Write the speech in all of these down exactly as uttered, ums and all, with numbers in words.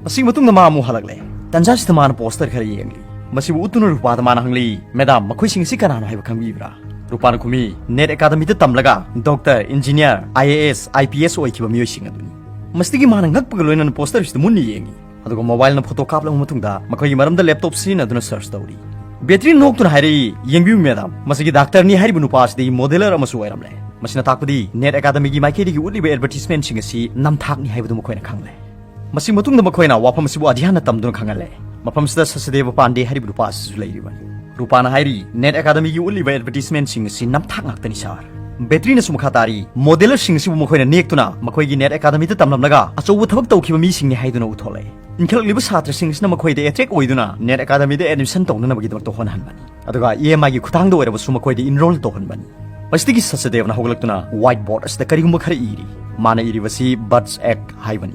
ꯑꯁꯤꯒꯤ ꯃꯇꯨꯡꯗ ꯃꯥ ꯑꯃꯨꯛ ꯍꯜꯂꯛꯂꯦ꯫ ꯇꯟꯖꯥꯁꯤꯗ ꯃꯥꯅ ꯄꯣꯁꯇꯔ ꯈꯔ ꯌꯦꯡꯂꯤ꯫ ꯃꯁꯤꯕꯨ ꯎꯠꯇꯨꯅ ꯔꯨꯄꯥꯗ ꯃꯥꯅ ꯍꯪꯂꯤ, "ꯃꯦꯗꯥꯝ, ꯃꯈꯣꯏꯁꯤꯡ ꯑꯁꯤ ꯀꯅꯥꯅꯣ ꯍꯥꯏꯕ ꯈꯪꯕꯤꯕ꯭ꯔꯥ?" ꯔꯨꯄꯥꯅ ꯈꯨꯝꯃꯤ, "ꯅꯦꯠ ꯑꯦꯀꯥꯗꯃꯤꯗ ꯇꯝꯂꯒ ꯗꯣꯛꯇꯔ, ꯏꯟꯖꯤꯅꯤꯌꯥꯔ, IAS, IPS ꯑꯣꯏꯈꯤꯕ ꯃꯤꯑꯣꯏꯁꯤꯡ ꯑꯗꯨꯅꯤ꯫" ꯃꯁꯤꯗꯒꯤ ꯃꯥꯅ ꯉꯛꯄꯒ ꯂꯣꯏꯅꯅ ꯄꯣꯁꯇꯔꯁꯤꯗ ꯃꯨꯟꯅ ꯌꯦꯡꯉꯤ꯫ ꯑꯗꯨꯒ ꯃꯣꯕꯥꯏꯜꯅ ꯐꯣꯇꯣ ꯀꯥꯞꯂꯕ ꯃꯇꯨꯡꯗ ꯃꯈꯣꯏꯒꯤ ꯃꯔꯝꯗ ꯂꯦꯞꯇꯣꯞ ꯁꯤꯖꯤꯟꯅꯗꯨꯅ ꯁꯔꯆ ꯇꯧꯔꯤ꯫ ꯕꯦꯇ꯭ꯔꯤꯅ ꯅꯣꯛꯇꯨꯅ ꯍꯥꯏꯔꯛꯏ, "ꯌꯦꯡꯕꯤꯌꯨ ꯃꯦꯗꯥꯝ, ꯃꯁꯤꯒꯤ ꯗꯥꯛꯇꯔꯅꯤ ꯍꯥꯏꯔꯤꯕ ꯅꯨꯄꯥ ꯑꯁꯤꯗꯤ ꯃꯣꯗꯦꯂꯔ ꯑꯃꯁꯨ ꯑꯣꯏꯔꯝꯂꯦ꯫" ꯃꯁꯤꯅ ꯇꯥꯛꯄꯗꯤ ꯅꯦꯠ ꯑꯦꯀꯥꯗꯃꯤꯒꯤ ꯃꯥꯏꯀꯩꯗꯒꯤ ꯎꯠꯂꯤꯕ ꯑꯦꯗꯚꯔꯇꯤꯁꯃꯦꯟꯁꯤꯡ ꯑꯁꯤ ꯅꯝꯊꯥꯛꯅꯤ ꯍꯥꯏꯕꯗꯨ ꯃꯈꯣꯏꯅ ꯈꯪꯂꯦ꯫ ꯃꯁꯤꯒꯤ ꯃꯇꯨꯡꯗ ꯃꯈꯣꯏꯅ ꯋꯥꯐꯝ ꯑꯁꯤꯕꯨ ꯑꯙ꯭ꯌꯥꯟꯅ ꯇꯝꯗꯨꯅ ꯈꯪꯍꯜꯂꯦ꯫ ꯃꯐꯝꯁꯤꯗ ꯁꯁꯗꯦꯕ ꯄꯥꯟꯗꯦ ꯍꯥꯏꯔꯤꯕ ꯅꯨꯄꯥ ꯑꯁꯤꯁꯨ ꯂꯩꯔꯤꯕꯅꯤ꯫ ꯔꯨꯄꯥꯅ ꯍꯥꯏꯔꯤ, "ꯅꯦꯠ ꯑꯦꯀꯥꯗꯃꯤꯒꯤ ꯎꯠꯂꯤꯕ ꯑꯦꯗꯚꯔꯇꯤꯁꯃꯦꯟꯁꯤꯡ ꯑꯁꯤ ꯅꯝꯊꯥꯛ ꯉꯥꯛꯇꯅꯤ ꯁꯥꯔ꯫" ꯕꯦꯇ꯭ꯔꯤꯅꯁꯨ ꯃꯈꯥ ꯇꯥꯔꯤ, "ꯃꯣꯗꯦꯂꯔꯁꯤꯡ ꯑꯁꯤꯕꯨ ꯃꯈꯣꯏꯅ ꯅꯦꯛꯇꯨꯅ ꯃꯈꯣꯏꯒꯤ ꯅꯦꯠ ꯑꯦꯀꯥꯗꯃꯤꯗ ꯇꯝꯂꯝꯂꯒ ꯑꯆꯧꯕ ꯊꯕꯛ ꯇꯧꯈꯤꯕ ꯃꯤꯁꯤꯡꯅꯤ ꯍꯥꯏꯗꯨꯅ ꯎꯠꯊꯣꯛꯂꯦ꯫ ꯏꯟꯈꯠꯂꯛꯂꯤꯕ ꯁꯥꯇ꯭ꯔꯁꯤꯡ ꯑꯁꯤꯅ ꯃꯈꯣꯏꯗ ꯑꯦꯇ꯭ꯔꯦꯛ ꯑꯣꯏꯗꯨꯅ ꯅꯦꯠ ꯑꯦꯀꯥꯗꯃꯤꯗ ꯑꯦꯗꯃꯤꯁꯟ ꯇꯧꯅꯅꯕꯒꯤꯗꯃꯛꯇ ꯍꯣꯠꯅꯍꯟꯕꯅꯤ꯫ ꯑꯗꯨꯒ EMIꯒꯤ ꯈꯨꯊꯥꯡꯗ ꯑꯣꯏꯔꯕꯁꯨ ꯃꯈꯣꯏꯗ ꯏꯟꯔꯣꯜ ꯇꯧꯍꯟꯕꯅꯤ꯫ ꯃꯁꯤꯗꯒꯤ ꯁꯆꯗꯦꯕꯅ ꯍꯧꯒꯠꯂꯛꯇꯨꯅ ꯋꯥꯏꯠ ꯕꯣꯔꯗ ꯑꯁꯤꯗ ꯀꯔꯤꯒꯨꯝꯕ ꯈꯔ ꯏꯔꯤ꯫ ꯃꯥꯅ ꯏꯔꯤꯕꯁꯤ ꯕꯠꯁ ꯑꯦꯛ ꯍꯥꯏꯕꯅꯤ꯫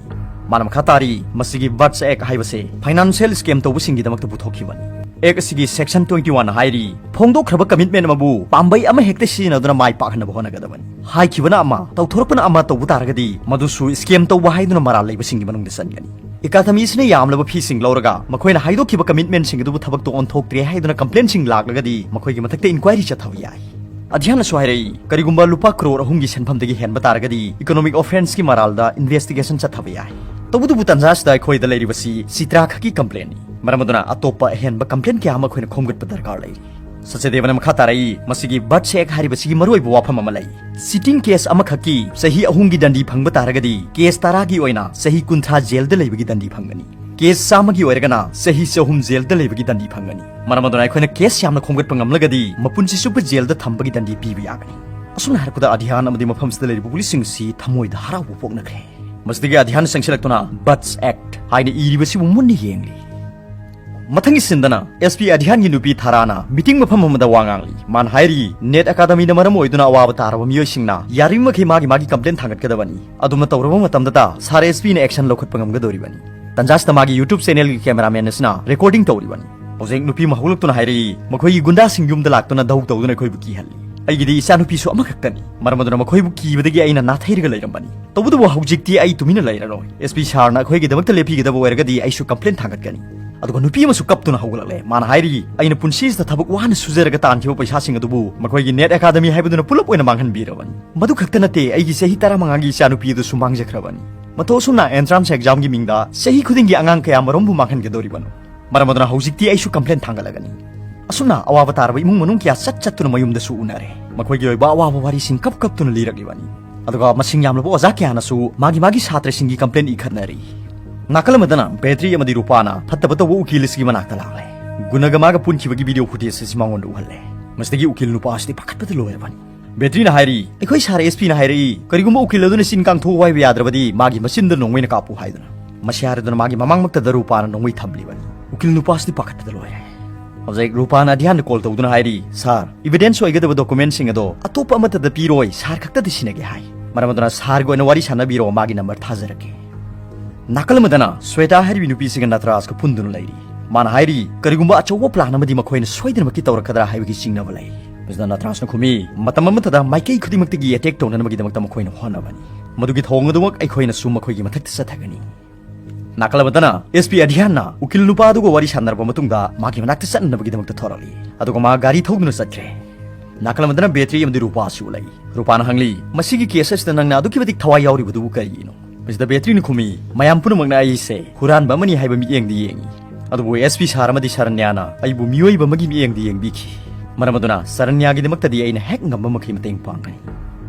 ꯃꯥꯅ ꯃꯈꯥ ꯇꯥꯔꯤ, "ꯃꯁꯤꯒꯤ ꯕꯠꯁ ꯑꯦꯛ ꯍꯥꯏꯕꯁꯦ ꯐꯥꯏꯅꯥꯟꯁꯤꯌꯦꯜ ꯁ꯭ꯀꯦꯝ ꯇꯧꯕꯁꯤꯡꯒꯤꯗꯃꯛꯇ ꯄꯨꯊꯣꯛꯈꯤꯕꯅꯤ꯫" ꯑꯦꯛ ꯑꯁꯤꯒꯤ ꯁꯦꯛꯁꯟ twenty one ꯍꯥꯏꯔꯤ, "ꯐꯣꯡꯗꯣꯛꯈ꯭ꯔꯕ ꯀꯃꯤꯠꯃꯦꯟ ꯑꯃꯕꯨ ꯄꯥꯝꯕꯩ ꯑꯃ ꯍꯦꯛꯇ ꯁꯤꯖꯤꯟꯅꯗꯨꯅ ꯃꯥꯏ ꯄꯥꯛꯍꯟꯅꯕ ꯍꯣꯠꯅꯒꯗꯕꯅꯤ꯫ ꯍꯥꯏꯈꯤꯕꯅ ꯑꯃ, ꯇꯧꯊꯣꯔꯛꯄꯅ ꯑꯃ ꯇꯧꯕ ꯇꯥꯔꯒꯗꯤ ꯃꯗꯨꯁꯨ ꯁ꯭ꯀꯦꯝ ꯇꯧꯕ ꯍꯥꯏꯗꯨꯅ ꯃꯔꯥꯜ ꯂꯩꯕꯁꯤꯡꯒꯤ ꯃꯅꯨꯡꯗ ꯆꯟꯒꯅꯤ꯫ ꯑꯦꯀꯥꯗꯃꯤ ꯑꯁꯤꯅ ꯌꯥꯝꯂꯕ ꯐꯤꯁꯤꯡ ꯂꯧꯔꯒ ꯃꯈꯣꯏꯅ ꯍꯥꯏꯗꯣꯛꯈꯤꯕ ꯀꯃꯤꯠꯃꯦꯟꯁꯤꯡ ꯑꯗꯨꯕꯨ ꯊꯕꯛꯇ ꯑꯣꯟꯊꯣꯛꯇ꯭ꯔꯦ ꯍꯥꯏꯗꯨꯅ ꯀꯝꯄ꯭ꯂꯦꯟꯁꯤꯡ ꯂꯥꯛꯂꯒꯗꯤ ꯃꯈꯣꯏꯒꯤ ꯃꯊꯛꯇ ꯏꯟꯀ꯭ꯋꯥꯏꯔꯤ ꯆꯠꯊꯕ ꯌꯥꯏ꯫" ꯑꯙ꯭ꯌꯥꯟꯅꯁꯨ ꯍꯥꯏꯔꯛꯏ, "ꯀꯔꯤꯒꯨꯝꯕ ꯂꯨꯄꯥ ꯀ꯭ꯔꯣꯔ ꯑꯍꯨꯝꯒꯤ ꯁꯦꯟꯐꯝꯗꯒꯤ ꯍꯦꯟꯕ ꯇꯥꯔꯒꯗꯤ ꯏꯀꯣꯅꯣꯃꯤꯛ ꯑꯣꯐꯦꯟꯁꯀꯤ ꯃꯔꯥꯜꯗ ꯏꯟꯚꯦꯁꯇꯤꯒꯦꯁꯟ ꯆꯠꯊꯕ ꯌꯥꯏ꯫" ꯇꯧꯕꯇꯕꯨ ꯇꯟꯖꯥ ꯑꯁꯤꯗ ꯑꯩꯈꯣꯏꯗ ꯂꯩꯔꯤꯕꯁꯤ ꯆꯤꯇ꯭ꯔꯥ ꯈꯛꯀꯤ ꯀꯝꯄ꯭ꯂꯦꯟꯅꯤ꯫ ꯃꯔꯝ ꯑꯗꯨꯅ ꯑꯇꯣꯞꯄ ꯑꯍꯦꯟꯕ ꯀꯝꯄ꯭ꯂꯦꯟ ꯀꯌꯥ ꯑꯃ ꯑꯩꯈꯣꯏꯅ ꯈꯣꯝꯒꯠꯄ ꯗꯔꯀꯥꯔ ꯂꯩꯔꯤ꯫ ꯁꯆꯗꯦꯕꯅ ꯃꯈꯥ ꯇꯥꯔꯛꯏ, "ꯃꯁꯤꯒꯤ ꯕꯠꯁ ꯑꯦꯛ ꯍꯥꯏꯔꯤꯕꯁꯤꯒꯤ ꯃꯔꯨꯑꯣꯏꯕ ꯋꯥꯐꯝ ꯑꯃ ꯂꯩ꯫ ꯆꯤꯇꯤꯡ ꯀꯦꯁ ꯑꯃꯈꯛꯀꯤ ꯆꯍꯤ ꯑꯍꯨꯝꯒꯤ ꯗꯟꯗꯤ ꯐꯪꯕ ꯇꯥꯔꯒꯗꯤ ꯀꯦꯁ ꯇꯔꯥꯒꯤ ꯑꯣꯏꯅ ꯆꯍꯤ ꯀꯨꯟꯊ꯭ꯔꯥ ꯖꯦꯜꯗ ꯂꯩꯕꯒꯤ ꯗꯟꯗꯤ ꯐꯪꯒꯅꯤ꯫ ꯀꯦꯁ ꯆꯥꯝꯃꯒꯤ ꯑꯣꯏꯔꯒꯅ ꯆꯍꯤ ꯆꯍꯨꯝ ꯖꯦꯜꯗ ꯂꯩꯕꯒꯤ ꯗꯟꯗꯤ ꯐꯪꯒꯅꯤ꯫ ꯃꯔꯝ ꯑꯗꯨꯅ ꯑꯩꯈꯣꯏꯅ ꯀꯦꯁ ꯌꯥꯝꯅ ꯈꯣꯝꯒꯠꯄ ꯉꯝꯂꯒꯗꯤ ꯃꯄꯨꯟꯁꯤ ꯆꯨꯞꯄ ꯖꯦꯜꯗ ꯊꯝꯕꯒꯤ ꯗꯟꯗꯤ ꯄꯤꯕ ꯌꯥꯒꯅꯤ꯫" ꯑꯁꯨꯝꯅ ꯍꯥꯏꯔꯛꯄꯗ ꯑꯙ꯭ꯌꯥꯟ ꯑꯃꯗꯤ ꯃꯐꯝꯁꯤꯗ ꯂꯩꯔꯤꯕ ꯄꯨꯂꯤꯁꯁꯤꯡ ꯑꯁꯤ ꯊꯃꯣꯏꯗ ꯍꯔꯥꯎꯕ ꯄꯣꯛꯅꯈ꯭ꯔꯦ꯫ ꯃꯁꯤꯗꯒꯤ ꯑꯙ꯭ꯌꯥꯟꯅ ꯆꯪꯁꯤꯜꯂꯛꯇꯨꯅ ꯕꯠꯁ ꯑꯦꯛ ꯍꯥꯏꯅ ꯏꯔꯤꯕꯁꯤꯕꯨ ꯃꯨꯟꯅ ꯌꯦꯡꯂꯤ꯫ ꯃꯊꯪꯒꯤ ꯁꯤꯟꯗꯅ SP ꯑꯙ꯭ꯌꯥꯟꯒꯤ ꯅꯨꯄꯤ ꯊꯥꯔꯥꯅ ꯃꯤꯇꯤꯡ ꯃꯐꯝ ꯑꯃꯗ ꯋꯥ ꯉꯥꯡꯂꯤ꯫ ꯃꯥꯅ ꯍꯥꯏꯔꯤ, "ꯅꯦꯠ ꯑꯦꯀꯥꯗꯃꯤꯅ ꯃꯔꯝ ꯑꯣꯏꯗꯨꯅ ꯑꯋꯥꯕ ꯇꯥꯔꯕ ꯃꯤꯑꯣꯏꯁꯤꯡꯅ ꯌꯥꯔꯤꯕꯃꯈꯩ ꯃꯥꯒꯤ ꯃꯥꯒꯤ ꯀꯝꯄ꯭ꯂꯦꯟ ꯊꯥꯡꯒꯠꯀꯗꯕꯅꯤ꯫ ꯑꯗꯨꯝꯅ ꯇꯧꯔꯕ ꯃꯇꯝꯗꯇ ꯁꯥꯔ SPꯅ ꯑꯦꯛꯁꯟ ꯂꯧꯈꯠꯄ ꯉꯝꯒꯗꯧꯔꯤꯕꯅꯤ꯫" ꯇꯟꯖꯥꯁꯤꯗ ꯃꯥꯒꯤ YouTube ꯆꯦꯅꯦꯜꯒꯤ ꯀꯦꯃꯦꯔꯥꯃꯦꯟ ꯑꯁꯤꯅ ꯔꯦꯀꯣꯔꯗꯤꯡ ꯇꯧꯔꯤꯕꯅꯤ꯫ ꯍꯧꯖꯤꯛ ꯅꯨꯄꯤ ꯑꯃ ꯍꯧꯒꯠꯂꯛꯇꯨꯅ ꯍꯥꯏꯔꯛꯏ, "ꯃꯈꯣꯏꯒꯤ ꯒꯨꯟꯗꯥꯁꯤꯡ ꯌꯨꯝꯗ ꯂꯥꯛꯇꯨꯅ ꯙꯧ ꯇꯧꯗꯨꯅ ꯑꯩꯈꯣꯏꯕꯨ ꯀꯤꯍꯜꯂꯤ꯫ ꯑꯩꯒꯤꯗꯤ ꯏꯆꯥꯅꯨꯄꯤꯁꯨ ꯑꯃꯈꯛꯇꯅꯤ꯫ ꯃꯔꯝ ꯑꯗꯨꯅ ꯃꯈꯣꯏꯕꯨ ꯀꯤꯕꯗꯒꯤ ꯑꯩꯅ ꯅꯥꯊꯩꯔꯒ ꯂꯩꯔꯝꯕꯅꯤ꯫ ꯇꯧꯕꯇꯕꯨ ꯍꯧꯖꯤꯛꯇꯤ ꯑꯩ ꯇꯨꯃꯤꯟꯅ ꯂꯩꯔꯔꯣꯏ꯫ ꯑꯦꯁ ꯄꯤ ꯁꯥꯔꯅ ꯑꯩꯈꯣꯏꯒꯤꯗꯃꯛꯇ ꯂꯦꯞꯄꯤꯒꯗꯕ ꯑꯣꯏꯔꯒꯗꯤ ꯑꯩꯁꯨ ꯀꯝꯄ꯭ꯂꯦꯟ ꯊꯥꯡꯒꯠꯀꯅꯤ꯫ ꯑꯗꯨꯒ ꯅꯨꯄꯤ ꯑꯃꯁꯨ ꯀꯞꯇꯨꯅ ꯍꯧꯒꯠꯂꯛꯂꯦ꯫ ꯃꯥꯅ ꯍꯥꯏꯔꯤ, "ꯑꯩꯅ ꯄꯨꯟꯁꯤꯁꯤꯗ ꯊꯕꯛ ꯋꯥꯅ ꯁꯨꯖꯔꯒ ꯇꯥꯟꯈꯤꯕ ꯄꯩꯁꯥꯁꯤꯡ ꯑꯗꯨꯕꯨ ꯃꯈꯣꯏꯒꯤ ꯅꯦꯠ ꯑꯦꯀꯥꯗꯃꯤ ꯍꯥꯏꯕꯗꯨꯅ ꯄꯨꯂꯞ ꯑꯣꯏꯅ ꯃꯥꯡꯍꯟꯕꯤꯔꯕꯅꯤ꯫ ꯃꯗꯨ ꯈꯛꯇ ꯅꯠꯇꯦ, ꯑꯩꯒꯤ ꯆꯍꯤ ꯇꯔꯥꯃꯉꯥꯒꯤ ꯏꯆꯥꯅꯨꯄꯤ ꯑꯗꯨꯁꯨ ꯃꯥꯡꯖꯈ꯭ꯔꯕꯅꯤ꯫ ꯃꯇꯧ ꯑꯁꯨꯝꯅ ꯑꯦꯟꯇ꯭ꯔꯥꯟꯁ ꯑꯦꯛꯖꯥꯝꯒꯤ ꯃꯤꯡꯗ ꯆꯍꯤ ꯈꯨꯗꯤꯡꯒꯤ ꯑꯉꯥꯡ ꯀꯌꯥ ꯃꯔꯨꯝꯕꯨ ꯃꯥꯡꯍꯟꯒꯗꯧꯔꯤꯕꯅꯣ? ꯃꯔꯝ ꯑꯗꯨꯅ ꯍꯧꯖꯤꯛꯇꯤ ꯑꯩꯁꯨ ꯀꯝꯄ꯭ꯂꯦꯟ ꯊꯥꯡꯒꯠꯂꯒꯅꯤ꯫" ꯑꯁꯨꯝꯅ ꯑꯋꯥꯕ ꯇꯥꯔꯕ ꯏꯃꯨꯡ ꯃꯅꯨꯡ ꯀꯌꯥ ꯆꯠ ꯆꯠꯇꯨꯅ ꯃꯌꯨꯝꯗꯁꯨ ꯎꯅꯔꯦ꯫ ꯃꯈꯣꯏꯒꯤ ꯑꯣꯏꯕ ꯑꯋꯥꯕ ꯋꯥꯔꯤꯁꯤꯡ ꯀꯞ ꯀꯞꯇꯨꯅ ꯂꯤꯔꯛꯂꯤꯕꯅꯤ꯫ ꯑꯗꯨꯒ ꯃꯁꯤꯡ ꯌꯥꯝꯂꯕ ꯑꯣꯖꯥ ꯀꯌꯥꯅꯁꯨ ꯃꯥꯒꯤ ꯃꯥꯒꯤ ꯁꯥꯇ꯭ꯔꯁꯤꯡꯒꯤ ꯀꯝꯄ꯭ꯂꯦꯟ ꯏꯈꯠꯅꯔꯤ꯫ ꯅꯥꯀꯜ ꯑꯃꯗꯅ ꯕꯦꯇ꯭ꯔꯤ ꯑꯃꯗꯤ ꯔꯨꯄꯥꯅ ꯐꯠꯇꯕ ꯇꯧꯕ ꯎꯀꯤꯜ ꯑꯁꯤꯒꯤ ꯃꯅꯥꯛꯇ ꯂꯥꯛꯂꯦ꯫ ꯒꯨꯅꯒ ꯃꯥꯒ ꯄꯨꯟꯈꯤꯕꯒꯤ ꯚꯤꯗꯤꯑꯣ ꯐꯨꯇꯦꯖ ꯑꯁꯤ ꯃꯉꯣꯟꯗ ꯎꯍꯜꯂꯦ꯫ ꯃꯁꯤꯗꯒꯤ ꯎꯀꯤꯜ ꯅꯨꯄꯥ ꯑꯁꯤꯗꯤ ꯄꯥꯈꯠꯄꯗ ꯂꯣꯏꯔꯕꯅꯤ꯫ ꯕꯦꯇ꯭ꯔꯤꯅ ꯍꯥꯏꯔꯤ, "ꯑꯩꯈꯣꯏ ꯁꯥꯔ ꯑꯦꯁ ꯄꯤꯅ ꯍꯥꯏꯔꯛꯏ, ꯀꯔꯤꯒꯨꯝꯕ ꯎꯀꯤꯜ ꯑꯗꯨꯅ ꯆꯤꯟ ꯀꯥꯡꯊꯣꯛꯎ ꯍꯥꯏꯕ ꯌꯥꯗ꯭ꯔꯕꯗꯤ ꯃꯥꯒꯤ ꯃꯆꯤꯟꯗ ꯅꯣꯡꯃꯩꯅ ꯀꯥꯞꯄꯨ" ꯍꯥꯏꯗꯨꯅ꯫ ꯃꯁꯤ ꯍꯥꯏꯔꯗꯨꯅ ꯃꯥꯒꯤ ꯃꯃꯥꯡꯃꯛꯇꯗ ꯔꯨꯄꯥꯅ ꯅꯣꯡꯃꯩ ꯊꯝꯂꯤꯕꯅꯤ꯫ ꯎꯀꯤꯜ ꯅꯨꯄꯥꯁꯤꯗꯤ ꯄꯥꯈꯠꯄꯗ ꯂꯣꯏꯔꯦ꯫ ꯍꯧꯖꯤꯛ ꯔꯨꯄꯥꯅ ꯑꯙ꯭ꯌꯥꯟꯗ ꯀꯣꯜ ꯇꯧꯗꯨꯅ ꯍꯥꯏꯔꯤ, "ꯁꯥꯔ, ꯏꯚꯤꯗꯦꯟꯁ ꯑꯣꯏꯒꯗꯕ ꯗꯣꯀꯨꯃꯦꯟꯁꯤꯡ ꯑꯗꯣ ꯑꯇꯣꯞꯄ ꯑꯃꯠꯇꯗ ꯄꯤꯔꯣꯏ, ꯁꯥꯔ ꯈꯛꯇꯗ ꯁꯤꯟꯅꯒꯦ" ꯍꯥꯏ꯫ ꯃꯔꯝ ꯑꯗꯨꯅ ꯁꯥꯔꯒ ꯑꯣꯏꯅ ꯋꯥꯔꯤ ꯁꯥꯟꯅꯕꯤꯔꯣ, ꯃꯥꯒꯤ ꯅꯝꯕꯔ ꯊꯥꯖꯔꯛꯀꯦ꯫ ꯅꯥꯀꯜ ꯑꯃꯗꯅ ꯁ꯭ꯋꯦꯇꯥ ꯍꯥꯏꯔꯤꯕꯤ ꯅꯨꯄꯤꯁꯤꯒ ꯅꯇꯔꯥꯖꯀ ꯄꯨꯟꯗꯨꯅ ꯂꯩꯔꯤ꯫ ꯃꯥꯅ ꯍꯥꯏꯔꯤ, ꯀꯔꯤꯒꯨꯝꯕ ꯑꯆꯧꯕ ꯄ꯭ꯂꯥꯟ ꯑꯃꯗꯤ ꯃꯈꯣꯏꯅ ꯁꯣꯏꯗꯅꯃꯛꯀꯤ ꯇꯧꯔꯛꯀꯗ꯭ꯔꯥ ꯍꯥꯏꯕꯒꯤ ꯆꯤꯡꯅꯕ ꯂꯩ꯫ ꯃꯁꯤꯗ ꯅꯇꯔꯥꯖꯅ ꯈꯨꯝꯃꯤ, "ꯃꯇꯝ ꯑꯃꯠꯇꯗ ꯃꯥꯏꯀꯩ ꯈꯨꯗꯤꯡꯃꯛꯇꯒꯤ ꯑꯦꯇꯦꯛ ꯇꯧꯅꯅꯕꯒꯤꯗꯃꯛꯇ ꯃꯈꯣꯏꯅ ꯍꯣꯠꯅꯕꯅꯤ꯫ ꯃꯗꯨꯒꯤ ꯊꯧꯑꯣꯡ ꯑꯗꯨꯃꯛ ꯑꯩꯈꯣꯏꯅꯁꯨ ꯃꯈꯣꯏꯒꯤ ꯃꯊꯛꯇ ꯆꯠꯊꯒꯅꯤ꯫" ꯅꯥꯀꯜ ꯑꯃꯗꯅ ꯑꯦꯁ ꯄꯤ ꯑꯙ꯭ꯌꯥꯟꯅ ꯎꯀꯤꯜ ꯅꯨꯄꯥ ꯑꯗꯨꯒ ꯋꯥꯔꯤ ꯁꯥꯟꯅꯔꯕ ꯃꯇꯨꯡꯗ ꯃꯥꯒꯤ ꯃꯅꯥꯛꯇ ꯆꯠꯅꯅꯕꯒꯤꯗꯃꯛꯇ ꯊꯣꯔꯛꯂꯤ꯫ ꯑꯗꯨꯒ ꯃꯥ ꯒꯥꯔꯤ ꯊꯧꯗꯨꯅ ꯆꯠꯈ꯭ꯔꯦ꯫ ꯅꯥꯀꯜ ꯑꯃꯗꯅ ꯕꯦꯇ꯭ꯔꯤ ꯑꯃꯗꯤ ꯔꯨꯄꯥꯁꯨ ꯂꯩ꯫ ꯔꯨꯄꯥꯅ ꯍꯪꯂꯤ, "ꯃꯁꯤꯒꯤ ꯀꯦꯁ ꯑꯁꯤꯗ ꯅꯪꯅ ꯑꯗꯨꯛꯀꯤ ꯃꯇꯤꯛ ꯊꯋꯥꯏ ꯌꯥꯎꯔꯤꯕꯗꯨꯕꯨ ꯀꯔꯤꯒꯤꯅꯣ?" ꯃꯁꯤꯗ ꯕꯦꯇ꯭ꯔꯤꯅ ꯈꯨꯝꯃꯤ, "ꯃꯌꯥꯝ ꯄꯨꯝꯅꯃꯛꯅ ꯑꯩꯁꯦ ꯍꯨꯔꯥꯟꯕ ꯑꯃꯅꯤ ꯍꯥꯏꯕ ꯃꯤꯠꯌꯦꯡꯗ ꯌꯦꯡꯉꯤ꯫ ꯑꯗꯨꯕꯨ ꯑꯦꯁ ꯄꯤ ꯁꯥꯔ ꯑꯃꯗꯤ ꯁꯔꯟꯌꯥꯅ ꯑꯩꯕꯨ ꯃꯤꯑꯣꯏꯕ ꯑꯃꯒꯤ ꯃꯤꯠꯌꯦꯡꯗ ꯌꯦꯡꯕꯤꯈꯤ꯫ ꯃꯔꯝ ꯑꯗꯨꯅ ꯁꯔꯟꯌꯥꯒꯤꯗꯃꯛꯇꯗꯤ ꯑꯩꯅ ꯍꯦꯛ ꯉꯝꯕ ꯃꯈꯩ ꯃꯇꯦꯡ ꯄꯥꯡꯒꯅꯤ꯫"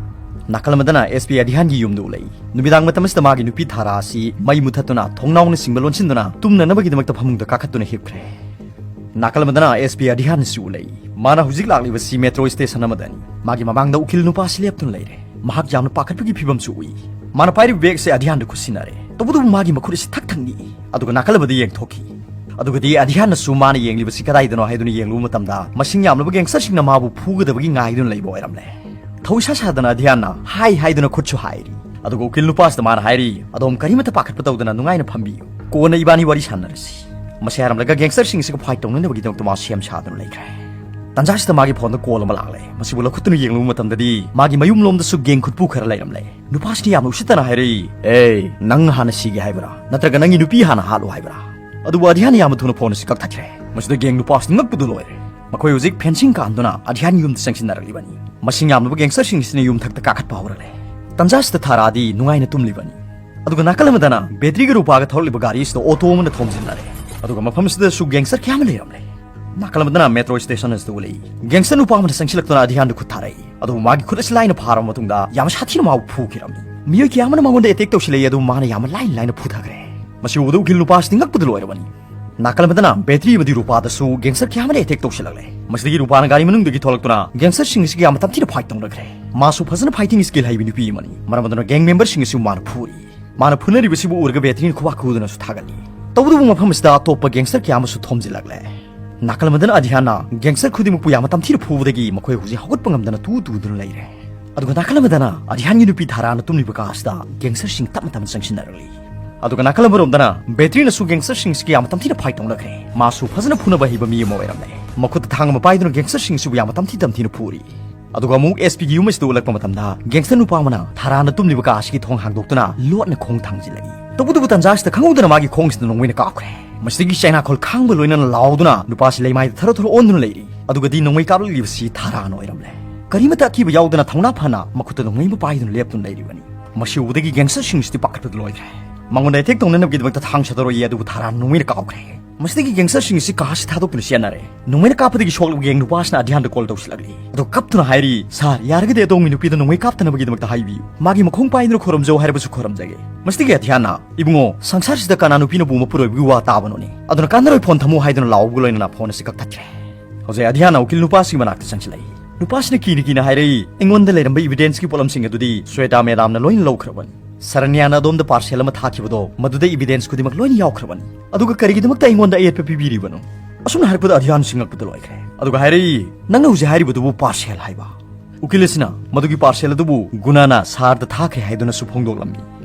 ꯅꯥꯀꯜ ꯑꯃꯗꯅ ꯑꯦꯁ ꯄꯤ ꯑꯙ꯭ꯌꯥꯟꯒꯤ ꯌꯨꯝꯗ ꯎꯠꯂꯛꯏ꯫ ꯅꯨꯃꯤꯗꯥꯡ ꯃꯇꯝ ꯑꯁꯤꯗ ꯃꯥꯒꯤ ꯅꯨꯄꯤ ꯊꯥꯔꯥ ꯑꯁꯤ ꯃꯩ ꯃꯨꯊꯠꯇꯨꯅ ꯊꯣꯡꯅꯥꯎꯅꯆꯤꯡꯕ ꯂꯣꯟꯁꯤꯟꯗꯨꯅ ꯇꯨꯝꯅꯅꯕꯒꯤꯗꯃꯛꯇ ꯐꯃꯨꯡꯗ ꯀꯥꯈꯠꯇꯨꯅ ꯍꯤꯞꯈ꯭ꯔꯦ꯫ ꯅꯥꯀꯜ ꯑꯃꯗꯅ ꯑꯦꯁ ꯄꯤ ꯑꯙ꯭ꯌꯥꯟꯁꯨ ꯎꯠꯂꯛꯏ꯫ ꯃꯥꯅ ꯍꯧꯖꯤꯛ ꯂꯥꯛꯂꯤꯕꯁꯤ ꯃꯦꯇ꯭ꯔꯣ ꯁ꯭ꯇꯦꯁꯟ ꯑꯃꯗꯅꯤ꯫ ꯃꯥꯒꯤ ꯃꯃꯥꯡꯗ ꯎꯀꯤꯜ ꯅꯨꯄꯥ ꯑꯁꯤ ꯂꯦꯞꯇꯨꯅ ꯂꯩꯔꯦ꯫ ꯃꯍꯥꯛ ꯌꯥꯝꯅ ꯄꯥꯈꯠꯄꯒꯤ ꯐꯤꯕꯝꯁꯨ ꯎꯏ꯫ ꯃꯥꯅ ꯄꯥꯏꯔꯤꯕ ꯕꯦꯒꯁꯦ ꯑꯙ꯭ꯌꯥꯟꯗ ꯈꯨꯠꯁꯤꯟꯅꯔꯦ꯫ ꯇꯧꯕꯇꯕꯨ ꯃꯥꯒꯤ ꯃꯈꯨꯠ ꯑꯁꯤ ꯊꯛ ꯊꯛ ꯅꯤꯛꯏ꯫ ꯑꯗꯨꯒ ꯅꯥꯀꯜ ꯑꯃꯗ ꯌꯦꯡꯊꯣꯛꯈꯤ꯫ ꯑꯗꯨꯒꯗꯤ ꯑꯙ꯭ꯌꯥꯟꯅꯁꯨ ꯃꯥꯅ ꯌꯦꯡꯂꯤꯕꯁꯤ ꯀꯗꯥꯏꯗꯅꯣ ꯍꯥꯏꯗꯨꯅ ꯌꯦꯡꯂꯨꯕ ꯃꯇꯝꯗ, ꯃꯁꯤꯡ ꯌꯥꯝꯂꯕ ꯒꯦꯡꯁꯇꯔꯁꯤꯡꯅ ꯃꯥꯕꯨ ꯐꯨꯒꯗꯕꯒꯤ ꯉꯥꯏꯗꯨꯅ ꯂꯩꯕ ꯑꯣꯏꯔꯝꯂꯦ꯫ ꯊꯧ ꯏꯁꯥ ꯁꯥꯗꯅ ꯑꯙ꯭ꯌꯥꯟꯅ "ꯍꯥꯏ" ꯍꯥꯏꯗꯨꯅ ꯈꯨꯠꯁꯨ ꯍꯥꯏꯔꯤ꯫ ꯑꯗꯨꯒ ꯎꯀꯤꯜ ꯅꯨꯄꯥꯁꯤꯗ ꯃꯥꯅ ꯍꯥꯏꯔꯤ, "ꯑꯗꯣꯝ ꯀꯔꯤꯃꯠꯇ ꯄꯥꯈꯠꯄ ꯇꯧꯗꯅ ꯅꯨꯡꯉꯥꯏꯅ ꯐꯝꯕꯤꯌꯨ꯫ ꯀꯣꯟꯅ ꯏꯕꯥꯅꯤ ꯋꯥꯔꯤ ꯁꯥꯟꯅꯔꯁꯤ꯫" ꯃꯁꯤ ꯍꯥꯏꯔꯝꯂꯒ ꯒꯦꯡꯁꯇꯔꯁꯤꯡ ꯑꯁꯤꯒ ꯐꯥꯏꯠ ꯇꯧꯅꯅꯕꯒꯤꯗꯃꯛꯇ ꯃꯥ ꯁꯦꯝ ꯁꯥꯗꯨꯅ ꯂꯩꯈ꯭ꯔꯦ꯫ ꯇꯥꯟꯖꯥꯁꯤꯗ ꯃꯥꯒꯤ ꯐꯣꯟꯗ ꯀꯣꯜ ꯑꯃ ꯂꯥꯛꯂꯦ꯫ ꯃꯁꯤꯕꯨ ꯂꯧꯈꯠꯇꯨꯅ ꯌꯦꯡꯂꯨꯕ ꯃꯇꯝꯗꯗꯤ ꯃꯥꯒꯤ ꯃꯌꯨꯝꯂꯣꯝꯗꯁꯨ ꯒꯦꯡ ꯈꯨꯠꯄꯨ ꯈꯔ ꯂꯩꯔꯝꯂꯦ꯫ ꯅꯨꯄꯥꯁꯤꯅ ꯌꯥꯝꯅ ꯎꯁꯤꯠꯇꯅ ꯍꯥꯏꯔꯛꯏ, "ꯑꯦ, ꯅꯪ ꯍꯥꯟꯅ ꯁꯤꯒꯦ ꯍꯥꯏꯕ꯭ꯔꯥ? ꯅꯠꯇ꯭ꯔꯒ ꯅꯪꯒꯤ ꯅꯨꯄꯤ ꯍꯥꯟꯅ ꯍꯥꯠꯂꯨ ꯍꯥꯏꯕ꯭ꯔꯥ?" ꯑꯗꯨꯕꯨ ꯑꯙ꯭ꯌꯥꯟꯅ ꯌꯥꯝꯅ ꯊꯨꯅ ꯐꯣꯟ ꯑꯁꯤ ꯀꯛꯊꯠꯈ꯭ꯔꯦ꯫ ꯃꯁꯤꯗ ꯒꯦꯡ ꯅꯨꯄꯥꯁꯤꯅ ꯉꯛꯄꯗꯨ ꯂꯣꯏꯔꯦ꯫ ꯃꯈꯣꯏ ꯍꯧꯖꯤꯛ ꯐꯦꯟꯁꯤꯡ ꯀꯥꯟꯗꯨꯅ ꯑꯙ꯭ꯌꯥꯟ ꯌꯨꯝꯗ ꯆꯪꯁꯤꯟꯅꯔꯛꯂꯤꯕꯅꯤ꯫ ꯃꯁꯤꯡ ꯌꯥꯝꯂꯕ ꯒꯦꯡꯁꯇꯔꯁꯤꯡ ꯑꯁꯤꯅ ꯌꯨꯝꯊꯛꯇ ꯀꯥꯈꯠꯄ ꯍꯧꯔꯛꯂꯦ꯫ ꯇꯥꯟꯖꯥꯁꯤꯗ ꯊꯥꯔꯥꯗꯤ ꯅꯨꯡꯉꯥꯏꯅ ꯇꯨꯝꯂꯤꯕꯅꯤ꯫ ꯑꯗꯨꯒ ꯅꯥꯀꯜ ꯑꯃꯗꯅ ꯕꯦꯇ꯭ꯔꯤꯒ ꯔꯨꯄꯥꯒ ꯊꯧꯔꯛꯂꯤꯕ ꯒꯥꯔꯤ ꯑꯁꯤꯗ ꯑꯣꯇꯣ ꯑꯃꯅ ꯊꯣꯝꯖꯤꯟꯅꯔꯦ꯫ ꯑꯗꯨꯒ ꯃꯐꯝ ꯑꯁꯤꯗꯁꯨ ꯒꯦꯡꯁꯇꯔ ꯀꯌꯥ ꯑꯃ ꯂꯩꯔꯝꯂꯦ꯫ ꯅꯥꯀꯜ ꯑꯃꯗꯅ ꯃꯦꯇ꯭ꯔꯣ ꯁ꯭ꯇꯦꯁꯟ ꯑꯁꯤꯗ ꯎꯠꯂꯛꯏ꯫ ꯒꯦꯡꯁꯇꯔ ꯅꯨꯄꯥ ꯑꯃꯅ ꯆꯪꯁꯤꯜꯂꯛꯇꯨꯅ ꯑꯙ꯭ꯌꯥꯟꯗ ꯈꯨꯠ ꯊꯥꯔꯛꯏ꯫ ꯑꯗꯨꯕꯨ ꯃꯥꯒꯤ ꯈꯨꯠ ꯑꯁꯤ ꯂꯥꯏꯅ ꯐꯥꯔꯕ ꯃꯇꯨꯡꯗ ꯌꯥꯝ ꯁꯥꯊꯤꯅ ꯃꯥꯕꯨ ꯐꯨꯈꯤꯔꯝꯃꯤ꯫ ꯃꯤꯑꯣꯏ ꯀꯌꯥ ꯑꯃꯅ ꯃꯉꯣꯟꯗ ꯑꯦꯇꯦꯛ ꯇꯧꯁꯤꯜꯂꯛꯏ, ꯑꯗꯨꯕꯨ ꯃꯥꯅ ꯌꯥꯝꯅ ꯂꯥꯏꯅ ꯂꯥꯏꯅ ꯐꯨꯊꯈ꯭ꯔꯦ꯫ ꯃꯁꯤ ꯎꯕꯗ ꯎꯀꯤꯜ ꯅꯨꯄꯥꯁꯤꯗꯤ ꯉꯛꯄꯗ ꯂꯣꯏꯔꯕꯅꯤ꯫ ꯅꯥꯀꯜ ꯑꯃꯗꯅ ꯕꯦꯇ꯭ꯔꯤ ꯑꯃꯗꯤ ꯔꯨꯄꯥꯗꯁꯨ ꯒꯦꯡꯁꯇꯔ ꯀꯌꯥ ꯑꯃꯅ ꯑꯦꯇꯦꯛ ꯇꯧꯁꯤꯜꯂꯛꯂꯦ꯫ ꯃꯁꯤꯗꯒꯤ ꯔꯨꯄꯥꯅ ꯒꯥꯔꯤ ꯃꯅꯨꯡꯗꯒꯤ ꯊꯣꯛꯂꯛꯇꯨꯅ ꯒꯦꯡꯁꯇꯔꯁꯤꯡ ꯑꯁꯤꯒ ꯌꯥꯝꯅ ꯇꯝꯊꯤꯅ ꯐꯥꯏꯠ ꯇꯧꯅꯈ꯭ꯔꯦ꯫ ꯃꯥꯁꯨ ꯐꯖꯅ ꯐꯥꯏꯇꯤꯡ ꯁ꯭ꯀꯤꯜ ꯍꯩꯕ ꯅꯨꯄꯤ ꯑꯃꯅꯤ꯫ ꯃꯔꯝ ꯑꯗꯨꯅ ꯒꯦꯡ ꯃꯦꯝꯕꯔꯁꯤꯡ ꯑꯁꯤꯕꯨ ꯃꯥꯅ ꯐꯨꯔꯤ꯫ ꯃꯥꯅ ꯐꯨꯅꯔꯤꯕꯁꯤꯕꯨ ꯎꯔꯒ ꯕꯦꯇ꯭ꯔꯤꯅ ꯈꯨꯕꯥꯛ ꯈꯨꯗꯨꯅꯁꯨ ꯊꯥꯒꯠꯂꯤ꯫ ꯇꯧꯕꯇꯕꯨ ꯃꯐꯝ ꯑꯁꯤꯗ ꯑꯇꯣꯞꯄ ꯒꯦꯡꯁꯇꯔ ꯀꯌꯥ ꯑꯃꯁꯨ ꯊꯣꯝꯖꯤꯜꯂꯛꯂꯦ꯫ ꯅꯥꯀꯜ ꯑꯃꯗꯅ ꯑꯙ꯭ꯌꯥꯟꯅ ꯒꯦꯡꯁꯇꯔ ꯈꯨꯗꯤꯡꯃꯛꯄꯨ ꯌꯥꯝꯅ ꯇꯝꯊꯤꯅ ꯐꯨꯕꯗꯒꯤ ꯃꯈꯣꯏ ꯍꯧꯖꯤꯛ ꯍꯧꯒꯠꯄ ꯉꯝꯗꯅ ꯇꯨ ꯇꯨꯗꯨꯅ ꯂꯩꯔꯦ꯫ ꯑꯗꯨꯒ ꯅꯥꯀꯜ ꯑꯃꯗꯅ ꯑꯙ꯭ꯌꯥꯟꯒꯤ ꯅꯨꯄꯤ ꯊꯥꯔꯥꯅ ꯇꯨꯝꯂꯤꯕ ꯀꯥ ꯑꯁꯤꯗ ꯒꯦꯡꯁꯇꯔꯁꯤꯡ ꯇꯞꯅ ꯇꯞꯅ ꯆꯪꯁꯤꯟꯅꯔꯛꯂꯤ꯫ ꯑꯗꯨꯒ ꯅꯥꯀꯜ ꯑꯃꯔꯣꯝꯗꯅ ꯕꯦꯇ꯭ꯔꯤꯅꯁꯨ ꯒꯦꯡꯁꯇꯔꯁꯤꯡꯁꯤꯒ ꯌꯥꯝꯅ ꯇꯝꯊꯤꯅ ꯐꯥꯏꯠ ꯇꯧꯅꯈ꯭ꯔꯦ꯫ ꯃꯥꯁꯨ ꯐꯖꯅ ꯐꯨꯅꯕ ꯍꯩꯕ ꯃꯤ ꯑꯃ ꯑꯣꯏꯔꯝꯂꯦ꯫ ꯃꯈꯨꯠꯇ ꯊꯥꯡ ꯑꯃ ꯄꯥꯏꯗꯨꯅ ꯒꯦꯡꯁꯇꯔꯁꯤꯡꯁꯤꯕꯨ ꯌꯥꯝꯅ ꯇꯝꯊꯤ ꯇꯝꯊꯤꯅ ꯐꯨꯔꯤ꯫ ꯑꯗꯨꯒ ꯑꯃꯨꯛ ꯑꯦꯁ ꯄꯤꯒꯤ ꯌꯨꯝ ꯑꯁꯤꯗ ꯎꯠꯂꯛꯄ ꯃꯇꯝꯗ ꯒꯦꯡꯁꯇꯔ ꯅꯨꯄꯥ ꯑꯃꯅ ꯊꯥꯔꯥꯅ ꯇꯨꯝꯂꯤꯕ ꯀꯥ ꯑꯁꯤꯒꯤ ꯊꯣꯡ ꯍꯥꯡꯗꯣꯛꯇꯨꯅ ꯂꯣꯠꯅ ꯈꯣꯡ ꯊꯥꯡꯖꯤꯜꯂꯛꯏ꯫ ꯇꯧꯕꯇꯕꯨ ꯇꯥꯟꯖꯥ ꯑꯁꯤꯗ ꯈꯪꯍꯧꯗꯅ ꯃꯥꯒꯤ ꯈꯣꯡꯁꯤꯗ ꯅꯣꯡꯃꯩꯅ ꯀꯥꯞꯈ꯭ꯔꯦ꯫ ꯃꯁꯤꯗꯒꯤ ꯆꯩꯅꯥꯈꯣꯜ ꯈꯥꯡꯕ ꯂꯣꯏꯅꯅ ꯂꯥꯎꯗꯨꯅ ꯅꯨꯄꯥꯁꯤ ꯂꯩꯃꯥꯏꯗ ꯊꯔꯣ ꯊꯔꯣ ꯑꯣꯟꯗꯨꯅ ꯂꯩꯔꯤ꯫ ꯑꯗꯨꯒꯗꯤ ꯅꯣꯡꯃꯩ ꯀꯥꯞꯂꯛꯂꯤꯕꯁꯤ ꯊꯥꯔꯥꯅ ꯑꯣꯏꯔꯝꯂꯦ꯫ ꯀꯔꯤꯃꯠꯇ ꯑꯀꯤꯕ ꯌꯥꯎꯗꯅ ꯊꯧꯅꯥ ꯐꯅ ꯃꯈꯨꯠꯇ ꯅꯣꯡꯃꯩ ꯑꯃ ꯄꯥꯏꯗꯨꯅ ꯂꯦꯞꯇꯨꯅ ꯂꯩꯔꯤꯕꯅꯤ꯫ ꯃꯁꯤ ꯎꯕꯗꯒꯤ ꯒꯦꯡꯁꯇꯔꯁꯤꯡꯁꯤꯗꯤ ꯄꯥꯈꯠꯄꯗ ꯂꯣꯏꯈ꯭ꯔꯦ꯫ ꯃꯉꯣꯟꯗ ꯑꯦꯇꯦꯛ ꯇꯧꯅꯅꯕꯒꯤꯗꯃꯛꯇ ꯊꯥꯡ ꯁꯥꯗꯣꯔꯛꯏ, ꯑꯗꯨꯕꯨ ꯊꯥꯔꯥꯅ ꯅꯣꯡꯃꯩꯅ ꯀꯥꯞꯈ꯭ꯔꯦ꯫ ꯃꯁꯤꯗꯒꯤ ꯒꯦꯡꯁꯇꯔꯁꯤꯡ ꯑꯁꯤ ꯀꯥ ꯑꯁꯤ ꯊꯥꯗꯣꯛꯇꯨꯅ ꯆꯦꯟꯅꯔꯦ꯫ ꯅꯣꯡꯃꯩꯅ ꯀꯥꯞꯄꯗꯒꯤ ꯁꯣꯛꯂꯕ ꯒꯦꯡ ꯅꯨꯄꯥꯁꯤꯅ ꯑꯙ꯭ꯌꯥꯟꯗ ꯀꯣꯜ ꯇꯧꯁꯤꯜꯂꯛꯂꯤ꯫ ꯑꯗꯨꯒ ꯀꯞꯇꯨꯅ ꯍꯥꯏꯔꯤ, "ꯁꯥꯔ, ꯌꯥꯔꯒꯗꯤ ꯑꯗꯣꯝꯒꯤ ꯅꯨꯄꯤꯗ ꯅꯣꯡꯃꯩ ꯀꯥꯞꯇꯅꯕꯒꯤꯗꯃꯛꯇ ꯍꯥꯏꯕꯤꯌꯨ꯫ ꯃꯥꯒꯤ ꯃꯈꯣꯡ ꯄꯥꯏꯗꯨꯅ ꯈꯣꯏꯔꯝꯖꯧ ꯍꯥꯏꯔꯕꯁꯨ ꯈꯣꯏꯔꯝꯖꯒꯦ꯫" ꯃꯁꯤꯗꯒꯤ ꯑꯙ꯭ꯌꯥꯟꯅ, "ꯏꯕꯨꯡꯉꯣ, ꯁꯪꯁꯥꯔꯁꯤꯗ ꯀꯅꯥ ꯅꯨꯄꯤꯅꯕꯨ ꯃꯄꯨꯔꯣꯏꯕꯒꯤ ꯋꯥ ꯇꯥꯕꯅꯣꯅꯦ? ꯑꯗꯨꯅ ꯀꯥꯟꯅꯔꯣꯏ, ꯐꯣꯟ ꯊꯝꯃꯨ" ꯍꯥꯏꯗꯨꯅ ꯂꯥꯎꯕꯒ ꯂꯣꯏꯅꯅ ꯐꯣꯟ ꯑꯁꯤ ꯀꯛꯊꯠꯈ꯭ꯔꯦ꯫ ꯍꯧꯖꯤꯛ ꯑꯙ꯭ꯌꯥꯟꯅ ꯎꯀꯤꯜ ꯅꯨꯄꯥꯁꯤꯒꯤ ꯃꯅꯥꯛꯇ ꯆꯪꯁꯤꯜꯂꯛꯏ꯫ ꯅꯨꯄꯥꯁꯤꯅ ꯀꯤꯅ ꯀꯤꯅ ꯍꯥꯏꯔꯛꯏ, "ꯑꯩꯉꯣꯟꯗ ꯂꯩꯔꯝꯕ ꯏꯕꯤꯗꯦꯟꯁꯀꯤ ꯄꯣꯠꯂꯝꯁꯤꯡ ꯑꯗꯨꯗꯤ ꯁ꯭ꯋꯦꯇꯥ ꯃꯦꯗꯥꯝꯅ ꯂꯣꯏꯅ ꯂꯧꯈ꯭ꯔꯕꯅꯤ꯫ ꯁꯔꯅ꯭ꯌꯥꯅ ꯑꯗꯣꯝꯗ ꯄꯥꯔꯁꯦꯜ ꯑꯃ ꯊꯥꯈꯤꯕꯗꯣ, ꯃꯗꯨꯗ ꯏꯕꯤꯗꯦꯟꯁ ꯈꯨꯗꯤꯡꯃꯛ ꯂꯣꯏꯅ ꯌꯥꯎꯈ꯭ꯔꯕꯅꯤ꯫ ꯑꯗꯨꯒ ꯀꯔꯤꯒꯤꯗꯃꯛꯇ ꯑꯩꯉꯣꯟꯗ ꯑꯌꯦꯠꯄ ꯄꯤꯕꯤꯔꯤꯕꯅꯣ?" ꯑꯁꯨꯝꯅ ꯍꯥꯏꯔꯛꯄꯗ ꯑꯙ꯭ꯌꯥꯟꯁꯤ ꯉꯛꯄꯗ ꯂꯣꯏꯈ꯭ꯔꯦ꯫ ꯑꯗꯨꯒ ꯍꯥꯏꯔꯛꯏ, "ꯅꯪꯅ ꯍꯧꯖꯤꯛ ꯍꯥꯏꯔꯤꯕꯗꯨꯕꯨ ꯄꯥꯔꯁꯦꯜ ꯍꯥꯏꯕ?" ꯎꯀꯤꯜ ꯑꯁꯤꯅ ꯃꯗꯨꯒꯤ ꯄꯥꯔꯁꯦꯜ ꯑꯗꯨꯕꯨ ꯒꯨꯅꯥꯅ ꯁꯥꯔꯗ ꯊꯥꯈ꯭ꯔꯦ ꯍꯥꯏꯗꯨꯅꯁꯨ ꯐꯣꯡꯗꯣꯛꯂꯝꯃꯤ꯫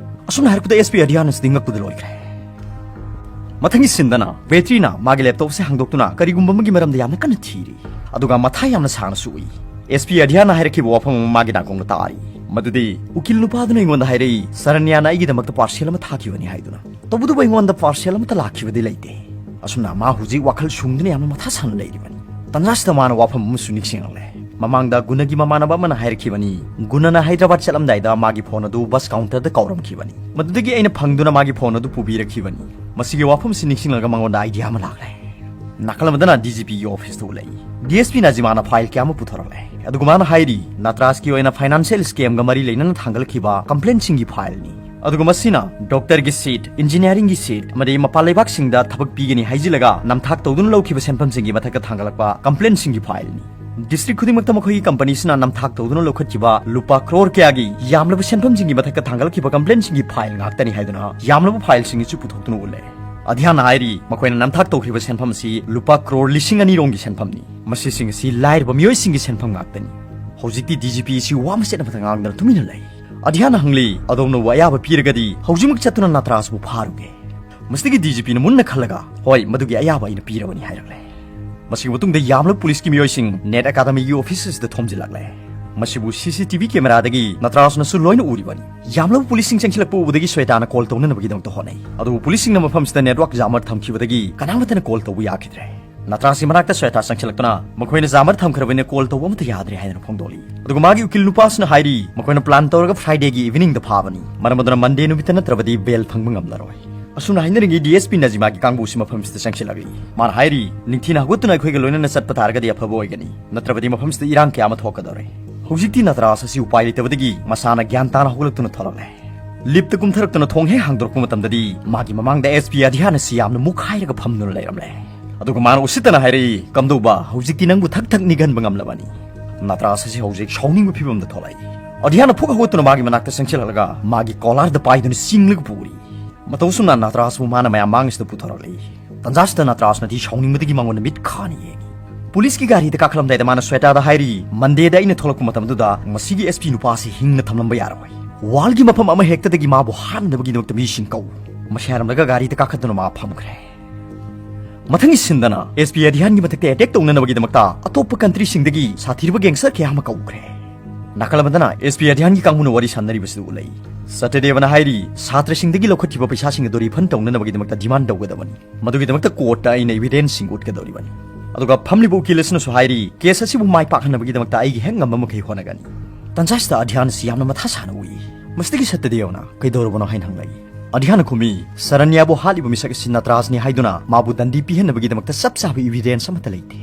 ꯑꯁꯨꯝꯅ ꯍꯥꯏꯔꯛꯄꯗ ꯑꯦꯁ ꯄꯤ ꯑꯙ꯭ꯌꯥꯟ ꯑꯁꯤꯗꯤ ꯉꯛꯄꯗ ꯂꯣꯏꯈ꯭ꯔꯦ꯫ ꯃꯊꯪꯒꯤ ꯁꯤꯟꯗꯅ ꯕꯦꯇ꯭ꯔꯤꯅ ꯃꯥꯒꯤ ꯂꯦꯞꯇꯣꯞꯁꯦ ꯍꯥꯡꯗꯣꯛꯇꯨꯅ ꯀꯔꯤꯒꯨꯝꯕ ꯑꯃꯒꯤ ꯃꯔꯝꯗ ꯌꯥꯝꯅ ꯀꯟꯅ ꯊꯤꯔꯤ꯫ ꯑꯗꯨꯒ ꯃꯊꯥ ꯌꯥꯝꯅ ꯁꯥꯅꯁꯨ ꯎꯏ꯫ ꯑꯦꯁ ꯄꯤ ꯑꯙ꯭ꯌꯥꯟꯅ ꯍꯥꯏꯔꯛꯈꯤꯕ ꯋꯥꯐꯝ ꯑꯃ ꯃꯥꯒꯤ ꯅꯥꯀꯣꯡꯗ ꯇꯥꯔꯤ꯫ ꯃꯗꯨꯗꯤ ꯎꯀꯤꯜ ꯅꯨꯄꯥꯗꯨꯅ ꯑꯩꯉꯣꯟꯗ ꯍꯥꯏꯔꯛꯏ, "ꯁꯔꯅ꯭ꯌꯥꯅ ꯑꯩꯒꯤꯗꯃꯛꯇ ꯄꯥꯔꯁꯦꯜ ꯑꯃ ꯊꯥꯈꯤꯕꯅꯤ" ꯍꯥꯏꯗꯨꯅ꯫ ꯇꯧꯕꯇꯕꯨ ꯑꯩꯉꯣꯟꯗ ꯄꯥꯔꯁꯦꯜ ꯑꯃꯠꯇ ꯂꯥꯛꯈꯤꯕꯗꯤ ꯂꯩꯇꯦ꯫ ꯑꯁꯨꯝꯅ ꯃꯥ ꯍꯧꯖꯤꯛ ꯋꯥꯈꯜ ꯁꯨꯡꯗꯨꯅ ꯌꯥꯝꯅ ꯃꯊꯥ ꯁꯥꯅ ꯂꯩꯔꯤꯕꯅꯤ꯫ ꯇꯟꯖꯥꯁꯤꯗ ꯃꯥꯅ ꯋꯥꯐꯝ ꯑꯃꯁꯨ ꯅꯤꯡꯁꯤꯡꯂꯛꯂꯦ꯫ ꯃꯃꯥꯡꯗ ꯒꯨꯅꯒꯤ ꯃꯃꯥꯟꯅꯕ ꯑꯃꯅ ꯍꯥꯏꯔꯛꯈꯤꯕꯅꯤ, ꯒꯨꯅꯅ ꯍꯥꯏꯗ꯭ꯔꯕꯥꯗ ꯆꯠꯂꯝꯗꯥꯏꯗ ꯃꯥꯒꯤ ꯐꯣꯟ ꯑꯗꯨ ꯕꯁ ꯀꯥꯎꯟꯇꯔꯗ ꯀꯥꯎꯔꯝꯈꯤꯕꯅꯤ꯫ ꯃꯗꯨꯗꯒꯤ ꯑꯩꯅ ꯐꯪꯗꯨꯅ ꯃꯥꯒꯤ ꯐꯣꯟ ꯑꯗꯨ ꯄꯨꯕꯤꯔꯛꯈꯤꯕꯅꯤ꯫ ꯃꯁꯤꯒꯤ ꯋꯥꯐꯝꯁꯤ ꯅꯤꯡꯁꯤꯡꯂꯒ ꯃꯉꯣꯟꯗ ꯑꯥꯏꯗꯤꯌꯥ ꯑꯃ ꯂꯥꯛꯂꯦ꯫ ꯅꯥꯀꯜ ꯑꯃꯗꯅ ꯗꯤ ꯖꯤ ꯄꯤꯒꯤ ꯑꯣꯐꯤꯁꯇ ꯎꯠꯂꯛꯏ꯫ ꯗꯤ ꯑꯦꯁ ꯄꯤ ꯅꯖꯤꯃꯥꯅ ꯐꯥꯏꯜ ꯀꯌꯥ ꯑꯃ ꯄꯨꯊꯣꯔꯛꯂꯦ꯫ ꯑꯗꯨꯒ ꯃꯥꯅ ꯍꯥꯏꯔꯤ, ꯅꯇ꯭ꯔꯥꯖꯀꯤ ꯑꯣꯏꯅ ꯐꯥꯏꯅꯥꯟꯁꯤꯌꯦꯜ ꯁ꯭ꯀꯦꯝꯒ ꯃꯔꯤ ꯂꯩꯅꯅ ꯊꯥꯡꯒꯠꯂꯛꯈꯤꯕ ꯀꯝꯄ꯭ꯂꯦꯟꯁꯤꯡꯒꯤ ꯐꯥꯏꯜꯅꯤ꯫ ꯑꯗꯨꯒ ꯃꯁꯤꯅ ꯗꯣꯛꯇꯔꯒꯤ ꯁꯤꯠ, ꯏꯟꯖꯤꯅꯤꯌꯥꯔꯤꯡꯒꯤ ꯁꯤꯠ ꯑꯃꯗꯤ ꯃꯄꯥꯟ ꯂꯩꯕꯥꯛꯁꯤꯡꯗ ꯊꯕꯛ ꯄꯤꯒꯅꯤ ꯍꯥꯏꯖꯤꯜꯂꯒ ꯅꯝꯊꯥꯛ ꯇꯧꯗꯨꯅ ꯂꯧꯈꯤꯕ ꯁꯦꯟꯐꯝꯁꯤꯡꯒꯤ ꯃꯊꯛꯇ ꯊꯥꯡꯒꯠꯂꯛꯄ ꯀꯝꯄ꯭ꯂꯦꯟꯁꯤꯡꯒꯤ ꯐꯥꯏꯜꯅꯤ꯫ ꯗꯤꯁꯇ꯭ꯔꯤꯛ ꯈꯨꯗꯤꯡꯃꯛꯇ ꯃꯈꯣꯏꯒꯤ ꯀꯝꯄꯅꯤꯁꯤꯅ ꯅꯝꯊꯥꯛ ꯇꯧꯗꯨꯅ ꯂꯧꯈꯠꯈꯤꯕ ꯂꯨꯄꯥ ꯀ꯭ꯔꯣꯔ ꯀꯌꯥꯒꯤ ꯌꯥꯝꯂꯕ ꯁꯦꯟꯐꯝꯁꯤꯡꯒꯤ ꯃꯊꯛꯇ ꯊꯥꯡꯒꯠꯂꯛꯈꯤꯕ ꯀꯝꯄ꯭ꯂꯦꯟꯁꯤꯡꯒꯤ ꯐꯥꯏꯜ ꯉꯥꯛꯇꯅꯤ ꯍꯥꯏꯗꯨꯅ ꯌꯥꯝꯂꯕ ꯐꯥꯏꯜꯁꯤꯡ ꯑꯁꯤ ꯄꯨꯊꯣꯛꯇꯨꯅ ꯎꯠꯂꯦ꯫ ꯑꯙ꯭ꯌꯥꯟꯅ ꯍꯥꯏꯔꯤ, ꯃꯈꯣꯏꯅ ꯅꯝꯊꯥꯛ ꯇꯧꯈ꯭ꯔꯤꯕ ꯁꯦꯟꯐꯝ ꯑꯁꯤ ꯂꯨꯄꯥ ꯀ꯭ꯔꯣꯔ ꯂꯤꯁꯤꯡ ꯑꯅꯤ ꯔꯣꯝꯒꯤ ꯁꯦꯟꯐꯝꯅꯤ꯫ ꯃꯁꯤꯁꯤꯡ ꯑꯁꯤ ꯂꯥꯏꯔꯕ ꯃꯤꯑꯣꯏꯁꯤꯡꯒꯤ ꯁꯦꯟꯐꯝ ꯉꯥꯛꯇꯅꯤ꯫ ꯍꯧꯖꯤꯛꯇꯤ ꯗꯤ ꯖꯤ ꯄꯤ ꯑꯁꯤ ꯋꯥ ꯃꯆꯦꯠ ꯑꯃꯠꯇ ꯉꯥꯡꯗꯅ ꯇꯨꯃꯤꯟꯅ ꯂꯩ꯫ ꯑꯙ꯭ꯌꯥꯟꯅ ꯍꯪꯂꯤ, "ꯑꯗꯣꯝꯅꯕꯨ ꯑꯌꯥꯕ ꯄꯤꯔꯒꯗꯤ ꯍꯧꯖꯤꯛꯃꯛ ꯆꯠꯇꯨꯅ ꯅꯇ꯭ꯔꯥꯖꯕꯨ ꯐꯥꯔꯨꯒꯦ?" ꯃꯁꯤꯗꯒꯤ ꯗꯤ ꯖꯤ ꯄꯤꯅ ꯃꯨꯟꯅ ꯈꯜꯂꯒ, "ꯍꯣꯏ, ꯃꯗꯨꯒꯤ ꯑꯌꯥꯕ ꯑꯩꯅ ꯄꯤꯔꯕꯅꯤ" ꯍꯥꯏꯔꯛꯂꯦ꯫ ꯃꯁꯤꯒꯤ ꯃꯇꯨꯡꯗ ꯌꯥꯝꯂꯕ ꯄꯨꯂꯤꯁꯀꯤ ꯃꯤꯑꯣꯏꯁꯤꯡ ꯅꯦꯠ ꯑꯦꯀꯥꯗꯃꯤꯒꯤ ꯑꯣꯐꯤꯁ ꯑꯁꯤꯗ ꯊꯣꯝꯖꯤꯜꯂꯛꯂꯦ꯫ ꯃꯁꯤꯕꯨ ꯁꯤ ꯁꯤ ꯇꯤ ꯚꯤ ꯀꯦꯃꯦꯔꯥꯗꯒꯤ ꯅꯇ꯭ꯔꯥꯖꯅꯁꯨ ꯂꯣꯏꯅ ꯎꯔꯤꯕꯅꯤ꯫ ꯌꯥꯝꯂꯕ ꯄꯨꯂꯤꯁꯁꯤꯡ ꯆꯪꯁꯤꯜꯂꯛꯄ ꯎꯕꯗꯒꯤ ꯁ꯭ꯋꯦꯇꯥꯅ ꯀꯣꯜ ꯇꯧꯅꯅꯕꯒꯤꯗꯃꯛꯇ ꯍꯣꯠꯅꯩ꯫ ꯑꯗꯨꯕꯨ ꯄꯨꯂꯤꯁꯁꯤꯡꯅ ꯃꯐꯝꯁꯤꯗ ꯅꯦꯠꯋꯥꯔꯛ ꯖꯥꯃꯔ ꯊꯝꯈꯤꯕꯗꯒꯤ ꯀꯅꯥꯃꯠꯇꯅ ꯀꯣꯜ ꯇꯧꯕ ꯌꯥꯈꯤꯗ꯭ꯔꯦ꯫ ꯅꯇ꯭ꯔꯥꯖꯀꯤ ꯃꯅꯥꯛꯇ ꯁ꯭ꯋꯦꯇꯥ ꯆꯪꯁꯤꯜꯂꯛꯇꯨꯅ ꯃꯈꯣꯏꯅ ꯖꯥꯃꯔ ꯊꯝꯈ꯭ꯔꯕꯅꯤꯅ ꯀꯣꯜ ꯇꯧꯕ ꯑꯃꯠꯇ ꯌꯥꯗ꯭ꯔꯦ ꯍꯥꯏꯗꯨꯅ ꯐꯣꯡꯗꯣꯛꯂꯤ꯫ ꯑꯗꯨꯒ ꯃꯥꯒꯤ ꯎꯀꯤꯜ ꯅꯨꯄꯥꯁꯤꯅ ꯍꯥꯏꯔꯤ, ꯃꯈꯣꯏꯅ ꯄ꯭ꯂꯥꯟ ꯇꯧꯔꯒ ꯐ꯭ꯔꯥꯏꯗꯦꯒꯤ ꯏꯚꯤꯅꯤꯡꯗ ꯐꯥꯕꯅꯤ꯫ ꯃꯔꯝ ꯑꯗꯨꯅ ꯃꯟꯗꯦ ꯅꯨꯃꯤꯠꯇ ꯅꯠꯇ꯭ꯔꯕꯗꯤ ꯕꯦꯜ ꯐꯪꯕ ꯉꯝꯂꯔꯣꯏ꯫ ꯑꯁꯨꯝꯅ ꯍꯥꯏꯅꯔꯤꯉꯩ ꯗꯤ ꯑꯦꯁ ꯄꯤ ꯅꯖꯤꯃꯥꯒꯤ ꯀꯥꯡꯕꯨꯁꯤ ꯃꯐꯝꯁꯤꯗ ꯆꯪꯁꯤꯜꯂꯛꯂꯤ꯫ ꯃꯥꯅ ꯍꯥꯏꯔꯤ, "ꯅꯤꯡꯊꯤꯅ ꯍꯧꯒꯠꯇꯨꯅ ꯑꯩꯈꯣꯏꯒ ꯂꯣꯏꯅꯅ ꯆꯠꯄ ꯇꯥꯔꯒꯗꯤ ꯑꯐꯕ ꯑꯣꯏꯒꯅꯤ, ꯅꯠꯇ꯭ꯔꯕꯗꯤ ꯃꯐꯝꯁꯤꯗ ꯏꯔꯥꯡ ꯀꯌꯥ ꯑꯃ ꯊꯣꯛꯀꯗꯧꯔꯦ"꯫ ꯍꯧꯖꯤꯛꯇꯤ ꯅꯇ꯭ꯔꯥꯖ ꯑꯁꯤ ꯎꯄꯥꯏ ꯂꯩꯇꯕꯗꯒꯤ ꯃꯁꯥꯅ ꯒ꯭ꯌꯥꯟ ꯇꯥꯅ ꯍꯧꯒꯠꯂꯛꯇꯨꯅ ꯊꯣꯛꯂꯛꯂꯦ꯫ ꯂꯤꯞꯇ ꯀꯨꯝꯊꯔꯛꯇꯨꯅ ꯊꯣꯡ ꯍꯦꯛ ꯍꯥꯡꯗꯣꯔꯛꯄ ꯃꯇꯝꯗꯗꯤ ꯃꯥꯒꯤ ꯃꯃꯥꯡꯗ ꯑꯦꯁ ꯄꯤ ꯑꯙꯤꯌꯥꯅ ꯁꯤ ꯌꯥꯝꯅ ꯃꯨꯛꯈꯥꯏꯔꯒ ꯐꯝꯗꯨꯅ ꯂꯩꯔꯝꯂꯦ꯫ ꯑꯗꯨꯒ ꯃꯥꯅ ꯎꯁꯤꯠꯇꯅ ꯍꯥꯏꯔꯛꯏ, "ꯀꯝꯗꯧꯕ, ꯍꯧꯖꯤꯛꯇꯤ ꯅꯪꯕꯨ ꯊꯛ ꯊꯛ ꯅꯤꯛꯍꯟꯕ ꯉꯝꯂꯕꯅꯤ?" ꯅꯇ꯭ꯔꯥꯖ ꯑꯁꯤ ꯍꯧꯖꯤꯛ ꯁꯥꯎꯅꯤꯡꯕ ꯐꯤꯕꯝꯗ ꯊꯣꯛꯂꯛꯏ꯫ ꯑꯙꯤꯌꯥꯅ ꯐꯨꯛ ꯍꯧꯒꯠꯇꯨꯅ ꯃꯥꯒꯤ ꯃꯅꯥꯛꯇ ꯆꯪꯁꯤꯜꯍꯜꯂꯒ ꯃꯥꯒꯤ ꯀꯣꯂꯥꯔꯗ ꯄꯥꯏꯗꯨꯅ ꯆꯤꯡꯂꯒ ꯄꯨꯔꯤ꯫ ꯃꯇꯧ ꯑꯁꯨꯝꯅ ꯅꯇ꯭ꯔꯥꯖꯕꯨ ꯃꯥꯅ ꯃꯌꯥꯝ ꯃꯥꯡꯁꯤꯗ ꯄꯨꯊꯣꯔꯛꯂꯤ꯫ ꯇꯟꯖꯥꯁꯤꯗ ꯅꯇ꯭ꯔꯥꯖꯅꯗꯤ ꯁꯥꯎꯅꯤꯡꯕꯗꯒꯤ ꯃꯉꯣꯟꯗ ꯃꯤꯠ ꯈꯥꯅ ꯌꯦꯡꯏ꯫ ꯄꯨꯂꯤꯁꯀꯤ ꯒꯥꯔꯤꯗ ꯀꯥꯈꯠꯂꯝꯗꯥꯏꯗ ꯃꯥꯅ ꯁ꯭ꯋꯦꯇꯥꯗ ꯍꯥꯏꯔꯤ, "ꯃꯟꯗꯦꯗ ꯑꯩꯅ ꯊꯣꯛꯂꯛꯄ ꯃꯇꯝꯗꯨꯗ ꯃꯁꯤꯒꯤ ꯑꯦꯁ ꯄꯤ ꯅꯨꯄꯥꯁꯤ ꯍꯤꯡꯅ ꯊꯝꯂꯝꯕ ꯌꯥꯔꯣꯏ꯫ ꯋꯥꯔꯜꯒꯤ ꯃꯐꯝ ꯑꯃ ꯍꯦꯛꯇꯗꯒꯤ ꯃꯥꯕꯨ ꯍꯥꯠꯅꯕꯒꯤꯗꯃꯛꯇ ꯃꯤꯁꯤꯡ ꯀꯧ"꯫ ꯃꯁꯤ ꯍꯥꯏꯔꯝꯂꯒ ꯒꯥꯔꯤꯗ ꯀꯥꯈꯠꯇꯨꯅ ꯃꯥ ꯐꯝꯈ꯭ꯔꯦ꯫ ꯃꯊꯪꯒꯤ ꯁꯤꯟꯗꯅ ꯑꯦꯁ ꯄꯤ ꯑꯙ꯭ꯌꯥꯟꯒꯤ ꯃꯊꯛꯇ ꯑꯦꯇꯦꯛ ꯇꯧꯅꯅꯕꯒꯤꯗꯃꯛꯇ ꯑꯇꯣꯞꯄ ꯀꯟꯇ꯭ꯔꯤꯁꯤꯡꯗꯒꯤ ꯁꯥꯊꯤꯔꯕ ꯒꯦꯡꯁꯇꯔ ꯀꯌꯥ ꯑꯃ ꯀꯧꯈ꯭ꯔꯦ꯫ ꯅꯥꯀꯜ ꯑꯃꯗꯅ ꯑꯦꯁ ꯄꯤ ꯑꯙ꯭ꯌꯥꯟꯒꯤ ꯀꯥꯡꯕꯨꯅ ꯋꯥꯔꯤ ꯁꯥꯟꯅꯔꯤꯕꯁꯤꯗ ꯎꯠꯂꯛꯏ꯫ ꯁꯇꯗꯦꯕꯅ ꯍꯥꯏꯔꯤ, ꯁꯥꯇ꯭ꯔꯁꯤꯡꯗꯒꯤ ꯂꯧꯈꯠꯈꯤꯕ ꯄꯩꯁꯥꯁꯤꯡ ꯑꯗꯨ ꯔꯤꯐꯟ ꯇꯧꯅꯅꯕꯒꯤꯗꯃꯛꯇ ꯗꯤꯃꯥꯟ ꯇꯧꯒꯗꯕꯅꯤ꯫ ꯃꯗꯨꯒꯤꯗꯃꯛꯇ ꯀꯣꯔꯠꯇ ꯑꯩꯅ ꯏꯚꯤꯗꯦꯟꯁꯁꯤꯡ ꯎꯠꯀꯗꯧꯔꯤꯕꯅꯤ꯫ ꯑꯗꯨꯒ ꯐꯝꯂꯤꯕ ꯎꯀꯤꯜ ꯑꯁꯤꯅꯁꯨ ꯍꯥꯏꯔꯤ, ꯀꯦꯁ ꯑꯁꯤꯕꯨ ꯃꯥꯏ ꯄꯥꯛꯍꯟꯅꯕꯒꯤꯗꯃꯛꯇ ꯑꯩꯒꯤ ꯍꯦꯛ ꯉꯝꯕ ꯃꯈꯩ ꯍꯣꯠꯅꯒꯅꯤ꯫ ꯇꯟꯖꯥꯁꯤꯗ ꯑꯙ꯭ꯌꯥꯟ ꯑꯁꯤ ꯌꯥꯝꯅ ꯃꯊꯥ ꯁꯥꯅ ꯎꯏ꯫ ꯃꯁꯤꯗꯒꯤ ꯁꯇꯗꯦꯕꯅ ꯀꯩꯗꯧꯔꯕꯅꯣ ꯍꯥꯏꯅ ꯍꯪꯂꯛꯏ꯫ ꯑꯙ꯭ꯌꯥꯟꯅ ꯈꯨꯝꯃꯤ, ꯁꯔꯟꯌꯥꯕꯨ ꯍꯥꯠꯂꯤꯕ ꯃꯤꯁꯛ ꯑꯁꯤ ꯅꯇ꯭ꯔꯥꯖꯅꯤ ꯍꯥꯏꯗꯨꯅ ꯃꯥꯕꯨ ꯗꯟꯗꯤ ꯄꯤꯍꯟꯅꯕꯒꯤꯗꯃꯛꯇ ꯆꯞ ꯆꯥꯕ ꯏꯚꯤꯗꯦꯟꯁ ꯑꯃꯠꯇ ꯂꯩꯇꯦ꯫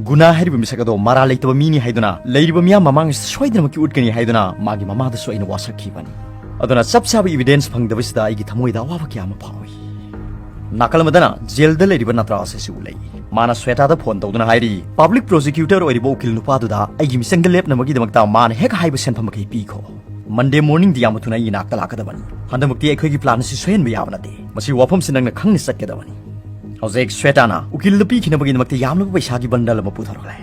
ꯒꯨꯅꯥ ꯍꯥꯏꯔꯤꯕ ꯃꯤꯁꯛ ꯑꯗꯣ ꯃꯔꯥꯜ ꯂꯩꯇꯕ ꯃꯤꯅꯤ ꯍꯥꯏꯗꯨꯅ ꯂꯩꯔꯤꯕ ꯃꯤꯌꯥꯝ ꯃꯃꯥꯡ ꯑꯁꯤꯗ ꯁꯣꯏꯗꯅꯃꯛꯀꯤ ꯎꯠꯀꯅꯤ ꯍꯥꯏꯗꯨꯅ ꯃꯥꯒꯤ ꯃꯃꯥꯗꯁꯨ ꯑꯩꯅ ꯋꯥꯁꯛꯈꯤꯕꯅꯤ꯫ ꯑꯗꯨꯅ ꯆꯞ ꯆꯥꯕ ꯏꯚꯤꯗꯦꯟꯁ ꯐꯪꯗꯕꯁꯤꯗ ꯑꯩꯒꯤ ꯊꯃꯣꯏꯗ ꯑꯋꯥꯕ ꯀꯌꯥ ꯑꯃ ꯐꯥꯎꯏ꯫ ꯅꯥꯀꯜ ꯑꯃꯗꯅ ꯖꯦꯜꯗ ꯂꯩꯔꯤꯕ ꯅꯇ꯭ꯔꯥꯖ ꯑꯁꯤ ꯎꯠꯂꯛꯏ꯫ ꯃꯥꯅ ꯁ꯭ꯋꯦꯇꯥꯗ ꯐꯣꯟ ꯇꯧꯗꯨꯅ ꯍꯥꯏꯔꯤ, ꯄꯕ꯭ꯂꯤꯛ ꯄ꯭ꯔꯣꯁꯤꯀ꯭ꯌꯨꯇꯔ ꯑꯣꯏꯔꯤꯕ ꯎꯀꯤꯜ ꯅꯨꯄꯥꯗꯨꯗ ꯑꯩꯒꯤ ꯃꯤꯆꯪꯗ ꯂꯦꯞꯅꯕꯒꯤꯗꯃꯛꯇ ꯃꯥꯅ ꯍꯦꯛ ꯍꯥꯏꯕ ꯁꯦꯟꯐꯝ ꯃꯈꯩ ꯄꯤꯈꯣ꯫ ꯃꯟꯗꯦ ꯃꯣꯔꯅꯤꯡꯗꯤ ꯌꯥꯝꯅ ꯊꯨꯅ ꯑꯩꯒꯤ ꯅꯥꯛꯇ ꯂꯥꯛꯀꯗꯕꯅꯤ꯫ ꯍꯟꯗꯛꯃꯛꯇꯤ ꯑꯩꯈꯣꯏꯒꯤ ꯄ꯭ꯂꯥꯟ ꯑꯁꯤ ꯁꯣꯏꯍꯟꯕ ꯌꯥꯕ ꯅꯠꯇꯦ꯫ ꯃꯁꯤ ꯋꯥꯐꯝꯁꯤ ꯅꯪꯅ ꯈꯪꯅ ꯆꯠꯀꯗꯕꯅꯤ꯫ ꯍꯧꯖꯤꯛ ꯁ꯭ꯋꯦꯇꯥꯅ ꯎꯀꯤꯜꯗ ꯄꯤꯈꯤꯅꯕꯒꯤꯗꯃꯛꯇ ꯌꯥꯝꯂꯕ ꯄꯩꯁꯥꯒꯤ ꯕꯟꯗꯜ ꯑꯃ ꯄꯨꯊꯣꯔꯛꯂꯦ꯫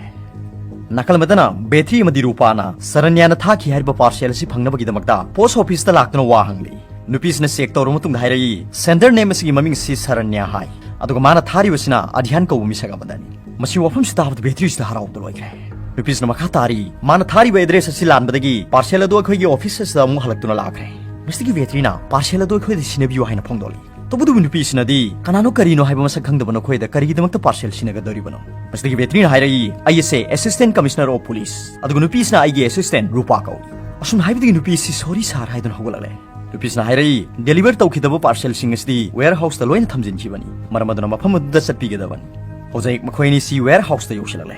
ꯅꯥꯀꯜ ꯑꯃꯗꯅ ꯕꯦꯇ꯭ꯔꯤ ꯑꯃꯗꯤ ꯔꯨꯄꯥꯅ ꯁꯔꯟꯌꯥꯅ ꯊꯥꯈꯤ ꯍꯥꯏꯔꯤꯕ ꯄꯥꯔꯁꯦꯜ ꯑꯁꯤ ꯐꯪꯅꯕꯒꯤꯗꯃꯛꯇ ꯄꯣꯁ ꯑꯣꯐꯤꯁꯇ ꯂꯥꯛꯇꯨꯅ ꯋꯥ ꯍꯪꯂꯤ꯫ ꯅꯨꯄꯤꯁꯤꯅ ꯆꯦꯛ ꯇꯧꯔꯕ ꯃꯇꯨꯡꯗ ꯍꯥꯏꯔꯛꯏ, ꯁꯦꯟꯗꯔ ꯅꯦꯝ ꯑꯁꯤꯒꯤ ꯃꯃꯤꯡ ꯑꯁꯤ ꯁꯔꯟꯌꯥ ꯍꯥꯏ, ꯑꯗꯨꯒ ꯃꯥꯅ ꯊꯥꯔꯤꯕꯁꯤꯅ ꯑꯙ꯭ꯌꯥꯟ ꯀꯧꯕ ꯃꯤꯁꯛ ꯑꯃꯗꯅꯤ꯫ ꯃꯁꯤ ꯋꯥꯐꯝꯁꯤ ꯇꯥꯕꯗ ꯕꯦꯇ꯭ꯔꯤꯁꯤꯗ ꯍꯔꯥꯎꯕꯗ ꯂꯣꯏꯈ꯭ꯔꯦ꯫ ꯅꯨꯄꯤꯁꯤꯅ ꯃꯈꯥ ꯇꯥꯔꯤ, ꯃꯥꯅ ꯊꯥꯔꯤꯕ ꯑꯦꯗ꯭ꯔꯦꯁ ꯑꯁꯤ ꯂꯥꯟꯕꯗꯒꯤ ꯄꯥꯔꯁꯦꯜ ꯑꯗꯨ ꯑꯩꯈꯣꯏꯒꯤ ꯑꯣꯐꯤꯁ ꯑꯁꯤꯗ ꯑꯃꯨꯛ ꯍꯜꯂꯛꯇꯨꯅ ꯂꯥꯛꯈ꯭ꯔꯦ꯫ ꯃꯁꯤꯗꯒꯤ ꯕꯦꯇ꯭ꯔꯤꯅ ꯄꯥꯔꯁꯦꯜ ꯑꯗꯨ ꯑꯩꯈꯣꯏꯗ ꯁꯤꯟꯅꯕꯤꯌꯨ ꯍꯥꯏꯅ ꯐꯣꯡꯗꯣꯛꯂꯤ꯫ ꯇꯧꯕꯇꯕꯨ ꯅꯨꯄꯤꯁꯤꯅꯗꯤ ꯀꯅꯥꯅꯣ ꯀꯔꯤꯅꯣ ꯍꯥꯏꯕ ꯃꯁꯛ ꯈꯪꯗꯕ ꯅꯈꯣꯏꯗ ꯀꯔꯤꯒꯤꯗꯃꯛꯇ ꯄꯥꯔꯁꯦꯜ ꯁꯤꯟꯅꯒꯗꯧꯔꯤꯕꯅꯣ? ꯃꯁꯤꯗꯒꯤ ꯕꯦꯇ꯭ꯔꯤꯅ ꯍꯥꯏꯔꯛꯏ, ꯑꯩ ꯑꯁꯦ Assistant Commissioner of Police, ꯑꯗꯨꯒ ꯅꯨꯄꯤꯁꯤꯅ ꯑꯩꯒꯤ ꯑꯦꯁꯤꯁꯇꯦꯟ ꯔꯨꯄꯥ ꯀꯧꯏ꯫ ꯑꯁꯨꯝ ꯍꯥꯏꯕꯗꯒꯤ ꯅꯨꯄꯤ ꯑꯁꯤ "ꯁꯣꯔꯤ ꯁꯥꯔ" ꯍꯥꯏꯗꯨꯅ ꯍꯧꯒꯠꯂꯛꯂꯦ꯫ ꯅꯨꯄꯤꯁꯤꯅ ꯍꯥꯏꯔꯛꯏ, ꯗꯦꯂꯤꯚꯔ ꯇꯧꯈꯤꯗꯕ ꯄꯥꯔꯁꯦꯜꯁꯤꯡ ꯑꯁꯤꯗꯤ ꯋꯦꯌꯔ ꯍꯥꯎꯁꯇ ꯂꯣꯏꯅ ꯊꯝꯖꯤꯟꯈꯤꯕꯅꯤ, ꯃꯔꯝ ꯑꯗꯨꯅ ꯃꯐꯝ ꯑꯗꯨꯗ ꯆꯠꯄꯤꯒꯗꯕꯅꯤ꯫ ꯍꯧꯖꯤꯛ ꯃꯈꯣꯏ ꯑꯅꯤꯁꯤ ꯋꯦꯌꯔ ꯍꯥꯎꯁꯇ ꯌꯧꯁꯤꯜꯂꯛꯂꯦ꯫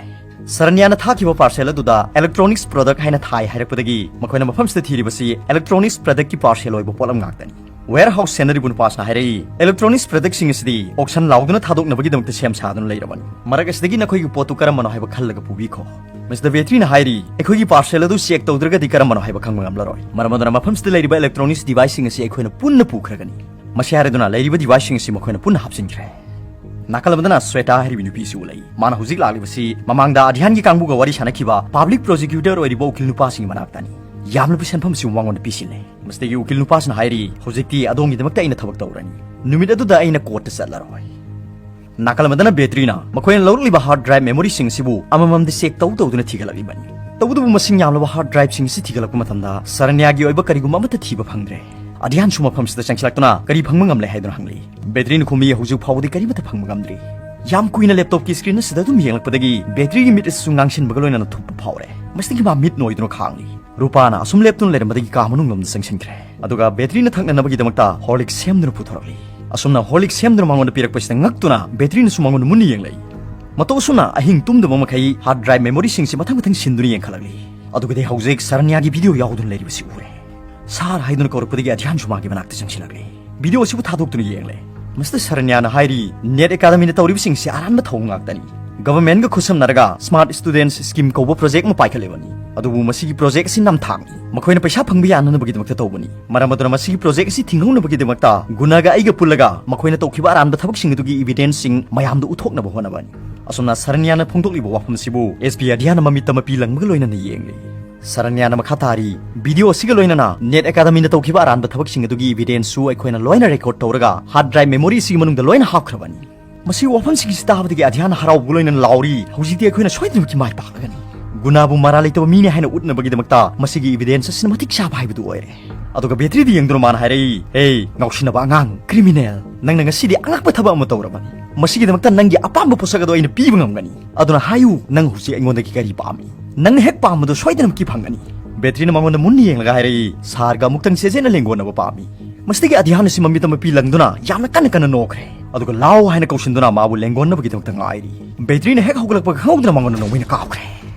ꯁꯔꯟꯌꯥꯅ ꯊꯥꯈꯤꯕ ꯄꯥꯔꯁꯦꯜ ꯑꯗꯨꯗ electronics product ꯍꯥꯏꯅ ꯊꯥꯏ ꯍꯥꯏꯔꯛꯄꯗꯒꯤ ꯃꯈꯣꯏꯅ ꯃꯐꯝꯁꯤꯗ ꯊꯤꯔꯤꯕꯁꯤ electronics productꯀꯤ ꯄꯥꯔꯁꯦꯜ ꯑꯣꯏꯕ ꯄꯣꯠꯂꯝ ꯉꯥꯛꯇꯅꯤ꯫ ꯋꯦꯌꯔ ꯍꯥꯎꯁ ꯁꯦꯟꯅꯔꯤꯕ ꯅꯨꯄꯥꯁꯤꯅ ꯍꯥꯏꯔꯛꯏ, electronics productꯁꯤꯡ ꯑꯁꯤꯗꯤ ꯑꯣꯛꯁꯟ ꯂꯥꯎꯗꯨꯅ ꯊꯥꯗꯣꯛꯅꯕꯒꯤꯗꯃꯛꯇ ꯁꯦꯝ ꯁꯥꯗꯨꯅ ꯂꯩꯔꯕꯅꯤ꯫ ꯃꯔꯛ ꯑꯁꯤꯗꯒꯤ ꯅꯈꯣꯏꯒꯤ ꯄꯣꯠꯇꯨ ꯀꯔꯝꯕꯅꯣ ꯍꯥꯏꯕ ꯈꯜꯂꯒ ꯄꯨꯕꯤꯈꯣ꯫ ꯃꯁꯤꯗ ꯕꯦꯇ꯭ꯔꯤꯅ ꯍꯥꯏꯔꯤ, ꯑꯩꯈꯣꯏꯒꯤ ꯄꯥꯔꯁꯦꯜ ꯑꯗꯨ ꯆꯦꯛ ꯇꯧꯗ꯭ꯔꯒꯗꯤ ꯀꯔꯝꯕꯅꯣ ꯍꯥꯏꯕ ꯈꯪꯕ ꯉꯝꯂꯔꯣꯏ꯫ ꯃꯔꯝ ꯑꯗꯨꯅ ꯃꯐꯝꯁꯤꯗ ꯂꯩꯔꯤꯕ electronics deviceꯁꯤꯡ ꯑꯁꯤ ꯑꯩꯈꯣꯏꯅ ꯄꯨꯟꯅ ꯄꯨꯈ꯭ꯔꯒꯅꯤ꯫ ꯃꯁꯤ ꯍꯥꯏꯔꯗꯨꯅ ꯂꯩꯔꯤꯕ deviceꯁꯤꯡ ꯑꯁꯤ ꯃꯈꯣꯏꯅ ꯄꯨꯟꯅ ꯍꯥꯞꯆꯤꯟꯈ꯭ꯔꯦ꯫ ꯅꯥꯀꯜ ꯑꯃꯗꯅ ꯁ꯭ꯋꯦꯇꯥ ꯍꯥꯏꯔꯤꯕ ꯅꯨꯄꯤ ꯑꯁꯤ ꯎꯠꯂꯛꯏ꯫ ꯃꯥꯅ ꯍꯧꯖꯤꯛ ꯂꯥꯛꯂꯤꯕꯁꯤ ꯃꯃꯥꯡꯗ ꯑꯙ꯭ꯌꯥꯟꯒꯤ ꯀꯥꯡꯕꯨꯒ ꯋꯥꯔꯤ ꯁꯥꯟꯅꯈꯤꯕ ꯄꯕ꯭ꯂꯤꯛ ꯄ꯭ꯔꯣꯁꯤꯀ꯭ꯌꯨꯇꯔ ꯑꯣꯏꯔꯤꯕ ꯎꯀꯤꯜ ꯅꯨꯄꯥꯁꯤꯡꯒꯤ ꯃꯅꯥꯛꯇꯅꯤ꯫ ꯌꯥꯝꯂꯕ ꯁꯦꯟꯐꯝꯁꯤ ꯃꯉꯣꯟꯗ ꯄꯤꯁꯤꯜꯂꯦ꯫ ꯃꯁꯤꯗꯒꯤ ꯎꯀꯤꯜ ꯅꯨꯄꯥꯁꯤꯅ ꯍꯥꯏꯔꯤ, "ꯍꯧꯖꯤꯛꯇꯤ ꯑꯗꯣꯝꯒꯤꯗꯃꯛꯇ ꯑꯩꯅ ꯊꯕꯛ ꯇꯧꯔꯅꯤ꯫ ꯅꯨꯃꯤꯠ ꯑꯗꯨꯗ ꯑꯩꯅ ꯀꯣꯔꯠꯇ ꯆꯠꯂꯔꯣꯏ"꯫ ꯅꯥꯀꯜ ꯑꯃꯗꯅ ꯕꯦꯇ꯭ꯔꯤꯅ ꯃꯈꯣꯏꯅ ꯂꯧꯔꯛꯂꯤꯕ ꯍꯥꯔꯗ ꯗ꯭ꯔꯥꯏꯚ ꯃꯦꯃꯣꯔꯤꯁꯤꯡ ꯑꯁꯤꯕꯨ ꯑꯃꯃꯝꯗꯤ ꯆꯦꯛ ꯇꯧ ꯇꯧꯗꯨꯅ ꯊꯤꯒꯠꯂꯛꯂꯤꯕꯅꯤ꯫ ꯇꯧꯕꯇꯕꯨ ꯃꯁꯤꯡ ꯌꯥꯝꯂꯕ ꯍꯥꯔꯗ ꯗ꯭ꯔꯥꯏꯚꯁꯤꯡ ꯑꯁꯤ ꯊꯤꯒꯠꯂꯛꯄ ꯃꯇꯝꯗ ꯁꯔꯅ꯭ꯌꯥꯒꯤ ꯑꯣꯏꯕ ꯀꯔꯤꯒꯨꯝꯕ ꯑꯃꯠꯇ ꯊꯤꯕ ꯐꯪꯗ꯭ꯔꯦ꯫ ꯑꯙ꯭ꯌꯥꯟꯁꯨ ꯃꯐꯝꯁꯤꯗ ꯆꯪꯁꯤꯜꯂꯛꯇꯨꯅ ꯀꯔꯤ ꯐꯪꯕ ꯉꯝꯂꯦ ꯍꯥꯏꯗꯨꯅ ꯍꯪꯂꯤ꯫ ꯕꯦꯇ꯭ꯔꯤꯅ ꯈꯨꯝꯃꯤ, "ꯍꯧꯖꯤꯛ ꯐꯥꯎꯕꯗꯤ ꯀꯔꯤꯃꯠꯇ ꯐꯪꯕ ꯉꯝꯗ꯭ꯔꯤ"꯫ ꯌꯥꯝ ꯀꯨꯏꯅ ꯂꯦꯞꯇꯣꯞꯀꯤ ꯁ꯭ꯀ꯭ꯔꯤꯟ ꯑꯁꯤꯗ ꯑꯗꯨꯝ ꯌꯦꯡꯂꯛꯄꯗꯒꯤ ꯕꯦꯇ꯭ꯔꯤꯒꯤ ꯃꯤꯠ ꯑꯁꯤꯁꯨ ꯉꯥꯡꯁꯤꯟꯕꯒ ꯂꯣꯏꯅꯅ ꯊꯨꯞꯄ ꯐꯥꯎꯔꯦ꯫ ꯃꯁꯤꯗꯒꯤ ꯃꯥ ꯃꯤꯠ ꯅꯣꯏꯗꯨꯅ ꯈꯥꯡꯂꯤ꯫ ꯔꯨꯄꯥꯅ ꯑꯁꯨꯝ ꯂꯦꯞꯇꯨꯅ ꯂꯩꯔꯝꯕꯗꯒꯤ ꯀꯥ ꯃꯅꯨꯡꯂꯣꯝꯗ ꯆꯪꯁꯤꯟꯈ꯭ꯔꯦ꯫ ꯑꯗꯨꯒ ꯕꯦꯇ꯭ꯔꯤꯅ ꯊꯛꯅꯅꯕꯒꯤꯗꯃꯛꯇ ꯍꯣꯔꯂꯤꯛꯁ ꯁꯦꯝꯗꯨꯅ ꯄꯨꯊꯣꯔꯛꯂꯤ꯫ ꯑꯁꯨꯝꯅ ꯍꯣꯔꯂꯤꯛꯁ ꯁꯦꯝꯗꯨꯅ ꯃꯉꯣꯟꯗ ꯄꯤꯔꯛꯄꯁꯤꯗ ꯉꯛꯇꯨꯅ ꯕꯦꯇ꯭ꯔꯤꯅꯁꯨ ꯃꯉꯣꯟꯗ ꯃꯨꯟꯅ ꯌꯦꯡꯂꯛꯏ꯫ ꯃꯇꯧ ꯑꯁꯨꯝꯅ ꯑꯍꯤꯡ ꯇꯨꯝꯗꯕ ꯃꯈꯩ ꯍꯥꯔꯗ ꯗ꯭ꯔꯥꯏꯚ ꯃꯦꯃꯣꯔꯤꯁꯤꯡꯁꯤ ꯃꯊꯪ ꯃꯊꯪ ꯁꯤꯟꯗꯨꯅ ꯌꯦꯡꯈꯠꯂꯛꯂꯤ꯫ ꯑꯗꯨꯒꯗꯤ ꯍꯧꯖꯤꯛ ꯁꯔꯅ꯭ꯌꯥꯒꯤ ꯚꯤꯗꯤꯑꯣ ꯌꯥꯎꯗꯨꯅ ꯂꯩꯔꯤꯕꯁꯤ ꯎꯔꯦ꯫ ꯁꯥꯔ ꯍꯥꯏꯗꯨꯅ ꯀꯧꯔꯛꯄꯗꯒꯤ ꯑꯙ꯭ꯌꯥꯟꯁꯨ ꯃꯥꯒꯤ ꯃꯅꯥꯛꯇ ꯆꯪꯁꯤꯜꯂꯛꯂꯤ꯫ ꯚꯤꯗꯤꯑꯣ ꯑꯁꯤꯕꯨ ꯊꯥꯗꯣꯛꯇꯨꯅ ꯌꯦꯡꯂꯦ꯫ ꯃꯁꯤꯗ ꯁꯔꯅ꯭ꯌꯥꯅ ꯍꯥꯏꯔꯤ, "ꯅꯦꯠ ꯑꯦꯀꯥꯗꯃꯤꯅ ꯇꯧꯔꯤꯕꯁꯤꯡꯁꯤ ꯑꯔꯥꯟꯕ ꯊꯧꯑꯣꯡ ꯉꯥꯛꯇꯅꯤ꯫ ꯒꯚꯔꯟꯃꯦꯟꯠꯒ ꯈꯨꯠꯁꯝꯅꯔꯒ ꯁ꯭ꯃꯥꯔꯠ ꯁ꯭ꯇꯨꯗꯦꯟꯠꯁ ꯁ꯭ꯀꯤꯝ ꯀꯧꯕ ꯄ꯭ꯔꯣꯖꯦꯛ ꯑꯃ ꯄꯥꯏꯈꯠꯂꯤꯕꯅꯤ꯫ ꯑꯗꯨꯕꯨ ꯃꯁꯤꯒꯤ ꯄ꯭ꯔꯣꯖꯦꯛ ꯑꯁꯤ ꯅꯝꯊꯥꯛꯅꯤ꯫ ꯃꯈꯣꯏꯅ ꯄꯩꯁꯥ ꯐꯪꯕ ꯌꯥꯅꯅꯕꯒꯤꯗꯃꯛꯇ ꯇꯧꯕꯅꯤ꯫ ꯃꯔꯝ ꯑꯗꯨꯅ ꯃꯁꯤꯒꯤ ꯄ꯭ꯔꯣꯖꯦꯛ ꯑꯁꯤ ꯊꯤꯡꯍꯧꯅꯕꯒꯤꯗꯃꯛꯇ ꯒꯨꯅꯥꯒ ꯑꯩꯒ ꯄꯨꯜꯂꯒ ꯃꯈꯣꯏꯅ ꯇꯧꯈꯤꯕ ꯑꯔꯥꯟꯕ ꯊꯕꯛꯁꯤꯡ ꯑꯗꯨꯒꯤ ꯏꯚꯤꯗꯦꯟꯁꯁꯤꯡ ꯃꯌꯥꯝꯗ ꯎꯠꯊꯣꯛꯅꯕ ꯍꯣꯠꯅꯕꯅꯤ"꯫ ꯑꯁꯨꯝꯅ ꯁꯔꯅ꯭ꯌꯥꯅ ꯐꯣꯡꯗꯣꯛꯂꯤꯕ ꯋꯥꯐꯝꯁꯤꯕꯨ ꯑꯦꯁ ꯄꯤ ꯑꯙ꯭ꯌꯥꯟꯅ ꯃꯃꯤꯠꯇ ꯃꯄꯤ ꯂꯪꯕꯒ ꯂꯣꯏꯅꯅ ꯌꯦꯡꯂꯤ꯫ ꯁꯔꯅ꯭ꯌꯥꯅ ꯃꯈꯥ ꯇꯥꯔꯤ, "ꯚꯤꯗꯤꯑꯣ ꯑꯁꯤꯒ ꯂꯣꯏꯅꯅ ꯅꯦꯠ ꯑꯦꯀꯥꯗꯃꯤꯅ ꯇꯧꯈꯤꯕ ꯑꯔꯥꯟꯕ ꯊꯕꯛꯁꯤꯡ ꯑꯗꯨꯒꯤ ꯏꯚꯤꯗꯦꯟꯁꯁꯨ ꯑꯩꯈꯣꯏꯅ ꯂꯣꯏꯅ ꯔꯦꯀꯣꯔꯗ ꯇꯧꯔꯒ ꯍꯥꯔꯗ ꯗ꯭ꯔꯥꯏꯚ ꯃꯦꯃꯣꯔꯤ ꯑꯁꯤꯒꯤ ꯃꯅꯨꯡꯗ ꯂꯣꯏꯅ ꯍꯥꯞꯈ꯭ꯔꯕꯅꯤ"꯫ ꯃꯁꯤꯒꯤ ꯋꯥꯐꯝꯁꯤꯡꯁꯤ ꯇꯥꯕꯗꯒꯤ ꯑꯙ꯭ꯌꯥꯟꯅ ꯍꯔꯥꯎꯕꯒ ꯂꯣꯏꯅꯅ ꯂꯥꯎꯔꯤ, "ꯍꯧꯖꯤꯛꯇꯤ ꯑꯩꯈꯣꯏꯅ ꯁꯣꯏꯗꯅꯃꯛꯀꯤ ꯃꯥꯏ ꯄꯥꯛꯂꯒꯅꯤ"꯫ ꯒꯨꯅꯥꯕꯨ ꯃꯔꯥꯜ ꯂꯩꯇꯕ ꯃꯤꯅꯤ ꯍꯥꯏꯅ ꯎꯠꯅꯕꯒꯤꯗꯃꯛꯇ ꯃꯁꯤꯒꯤ ꯏꯚꯤꯗꯦꯟꯁ ꯑꯁꯤꯅ ꯃꯇꯤꯛ ꯆꯥꯕ ꯍꯥꯏꯕꯗꯨ ꯑꯣꯏꯔꯦ꯫ ꯑꯗꯨꯒ ꯕꯦꯇ꯭ꯔꯤꯗ ꯌꯦꯡꯗꯨꯅ ꯃꯥꯅ ꯍꯥꯏꯔꯛꯏ, "ꯍꯦ, ꯉꯥꯎꯁꯤꯟꯅꯕ ꯑꯉꯥꯡ, ꯀ꯭ꯔꯤꯃꯤꯅꯦꯜ, ꯅꯪꯅ ꯉꯁꯤꯗꯤ ꯑꯉꯛꯄ ꯊꯕꯛ ꯑꯃ ꯇꯧꯔꯕꯅꯤ꯫ ꯃꯁꯤꯒꯤꯗꯃꯛꯇ ꯅꯪꯒꯤ ꯑꯄꯥꯝꯕ ꯄꯣꯠꯁꯛ ꯑꯗꯨ ꯑꯩꯅ ꯄꯤꯕ ꯉꯝꯒꯅꯤ꯫ ꯑꯗꯨꯅ ꯍꯥꯏꯌꯨ, ꯅꯪ ꯍꯧꯖꯤꯛ ꯑꯩꯉꯣꯟꯗꯒꯤ ꯀꯔꯤ ꯄꯥꯝꯃꯤ? ꯅꯪꯅ ꯍꯦꯛ ꯄꯥꯝꯕꯗꯨ ꯁꯣꯏꯗꯅꯃꯛꯀꯤ ꯐꯪꯒꯅꯤ"꯫ ꯕꯦꯇ꯭ꯔꯤꯅ ꯃꯉꯣꯟꯗ ꯃꯨꯟꯅ ꯌꯦꯡꯂꯒ ꯍꯥꯏꯔꯛꯏ, "ꯁꯥꯔꯒ ꯑꯃꯨꯛꯇꯪ ꯆꯦꯖꯦꯠꯅ ꯂꯦꯡꯒꯣꯟꯅꯕ ꯄꯥꯝꯃꯤ"꯫ ꯃꯁꯤꯗꯒꯤ ꯑꯙ꯭ꯌꯥꯟꯅꯁꯤ ꯃꯃꯤꯠꯇ ꯃꯄꯤ ꯂꯪꯗꯨꯅ ꯌꯥꯝꯅ ꯀꯟꯅ ꯀꯟꯅ ꯅꯣꯛꯈ꯭ꯔꯦ꯫ ꯑꯗꯨꯒ "ꯂꯥꯎ" ꯍꯥꯏꯅ ꯀꯧꯁꯤꯟꯗꯨꯅ ꯃꯥꯕꯨ ꯂꯦꯡꯒꯣꯟꯅꯕꯒꯤꯗꯃꯛꯇ ꯉꯥꯏꯔꯤ꯫ ꯕꯦꯇ꯭ꯔꯤꯅ ꯍꯦꯛ ꯍꯧꯒꯠꯂꯛꯄꯒ ꯈꯪꯍꯧꯗꯅ ꯃꯉꯣꯟꯗ ꯅꯣꯡꯃꯩꯅ ꯀꯥꯞꯈ꯭ꯔꯦ꯫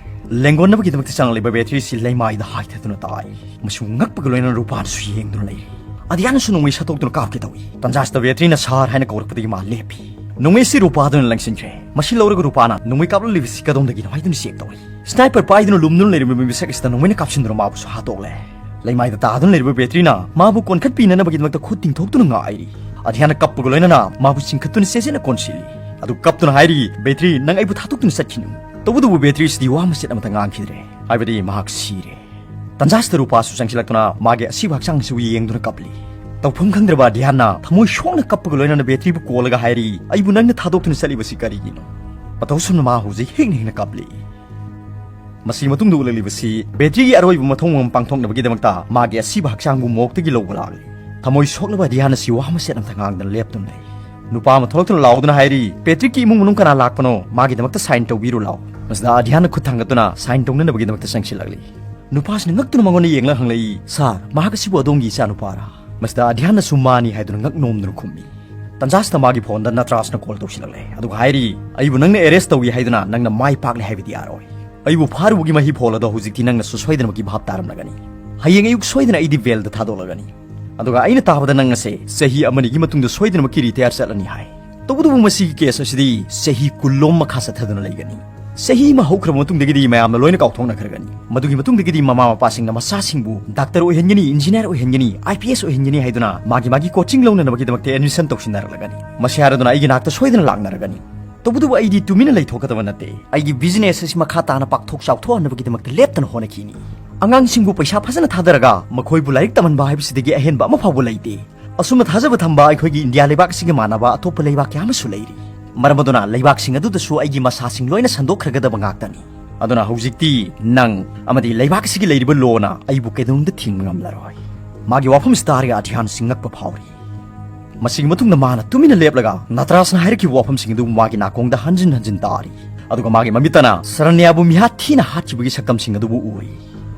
ꯂꯦꯡꯒꯣꯟꯅꯕꯒꯤꯗꯃꯛꯇ ꯆꯪꯂꯛꯂꯤꯕ ꯕꯦꯇ꯭ꯔꯤꯁꯤ ꯂꯩꯃꯥꯏꯗ ꯍꯥꯏꯊꯗꯨꯅ ꯇꯥꯔꯤ꯫ ꯃꯁꯤꯕꯨ ꯉꯛꯄꯒ ꯂꯣꯏꯅꯅ ꯔꯨꯄꯥꯅꯁꯨ ꯌꯦꯡꯗꯨꯅ ꯂꯩꯔꯤ꯫ ꯑꯙ꯭ꯌꯥꯟꯅꯁꯨ ꯅꯣꯡꯃꯩ ꯁꯠꯇꯣꯛꯇꯨꯅ ꯀꯥꯞꯀꯦ ꯇꯧꯏ꯫ ꯇꯟꯖꯥꯁꯤꯗ ꯕꯦꯇ꯭ꯔꯤꯅ "ꯁꯥꯔ" ꯍꯥꯏꯅ ꯀꯧꯔꯛꯄꯗꯒꯤ ꯃꯥ ꯂꯦꯞꯄꯤ꯫ ꯅꯣꯡꯃꯩꯁꯤ ꯔꯨꯄꯥꯗꯨꯅ ꯂꯪꯁꯤꯟꯈ꯭ꯔꯦ꯫ ꯃꯁꯤ ꯂꯧꯔꯒ ꯔꯨꯄꯥꯅ ꯅꯣꯡꯃꯩ ꯀꯥꯞꯂꯛꯂꯤꯕꯁꯤ ꯀꯗꯣꯝꯗꯒꯤꯅꯣ ꯍꯥꯏꯗꯨꯅ ꯆꯦꯛ ꯇꯧꯔꯤ꯫ ꯁ꯭ꯅꯥꯏꯄꯔ ꯄꯥꯏꯗꯨꯅ ꯂꯨꯝꯗꯨꯅ ꯂꯩꯔꯝꯕ ꯃꯤꯁꯛ ꯑꯁꯤꯗ ꯅꯣꯡꯃꯩꯅ ꯀꯥꯞꯁꯤꯟꯗꯨꯅ ꯃꯥꯕꯨꯁꯨ ꯍꯥꯠꯇꯣꯛꯂꯦ꯫ ꯂꯩꯃꯥꯏꯗ ꯇꯥꯗꯨꯅ ꯂꯩꯔꯤꯕ ꯕꯦꯇ꯭ꯔꯤꯅ ꯃꯥꯕꯨ ꯀꯣꯟꯈꯠꯄꯤꯅꯅꯕꯒꯤꯗꯃꯛꯇ ꯈꯨꯠ ꯇꯤꯡꯊꯣꯛꯇꯨꯅ ꯉꯥꯏꯔꯤ꯫ ꯑꯙ꯭ꯌꯥꯟꯅ ꯀꯞꯄꯒ ꯂꯣꯏꯅꯅ ꯃꯥꯕꯨ ꯆꯤꯡꯈꯠꯇꯨꯅ ꯆꯦꯠꯆꯦꯠꯅ ꯀꯣꯟꯁꯤꯜꯂꯤ꯫ ꯑꯗꯨ ꯀꯞꯇꯨꯅ ꯍꯥꯏꯔꯤ, "ꯕꯦꯇ꯭ꯔꯤ, ꯅꯪ ꯑꯩꯕꯨ ꯊꯥꯗꯣꯛꯇꯨꯅ ꯆꯠꯈꯤꯅꯨ"꯫ ꯇꯧꯕꯇꯕꯨ ꯕꯦꯇ꯭ꯔꯤꯁꯤꯗꯤ ꯋꯥ ꯃꯆꯦꯠ ꯑꯃꯠꯇ ꯉꯥꯡꯈꯤꯗ꯭ꯔꯦ, ꯍꯥꯏꯕꯗꯤ ꯃꯍꯥꯛ ꯁꯤꯔꯦ꯫ ꯇꯟꯖꯥꯁꯤꯗ ꯔꯨꯄꯥꯁꯨ ꯆꯪꯁꯤꯜꯂꯛꯇꯨꯅ ꯃꯥꯒꯤ ꯑꯁꯤꯕ ꯍꯛꯆꯥꯡꯁꯤꯕꯨ ꯌꯦꯡꯗꯨꯅ ꯀꯞꯂꯤ꯫ ꯇꯧꯐꯝ ꯈꯪꯗ꯭ꯔꯕ ꯑꯙ꯭ꯌꯥꯟꯅ ꯊꯃꯣꯏ ꯁꯣꯛꯅ ꯀꯞꯄꯒ ꯂꯣꯏꯅꯅ ꯕꯦꯇ꯭ꯔꯤꯕꯨ ꯀꯣꯜꯂꯒ ꯍꯥꯏꯔꯤ, "ꯑꯩꯕꯨ ꯅꯪꯅ ꯊꯥꯗꯣꯛꯇꯨꯅ ꯆꯠꯂꯤꯕꯁꯤ ꯀꯔꯤꯒꯤꯅꯣ?" ꯃꯇꯧꯁꯨꯝꯅ ꯃꯥ ꯍꯧꯖꯤꯛ ꯍꯤꯡꯅ ꯍꯤꯡꯅ ꯀꯞꯂꯤ꯫ ꯃꯁꯤꯒꯤ ꯃꯇꯨꯡꯗ ꯎꯠꯂꯛꯂꯤꯕꯁꯤ ꯕꯦꯇ꯭ꯔꯤꯒꯤ ꯑꯔꯣꯏꯕ ꯃꯊꯧ ꯃꯉꯝ ꯄꯥꯡꯊꯣꯛꯅꯕꯒꯤꯗꯃꯛꯇ ꯃꯥꯒꯤ ꯑꯁꯤꯕ ꯍꯛꯆꯥꯡꯕꯨ ꯃꯣꯛꯇꯒꯤ ꯂꯧꯕ ꯂꯥꯛꯂꯤ꯫ ꯊꯃꯣꯏ ꯁꯣꯛꯂꯕ ꯑꯙ꯭ꯌꯥꯟ ꯑꯁꯤ ꯋꯥ ꯃꯆꯦꯠ ꯑꯃꯇ ꯉꯥꯡꯗꯅ ꯂꯦꯞꯇꯨꯅ ꯂꯩ꯫ ꯅꯨꯄꯥ ꯑꯃ ꯊꯣꯛꯂꯛꯇꯨꯅ ꯂꯥꯎꯗꯨꯅ ꯍꯥꯏꯔꯤ, "ꯄꯦꯇ꯭ꯔꯤꯛꯀꯤ ꯏꯃꯨꯡ ꯃꯅꯨꯡ ꯀꯅꯥ ꯂꯥꯛꯄꯅꯣ? ꯃꯥꯒꯤꯗꯃꯛꯇ ꯁꯥꯏꯟ ꯇꯧꯕꯤꯔꯨ ꯂꯥꯎ꯫" ꯃꯁꯤꯗ ꯑꯙ꯭ꯌꯥꯟꯅ ꯈꯨꯠ ꯊꯥꯡꯒꯠꯇꯨꯅ ꯁꯥꯏꯟ ꯇꯧꯅꯅꯕꯒꯤꯗꯃꯛꯇ ꯆꯪꯁꯤꯜꯂꯛꯂꯤ꯫ ꯅꯨꯄꯥꯁꯤꯅ ꯉꯛꯇꯨꯅ ꯃꯉꯣꯟꯗ ꯌꯦꯡꯂꯒ ꯍꯪꯂꯛꯏ, "ꯁꯥꯔ, ꯃꯍꯥꯛ ꯑꯁꯤꯕꯨ ꯑꯗꯣꯝꯒꯤ ꯏꯆꯥꯅꯨꯄꯥꯔꯥ?" ꯃꯁꯤꯗ ꯑꯙ꯭ꯌꯥꯟꯅꯁꯨ ꯃꯥꯅꯤ ꯍꯥꯏꯗꯨꯅ ꯉꯛ ꯅꯣꯝꯗꯨꯅ ꯈꯨꯝꯃꯤ꯫ ꯇꯟꯖꯥꯁꯤꯗ ꯃꯥꯒꯤ ꯐꯣꯟꯗ ꯅꯇ꯭ꯔꯥꯁꯅ ꯀꯣꯜ ꯇꯧꯁꯤꯜꯂꯛꯂꯦ, ꯑꯗꯨꯒ ꯍꯥꯏꯔꯤ, "ꯑꯩꯕꯨ ꯅꯪꯅ ꯑꯦꯔꯦꯁ ꯇꯧꯏ ꯍꯥꯏꯗꯨꯅ ꯅꯪꯅ ꯃꯥꯏ ꯄꯥꯛꯂꯦ ꯍꯥꯏꯕꯗꯤ ꯌꯥꯔꯣꯏ꯫ ꯑꯩꯕꯨ ꯐꯥꯔꯨꯕꯒꯤ ꯃꯍꯩ ꯐꯣꯜ ꯑꯗꯣ ꯍꯧꯖꯤꯛꯇꯤ ꯅꯪꯅꯁꯨ ꯁꯣꯏꯗꯅꯃꯛꯀꯤ ꯚꯥꯞ ꯇꯥꯔꯝꯂꯒꯅꯤ꯫ ꯍꯌꯦꯡ ꯑꯌꯨꯛ ꯁꯣꯏꯗꯅ ꯑꯩꯗꯤ ꯕꯦꯜꯗ ꯊꯥꯗꯣꯛꯂꯒꯅꯤ꯫ ꯑꯗꯨꯒ ꯑꯩꯅ ꯇꯥꯕꯗ ꯅꯪ ꯑꯁꯦ ꯆꯍꯤ ꯑꯃꯅꯤꯒꯤ ꯃꯇꯨꯡꯗ ꯁꯣꯏꯗꯅꯃꯛꯀꯤ ꯔꯤꯇꯥꯌꯔ ꯆꯠꯂꯅꯤ ꯍꯥꯏ꯫ ꯇꯧꯕꯇꯕꯨ ꯃꯁꯤꯒꯤ ꯀꯦꯁ ꯑꯁꯤꯗꯤ ꯆꯍꯤ ꯀꯨꯟꯂꯣꯝ ꯃꯈꯥ ꯆꯠꯊꯗꯨꯅ ꯂꯩꯒꯅꯤ꯫ ꯆꯍꯤ ꯑꯃ ꯍꯧꯈ꯭ꯔꯕ ꯃꯇꯨꯡꯗꯒꯤꯗꯤ ꯃꯌꯥꯝꯅ ꯂꯣꯏꯅ ꯀꯥꯎꯊꯣꯛꯅꯈ꯭ꯔꯒꯅꯤ꯫ ꯃꯗꯨꯒꯤ ꯃꯇꯨꯡꯗꯒꯤꯗꯤ ꯃꯃꯥ ꯃꯄꯥꯁꯤꯡꯅ ꯃꯆꯥꯁꯤꯡꯕꯨ doctor ꯑꯣꯏꯍꯟꯒꯅꯤ, engineer ꯑꯣꯏꯍꯟꯒꯅꯤ, I P S ꯑꯣꯏꯍꯟꯒꯅꯤ ꯍꯥꯏꯗꯨꯅ ꯃꯥꯒꯤ ꯃꯥꯒꯤ ꯀꯣꯆꯤꯡ ꯂꯧꯅꯅꯕꯒꯤꯗꯃꯛꯇ ꯑꯦꯗꯃꯤꯁꯟ ꯇꯧꯁꯤꯟꯅꯔꯛꯂꯒꯅꯤ꯫ ꯃꯁꯤ ꯍꯥꯏꯔꯗꯨꯅ ꯑꯩꯒꯤ ꯅꯥꯛꯇ ꯁꯣꯏꯗꯅ ꯂꯥꯛꯅꯔꯒꯅꯤ꯫ ꯇꯧꯕꯇꯕꯨ ꯑꯩꯗꯤ ꯇꯨꯃꯤꯟꯅ ꯂꯩꯊꯣꯛꯀꯗꯕ ꯅꯠꯇꯦ꯫ ꯑꯩꯒꯤ ꯕꯤꯖꯤꯅꯦꯁ ꯑꯁꯤ ꯃꯈꯥ ꯇꯥꯅ ꯄꯥꯛꯊꯣꯛ ꯆꯥꯎꯊꯣꯛꯍꯟꯅꯕꯒꯤꯗꯃꯛꯇ ꯂꯦꯞꯇꯅ ꯍꯣꯠꯅꯈꯤꯅꯤ꯫ ꯑꯉꯥꯡꯁꯤꯡꯕꯨ ꯄꯩꯁꯥ ꯐꯖꯅ ꯊꯥꯗꯔꯒ ꯃꯈꯣꯏꯕꯨ ꯂꯥꯏꯔꯤꯛ ꯇꯝꯍꯟꯕ ꯍꯥꯏꯕꯁꯤꯗꯒꯤ ꯑꯍꯦꯟꯕ ꯑꯃ ꯐꯥꯎꯕ ꯂꯩꯇꯦ꯫ ꯑꯁꯨꯝꯅ ꯊꯥꯖꯕ ꯊꯝꯕ ꯑꯩꯈꯣꯏꯒꯤ ꯏꯟꯗꯤꯌꯥ ꯂꯩꯕꯥꯛ ꯑꯁꯤꯒꯤ ꯃꯥꯟꯅꯕ ꯑꯇꯣꯞꯄ ꯂꯩꯕꯥꯛ ꯀꯌꯥ ꯑꯃꯁꯨ ꯂꯩꯔꯤ꯫ ꯃꯔꯝ ꯑꯗꯨꯅ ꯂꯩꯕꯥꯛꯁꯤꯡ ꯑꯗꯨꯗꯁꯨ ꯑꯩꯒꯤ ꯃꯁꯥꯁꯤꯡ ꯂꯣꯏꯅ ꯁꯟꯗꯣꯛꯈ꯭ꯔꯒꯗꯕ ꯉꯥꯛꯇꯅꯤ꯫ ꯑꯗꯨꯅ ꯍꯧꯖꯤꯛꯇꯤ ꯅꯪ ꯑꯃꯗꯤ ꯂꯩꯕꯥꯛ ꯑꯁꯤꯒꯤ ꯂꯩꯔꯤꯕ ꯂꯣꯅ ꯑꯩꯕꯨ ꯀꯩꯗꯧꯅꯨꯡꯗ ꯊꯤꯡꯕ ꯉꯝꯂꯔꯣꯏ꯫" ꯃꯥꯒꯤ ꯋꯥꯐꯝꯁꯤ ꯇꯥꯔꯒ ꯑꯙ꯭ꯌꯥꯟ ꯁꯤꯡꯉꯛꯄ ꯐꯥꯎꯔꯤ꯫ ꯃꯁꯤꯒꯤ ꯃꯇꯨꯡꯗ ꯃꯥꯅ ꯇꯨꯃꯤꯟꯅ ꯂꯦꯞꯂꯒ ꯅꯇ꯭ꯔꯥꯁꯅ ꯍꯥꯏꯔꯛꯈꯤꯕ ꯋꯥꯐꯝꯁꯤꯡ ꯑꯗꯨ ꯃꯥꯒꯤ ꯅꯥꯀꯣꯡꯗ ꯍꯟꯖꯤꯟ ꯍꯟꯖꯤꯟ ꯇꯥꯔꯤ꯫ ꯑꯗꯨꯒ ꯃꯥꯒꯤ ꯃꯃꯤꯠꯇꯅ ꯁꯔꯅ꯭ꯌꯥꯕꯨ ꯃꯤꯍꯥꯠ ꯊꯤꯅ ꯍꯥꯠꯈꯤꯕꯒꯤ ꯁꯛꯇꯝꯁꯤꯡ ꯑꯗꯨꯕꯨ ꯎꯔꯤ꯫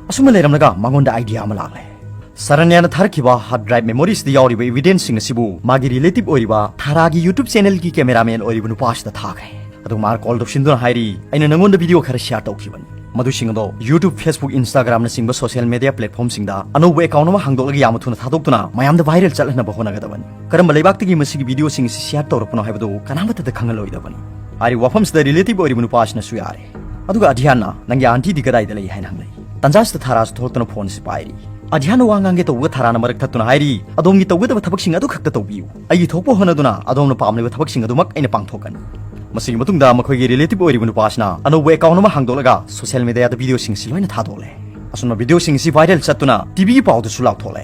ꯑꯁꯨꯝꯅ ꯂꯩꯔꯝꯂꯒ ꯃꯉꯣꯟꯗ ꯑꯥꯏꯗꯤꯌꯥ ꯑꯃ ꯂꯥꯛꯂꯦ꯫ ꯁꯔꯅ꯭ꯌꯥꯅ ꯊꯥꯔꯛꯈꯤꯕ ꯍꯥꯔꯗ ꯗ꯭ꯔꯥꯏꯚ ꯃꯦꯃꯣꯔꯤꯁꯇ ꯌꯥꯎꯔꯤꯕ ꯏꯕꯤꯗꯦꯟꯁꯁꯤꯡ ꯑꯁꯤꯕꯨ ꯃꯥꯒꯤ ꯔꯤꯂꯦꯇꯤꯚ ꯑꯣꯏꯔꯤꯕ ꯊꯥꯔꯥꯒꯤ ꯌꯨꯇ꯭ꯌꯨꯕ ꯆꯦꯅꯦꯜꯒꯤ ꯀꯦꯃꯦꯔꯥꯃꯦꯟ ꯑꯣꯏꯔꯤꯕ ꯅꯨꯄꯥꯁꯤꯗ ꯊꯥꯈ꯭ꯔꯦ꯫ ꯑꯗꯨꯒ ꯃꯥꯅ ꯀꯣꯜ ꯇꯧꯁꯤꯟꯗꯨꯅ ꯍꯥꯏꯔꯤ, "ꯑꯩꯅ ꯅꯪꯉꯣꯟꯗ ꯚꯤꯗꯤꯑꯣ ꯈꯔ ꯁꯤꯌꯥꯔ ꯇꯧꯈꯤꯕꯅꯤ꯫ ꯃꯗꯨꯁꯤꯡ ꯑꯗꯣ ꯌꯨꯇ꯭ꯌꯨꯕ, ꯐꯦꯁꯕꯨꯛ, ꯏꯟꯁꯇꯥꯒ꯭ꯔꯥꯝꯅꯆꯤꯡꯕ ꯁꯣꯁꯤꯌꯦꯜ ꯃꯦꯗꯤꯌꯥ ꯄ꯭ꯂꯦꯠꯐꯣꯔꯝꯁꯤꯡꯗ ꯑꯅꯧꯕ ꯑꯦꯀꯥꯎꯟ ꯑꯃ ꯍꯥꯡꯗꯣꯛꯂꯒ ꯌꯥꯝꯅ ꯊꯨꯅ ꯊꯥꯗꯣꯛꯇꯨꯅ ꯃꯌꯥꯝꯗ ꯚꯥꯏꯔꯦꯜ ꯆꯠꯍꯟꯅꯕ ꯍꯣꯠꯅꯒꯗꯕꯅꯤ꯫ ꯀꯔꯝꯕ ꯂꯩꯕꯥꯛꯇꯒꯤ ꯃꯁꯤꯒꯤ ꯚꯤꯗꯤꯑꯣꯁꯤꯡ ꯑꯁꯤ ꯁꯤꯌꯥꯔ ꯇꯧꯔꯛꯄꯅꯣ ꯍꯥꯏꯕꯗꯨ ꯀꯅꯥꯃꯠꯇꯗ ꯈꯪꯍꯜꯂꯣꯏꯗꯕꯅꯤ꯫" ꯍꯥꯏꯔꯤꯕ ꯋꯥꯐꯝꯁꯤꯗ ꯔꯤꯂꯦꯇꯤꯚ ꯑꯣꯏꯔꯤꯕ ꯅꯨꯄꯥꯁꯤꯅꯁꯨ ꯌꯥꯔꯦ꯫ ꯑꯗꯨꯒ ꯑꯙ꯭ꯌꯥꯟꯅ, "ꯅꯪꯒꯤ ꯑꯥꯟꯇꯤꯗꯤ ꯀꯗꯥꯏꯗ ꯂꯩ?" ꯍꯥꯏꯅ ꯍꯪꯂꯛꯏ꯫ ꯇꯟꯖꯥꯁꯤꯗ ꯊꯥꯔꯥꯁꯨ ꯊꯣꯛꯂꯛꯇꯨꯅ ꯐꯣꯟꯁꯤ ꯄꯥꯏꯔꯤ꯫ ꯑꯙ꯭ꯌꯥꯟꯅ ꯋꯥ ꯉꯥꯡꯒꯦ ꯇꯧꯕꯒ ꯊꯥꯔꯥꯅ ꯃꯔꯛ ꯊꯠꯇꯨꯅ ꯍꯥꯏꯔꯤ, "ꯑꯗꯣꯝꯒꯤ ꯇꯧꯒꯗꯕ ꯊꯕꯛꯁꯤꯡ ꯑꯗꯨ ꯈꯛꯇ ꯇꯧꯕꯤꯌꯨ꯫ ꯑꯩꯒꯤ ꯊꯣꯛꯄ ꯍꯣꯠꯅꯗꯨꯅ ꯑꯗꯣꯝꯅ ꯄꯥꯝꯂꯤꯕ ꯊꯕꯛꯁꯤꯡ ꯑꯗꯨꯃꯛ ꯑꯩꯅ ꯄꯥꯡꯊꯣꯛꯀꯅꯤ꯫" ꯃꯁꯤꯒꯤ ꯃꯇꯨꯡꯗ ꯃꯈꯣꯏꯒꯤ ꯔꯤꯂꯦꯇꯤꯚ ꯑꯣꯏꯔꯤꯕ ꯅꯨꯄꯥꯁꯤꯅ ꯑꯅꯧꯕ ꯑꯦꯀꯥꯎꯟ ꯑꯃ ꯍꯥꯡꯗꯣꯛꯂꯒ ꯁꯣꯁꯤꯌꯦꯜ ꯃꯦꯗꯤꯌꯥꯗ ꯚꯤꯗꯤꯑꯣꯁꯤꯡ ꯑꯁꯤ ꯂꯣꯏꯅ ꯊꯥꯗꯣꯛꯂꯦ꯫ ꯑꯁꯨꯝꯅ ꯚꯤꯗꯤꯑꯣꯁꯤꯡ ꯑꯁꯤ ꯚꯥꯏꯔꯦꯜ ꯆꯠꯇꯨꯅ ꯇꯤꯚꯤꯒꯤ ꯄꯥꯎꯗꯁꯨ ꯂꯥꯎꯊꯣꯛꯂꯦ꯫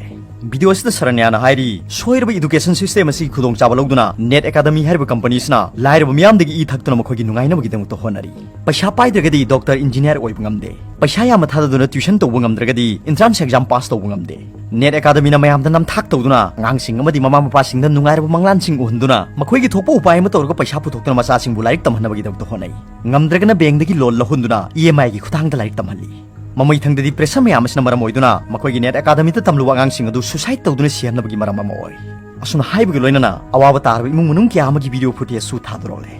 ꯚꯤꯗꯤꯑꯣ ꯑꯁꯤꯗ ꯁꯔꯅ꯭ꯌꯥꯅ ꯍꯥꯏꯔꯤ, ꯁꯣꯏꯔꯕ ꯏꯗꯨꯀꯦꯁꯟ ꯁꯤꯁꯇꯦꯝ ꯑꯁꯤꯒꯤ ꯈꯨꯗꯣꯡꯆꯥꯕ ꯂꯧꯗꯨꯅ ꯅꯦꯠ ꯑꯦꯀꯥꯗꯃꯤ ꯍꯥꯏꯔꯤꯕ ꯀꯝꯄꯅꯤ ꯑꯁꯤꯅ ꯂꯥꯏꯔꯕ ꯃꯤꯌꯥꯝꯗꯒꯤ ꯏ ꯊꯛꯇꯨꯅ ꯃꯈꯣꯏꯒꯤ ꯅꯨꯡꯉꯥꯏꯅꯕꯒꯤꯗꯃꯛꯇ ꯍꯣꯠꯅꯔꯤ꯫ ꯄꯩꯁꯥ ꯄꯥꯏꯗ꯭ꯔꯒꯗꯤ ꯗꯣꯛꯇꯔ, ꯏꯟꯖꯤꯅꯤꯌꯥꯔ ꯑꯣꯏꯕ ꯉꯝꯗꯦ꯫ ꯄꯩꯁꯥ ꯌꯥꯝꯅ ꯊꯥꯗꯗꯨꯅ ꯇ꯭ꯌꯨꯁꯟ ꯇꯧꯕ ꯉꯝꯗ꯭ꯔꯒꯗꯤ ꯏꯟꯇ꯭ꯔꯥꯟꯁ ꯑꯦꯛꯖꯥꯝ ꯄꯥꯁ ꯇꯧꯕ ꯉꯝꯗꯦ꯫ ꯅꯦꯠ ꯑꯦꯀꯥꯗꯃꯤꯅ ꯃꯌꯥꯝꯗ ꯅꯝꯊꯥꯛ ꯇꯧꯗꯨꯅ ꯑꯉꯥꯡꯁꯤꯡ ꯑꯃꯗꯤ ꯃꯃꯥ ꯃꯄꯥꯁꯤꯡꯗ ꯅꯨꯡꯉꯥꯏꯔꯕ ꯃꯪꯂꯥꯟꯁꯤꯡ ꯎꯍꯟꯗꯨꯅ ꯃꯈꯣꯏꯒꯤ ꯊꯣꯛꯄ ꯎꯄꯥꯏ ꯑꯃ ꯇꯧꯔꯒ ꯄꯩꯁꯥ ꯄꯨꯊꯣꯛꯇꯨꯅ ꯃꯆꯥꯁꯤꯡꯕꯨ ꯂꯥꯏꯔꯤꯛ ꯇꯝꯍꯟꯅꯕꯒꯤꯗꯃꯛꯇ ꯍꯣꯠꯅꯩ꯫ ꯉꯝꯗ꯭ꯔꯒꯅ ꯕꯦꯡꯗꯒꯤ ꯂꯣꯟ ꯂꯧꯍꯟꯗꯨꯅ ꯏ ꯑꯦꯝ ꯑꯥꯏꯒꯤ ꯈꯨꯠꯊꯥꯡꯗ ꯂꯥꯏꯔꯤꯛ ꯇꯝꯍꯜꯂꯤ꯫ ꯃꯃꯩ ꯊꯪꯗꯗꯤ ꯄ꯭ꯔꯦꯁꯔ ꯃꯌꯥꯝ ꯑꯁꯤꯅ ꯃꯔꯝ ꯑꯣꯏꯗꯨꯅ ꯃꯈꯣꯏꯒꯤ ꯅꯦꯠ ꯑꯦꯀꯥꯗꯃꯤꯗ ꯇꯝꯂꯨꯕ ꯑꯉꯥꯡꯁꯤꯡ ꯑꯗꯨ ꯁꯨꯁꯥꯏꯗ ꯇꯧꯗꯨꯅ ꯁꯤꯍꯟꯅꯕꯒꯤ ꯃꯔꯝ ꯑꯃ ꯑꯣꯏ꯫ ꯑꯁꯨꯝꯅ ꯍꯥꯏꯕꯒ ꯂꯣꯏꯅꯅ ꯑꯋꯥꯕ ꯇꯥꯔꯕ ꯏꯃꯨꯡ ꯃꯅꯨꯡ ꯀꯌꯥ ꯑꯃꯒꯤ ꯚꯤꯗꯤꯑꯣ ꯐꯨꯇꯦꯖꯁꯨ ꯊꯥꯗꯣꯔꯛꯂꯦ꯫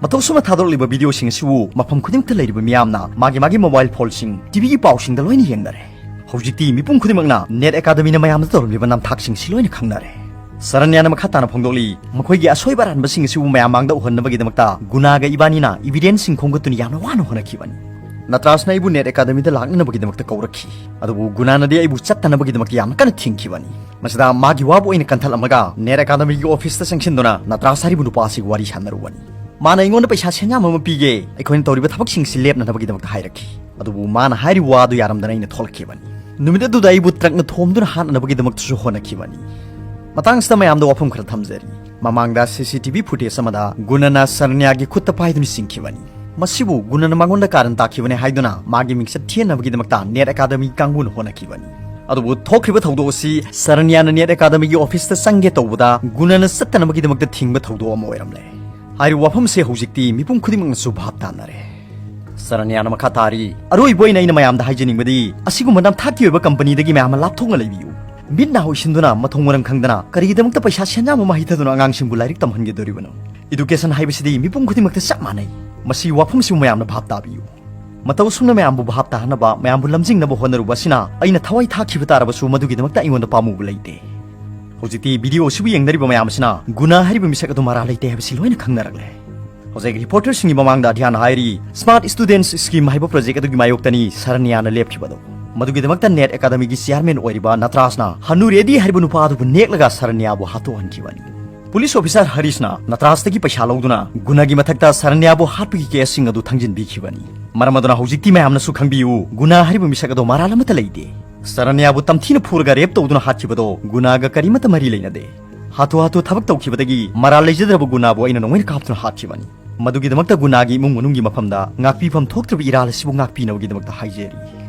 ꯃꯇꯧ ꯑꯁꯨꯝꯅ ꯊꯥꯗꯣꯔꯛꯂꯤꯕ ꯚꯤꯗꯤꯑꯣꯁꯤꯡ ꯑꯁꯤꯕꯨ ꯃꯐꯝ ꯈꯨꯗꯤꯡꯃꯛꯇ ꯂꯩꯔꯤꯕ ꯃꯤꯌꯥꯝꯅ ꯃꯥꯒꯤ ꯃꯥꯒꯤ ꯃꯣꯕꯥꯏꯜ ꯐꯣꯟꯁꯤꯡ, ꯇꯤꯚꯤꯒꯤ ꯄꯥꯎꯁꯤꯡꯗ ꯂꯣꯏꯅ ꯌꯦꯡꯅꯔꯦ꯫ ꯍꯧꯖꯤꯛꯇꯤ ꯃꯤꯄꯨꯝ ꯈꯨꯗꯤꯡꯃꯛꯅ ꯅꯦꯠ ꯑꯦꯀꯥꯗꯃꯤꯅ ꯃꯌꯥꯝꯗ ꯇꯧꯔꯝꯂꯤꯕ ꯅꯝꯊꯥꯛꯁꯤꯡꯁꯤ ꯂꯣꯏꯅ ꯈꯪꯅꯔꯦ꯫ ꯁꯔꯅ꯭ꯌꯥꯅ ꯃꯈꯥ ꯇꯥꯅ ꯐꯣꯡꯗꯣꯛꯂꯤ, ꯃꯈꯣꯏꯒꯤ ꯑꯁꯣꯏꯕ ꯑꯔꯥꯟꯕꯁꯤꯡ ꯑꯁꯤꯕꯨ ꯃꯌꯥꯝ ꯃꯥꯡꯗ ꯎꯍꯟꯅꯕꯒꯤꯗꯃꯛꯇ ꯒꯨꯅꯥꯒ ꯏꯕꯥꯅꯤꯅ ꯏꯚꯤꯗꯦꯟꯁꯁꯤꯡ ꯈꯣꯝꯒꯠꯇꯨꯅ ꯌꯥꯝꯅ ꯋꯥꯅ ꯍꯣꯠꯅꯈꯤꯕꯅꯤ꯫ ꯅꯇ꯭ꯔꯥꯁꯅ ꯑꯩꯕꯨ ꯅꯦꯠ ꯑꯦꯀꯥꯗꯃꯤꯗ ꯂꯥꯛꯅꯅꯕꯒꯤꯗꯃꯛꯇ ꯀꯧꯔꯛꯈꯤ, ꯑꯗꯨꯕꯨ ꯒꯨꯅꯥꯅꯗꯤ ꯑꯩꯕꯨ ꯆꯠꯇꯅꯕꯒꯤꯗꯃꯛꯇ ꯌꯥꯝꯅ ꯀꯟꯅ ꯊꯤꯡꯈꯤꯕꯅꯤ꯫ ꯃꯁꯤꯗ ꯃꯥꯒꯤ ꯋꯥꯕꯨ ꯑꯩꯅ ꯀꯟꯊꯠꯂꯝꯃꯒ ꯅꯦꯠ ꯑꯦꯀꯥꯗꯃꯤꯒꯤ ꯑꯣꯐꯤꯁꯇ ꯆꯪꯁꯤꯟꯗꯨꯅ ꯅꯇ꯭ꯔꯥꯁ ꯍꯥꯏꯔꯤꯕ ꯅꯨꯄꯥ ꯑꯁꯤꯒ ꯋꯥꯔꯤ ꯁꯥꯟꯅꯔꯨꯕꯅꯤ꯫ ꯃꯥꯅ ꯑꯩꯉꯣꯟꯗ ꯄꯩꯁꯥ ꯁꯦꯟꯌꯥꯝ ꯑꯃ ꯄꯤꯒꯦ, ꯑꯩꯈꯣꯏꯅ ꯇꯧꯔꯤꯕ ꯊꯕꯛꯁꯤꯡꯁꯤ ꯂꯦꯞꯅꯅꯕꯒꯤꯗꯃꯛꯇ ꯍꯥꯏꯔꯛꯈꯤ꯫ ꯑꯗꯨꯕꯨ ꯃꯥꯅ ꯍꯥꯏꯔꯤꯕ ꯋꯥ ꯑꯗꯨ ꯌꯥꯔꯝꯗꯅ ꯑꯩꯅ ꯊꯣꯛꯂꯛꯈꯤꯕꯅꯤ꯫ ꯅꯨꯃꯤꯠ ꯑꯗꯨꯗ ꯑꯩꯕꯨ ꯇ꯭ꯔꯛꯅ ꯊꯣꯝꯗꯨꯅ ꯍꯥꯠꯅꯅꯕꯒꯤꯗꯃꯛꯇꯁꯨ ꯍꯣꯠꯅꯈꯤꯕꯅꯤ꯫ ꯃꯇꯥꯡꯁꯤꯗ ꯃꯌꯥꯝꯗ ꯋꯥꯐꯝ ꯈꯔ ꯊꯝꯖꯔꯤ꯫ ꯃꯃꯥꯡꯗ ꯁꯤ ꯁꯤ ꯇꯤ ꯚꯤ ꯐꯨꯇꯦꯖ ꯑꯃꯗ ꯒꯨꯅꯅ ꯁꯔꯅ꯭ꯌꯥꯒꯤ ꯈꯨꯠꯇ ꯄꯥꯏꯗꯨꯅ ꯆꯤꯡꯈꯤꯕꯅꯤ꯫ ꯃꯁꯤꯕꯨ ꯒꯨꯅꯅ ꯃꯉꯣꯟꯗ ꯀꯥꯔꯟ ꯇꯥꯈꯤꯕꯅꯤ ꯍꯥꯏꯗꯨꯅ ꯃꯥꯒꯤ ꯃꯤꯡꯆꯠ ꯊꯤꯍꯟꯅꯕꯒꯤꯗꯃꯛꯇ ꯅꯦꯠ ꯑꯦꯀꯥꯗꯃꯤ ꯀꯥꯡꯕꯨꯅ ꯍꯣꯠꯅꯈꯤꯕꯅꯤ꯫ ꯑꯗꯨꯕꯨ ꯊꯣꯛꯈ꯭ꯔꯤꯕ ꯊꯧꯗꯣꯛ ꯑꯁꯤ ꯁꯔꯅ꯭ꯌꯥꯅ ꯅꯦꯠ ꯑꯦꯀꯥꯗꯃꯤꯒꯤ ꯑꯣꯐꯤꯁꯇ ꯆꯪꯒꯦ ꯇꯧꯕꯗ ꯒꯨꯅꯅ ꯆꯠꯇꯅꯕꯒꯤꯗꯃꯛꯇ ꯊꯤꯡꯕ ꯊꯧꯗꯣꯛ ꯑꯃ ꯑꯣꯏꯔꯝꯂꯦ꯫ ꯍꯥꯏꯔꯤꯕ ꯋꯥꯐꯝ ꯑꯁꯤ ꯍꯧꯖꯤꯛꯇꯤ ꯃꯤꯄꯨꯝ ꯈꯨꯗꯤꯡꯃꯛꯅꯁꯨ ꯚꯥꯞ ꯇꯥꯅꯔꯦ꯫ ꯁꯔꯅ꯭ꯌꯥꯅ ꯃꯈꯥ ꯇꯥꯔꯤ, ꯑꯔꯣꯏꯕ ꯑꯣꯏꯅ ꯑꯩꯅ ꯃꯌꯥꯝꯗ ꯍꯥꯏꯖꯅꯤꯡꯕꯗꯤ ꯑꯁꯤꯒꯨꯝꯕ ꯅꯝꯊꯥꯛꯀꯤ ꯑꯣꯏꯕ ꯀꯝꯄꯅꯤꯗꯒꯤ ꯃꯌꯥꯝ ꯑꯃ ꯂꯥꯞꯊꯣꯛꯅ ꯂꯩꯕꯤꯌꯨ꯫ ꯃꯤꯠ ꯅꯥ ꯎꯏꯁꯤꯟꯗꯨꯅ ꯃꯊꯣꯡ ꯃꯔꯝ ꯈꯪꯗꯅ ꯀꯔꯤꯒꯤꯗꯃꯛꯇ ꯄꯩꯁꯥ ꯁꯦꯟꯌꯥꯝ ꯑꯃ ꯍꯩꯊꯗꯨꯅ ꯑꯉꯥꯡꯁꯤꯡꯕꯨ ꯂꯥꯏꯔꯤꯛ ꯇꯝꯍꯟꯒꯗꯧꯔꯤꯕꯅꯣ? ꯏꯗꯨꯀꯦꯁꯟ ꯍꯥꯏꯕꯁꯤꯗꯤ ꯃꯤꯄꯨꯝ ꯈꯨꯗꯤꯡꯃꯛꯇ ꯆꯞ ꯃꯥꯟꯅꯩ꯫ ꯃꯁꯤ ꯋꯥꯐꯝꯁꯤꯕꯨ ꯃꯌꯥꯝꯅ ꯚꯥꯞ ꯇꯥꯕꯤꯌꯨ꯫ ꯃꯇꯧ ꯑꯁꯨꯝꯅ ꯃꯌꯥꯝꯕꯨ ꯚꯥꯞ ꯇꯥꯍꯟꯅꯕ, ꯃꯌꯥꯝꯕꯨ ꯂꯝꯖꯤꯡꯅꯕ ꯍꯣꯠꯅꯔꯨꯕ ꯑꯁꯤꯅ ꯑꯩꯅ ꯊꯋꯥꯏ ꯊꯥꯈꯤꯕ ꯇꯥꯔꯕꯁꯨ ꯃꯗꯨꯒꯤꯗꯃꯛꯇ ꯑꯩꯉꯣꯟꯗ ꯄꯥꯝꯃꯨꯕ ꯂꯩꯇꯦ꯫ ꯍꯧꯖꯤꯛꯇꯤ ꯚꯤꯗꯤꯑꯣ ꯑꯁꯤꯕꯨ ꯌꯦꯡꯅꯔꯤꯕ ꯃꯌꯥꯝ ꯑꯁꯤꯅ ꯒꯨꯅꯥ ꯍꯥꯏꯔꯤꯕ ꯃꯤꯁꯛ ꯑꯗꯨ ꯃꯔꯥꯜ ꯂꯩꯇꯦ ꯍꯥꯏꯕꯁꯤ ꯂꯣꯏꯅ ꯈꯪꯅꯔꯛꯂꯦ꯫ ꯍꯧꯖꯤꯛ ꯔꯤꯄꯣꯔꯇꯔꯁꯤꯡꯒꯤ ꯃꯃꯥꯡꯗ ꯑꯙ꯭ꯌꯥꯟ ꯍꯥꯏꯔꯤ, ꯁ꯭ꯃꯥꯔꯠ ꯁ꯭ꯇꯨꯗꯦꯟꯠꯁ ꯁ꯭ꯀꯤꯝ ꯍꯥꯏꯕ ꯄ꯭ꯔꯣꯖꯦꯛ ꯑꯗꯨꯒꯤ ꯃꯥꯌꯣꯛꯇꯅꯤ ꯁꯔꯅ꯭ꯌꯥꯅ ꯂꯦꯞꯈꯤꯕꯗꯨ꯫ ꯃꯗꯨꯒꯤꯗꯃꯛꯇ ꯅꯦꯠ ꯑꯦꯀꯥꯗꯃꯤꯒꯤ ꯆꯤꯌꯥꯔꯃꯦꯟ ꯑꯣꯏꯔꯤꯕ ꯅꯇ꯭ꯔꯥꯁꯅ ꯍꯅꯨ ꯔꯦꯗꯤ ꯍꯥꯏꯔꯤꯕ ꯅꯨꯄꯥ ꯑꯗꯨꯕꯨ ꯅꯦꯛꯂꯒ ꯁꯔꯅ꯭ꯌꯥꯕꯨ ꯍꯥꯠꯇꯣꯛꯍꯟꯈꯤꯕꯅꯤ꯫ ꯄꯨꯂꯤꯁ ꯑꯣꯐꯤꯁꯥꯔ ꯍꯔꯤꯁꯅ ꯅꯇ꯭ꯔꯥꯖꯇꯒꯤ ꯄꯩꯁꯥ ꯂꯧꯗꯨꯅ ꯒꯨꯅꯥꯒꯤ ꯃꯊꯛꯇ ꯁꯔꯅ꯭ꯌꯥꯕꯨ ꯍꯥꯠꯄꯒꯤ ꯀꯦꯁꯁꯤꯡ ꯑꯗꯨ ꯊꯥꯡꯖꯤꯟꯕꯤꯈꯤꯕꯅꯤ꯫ ꯃꯔꯝ ꯑꯗꯨꯅ ꯍꯧꯖꯤꯛꯇꯤ ꯃꯌꯥꯝꯅꯁꯨ ꯈꯪꯕꯤꯌꯨ, ꯒꯨꯅꯥ ꯍꯥꯏꯔꯤꯕ ꯃꯤꯁꯛ ꯑꯗꯣ ꯃꯔꯥꯜ ꯑꯃꯠꯇ ꯂꯩꯇꯦ꯫ ꯁꯔꯅ꯭ꯌꯥꯕꯨ ꯇꯝꯊꯤꯅ ꯐꯨꯔꯒ ꯔꯦꯞ ꯇꯧꯗꯨꯅ ꯍꯥꯠꯈꯤꯕꯗꯣ ꯒꯨꯅꯥꯒ ꯀꯔꯤꯃꯠꯇ ꯃꯔꯤ ꯂꯩꯅꯗꯦ꯫ ꯍꯥꯊꯨ ꯍꯥꯊꯨ ꯊꯕꯛ ꯇꯧꯈꯤꯕꯗꯒꯤ ꯃꯔꯥꯜ ꯂꯩꯖꯗ꯭ꯔꯕ ꯒꯨꯅꯥꯕꯨ ꯑꯩꯅ ꯅꯣꯡꯃꯩꯅ ꯀꯥꯞꯇꯨꯅ ꯍꯥꯠꯈꯤꯕꯅꯤ꯫ ꯃꯗꯨꯒꯤꯗꯃꯛꯇ ꯒꯨꯅꯥꯒꯤ ꯏꯃꯨꯡ ꯃꯅꯨꯡꯒꯤ ꯃꯐꯝꯗ ꯉꯥꯛꯄꯤꯐꯝ ꯊꯣꯛꯇ꯭ꯔꯕ ꯏꯔꯥꯜ ꯑꯁꯤꯕꯨ ꯉꯥꯛꯄꯤꯅꯕꯒꯤꯗꯃꯛꯇ ꯍꯥꯏꯖꯔꯤ꯫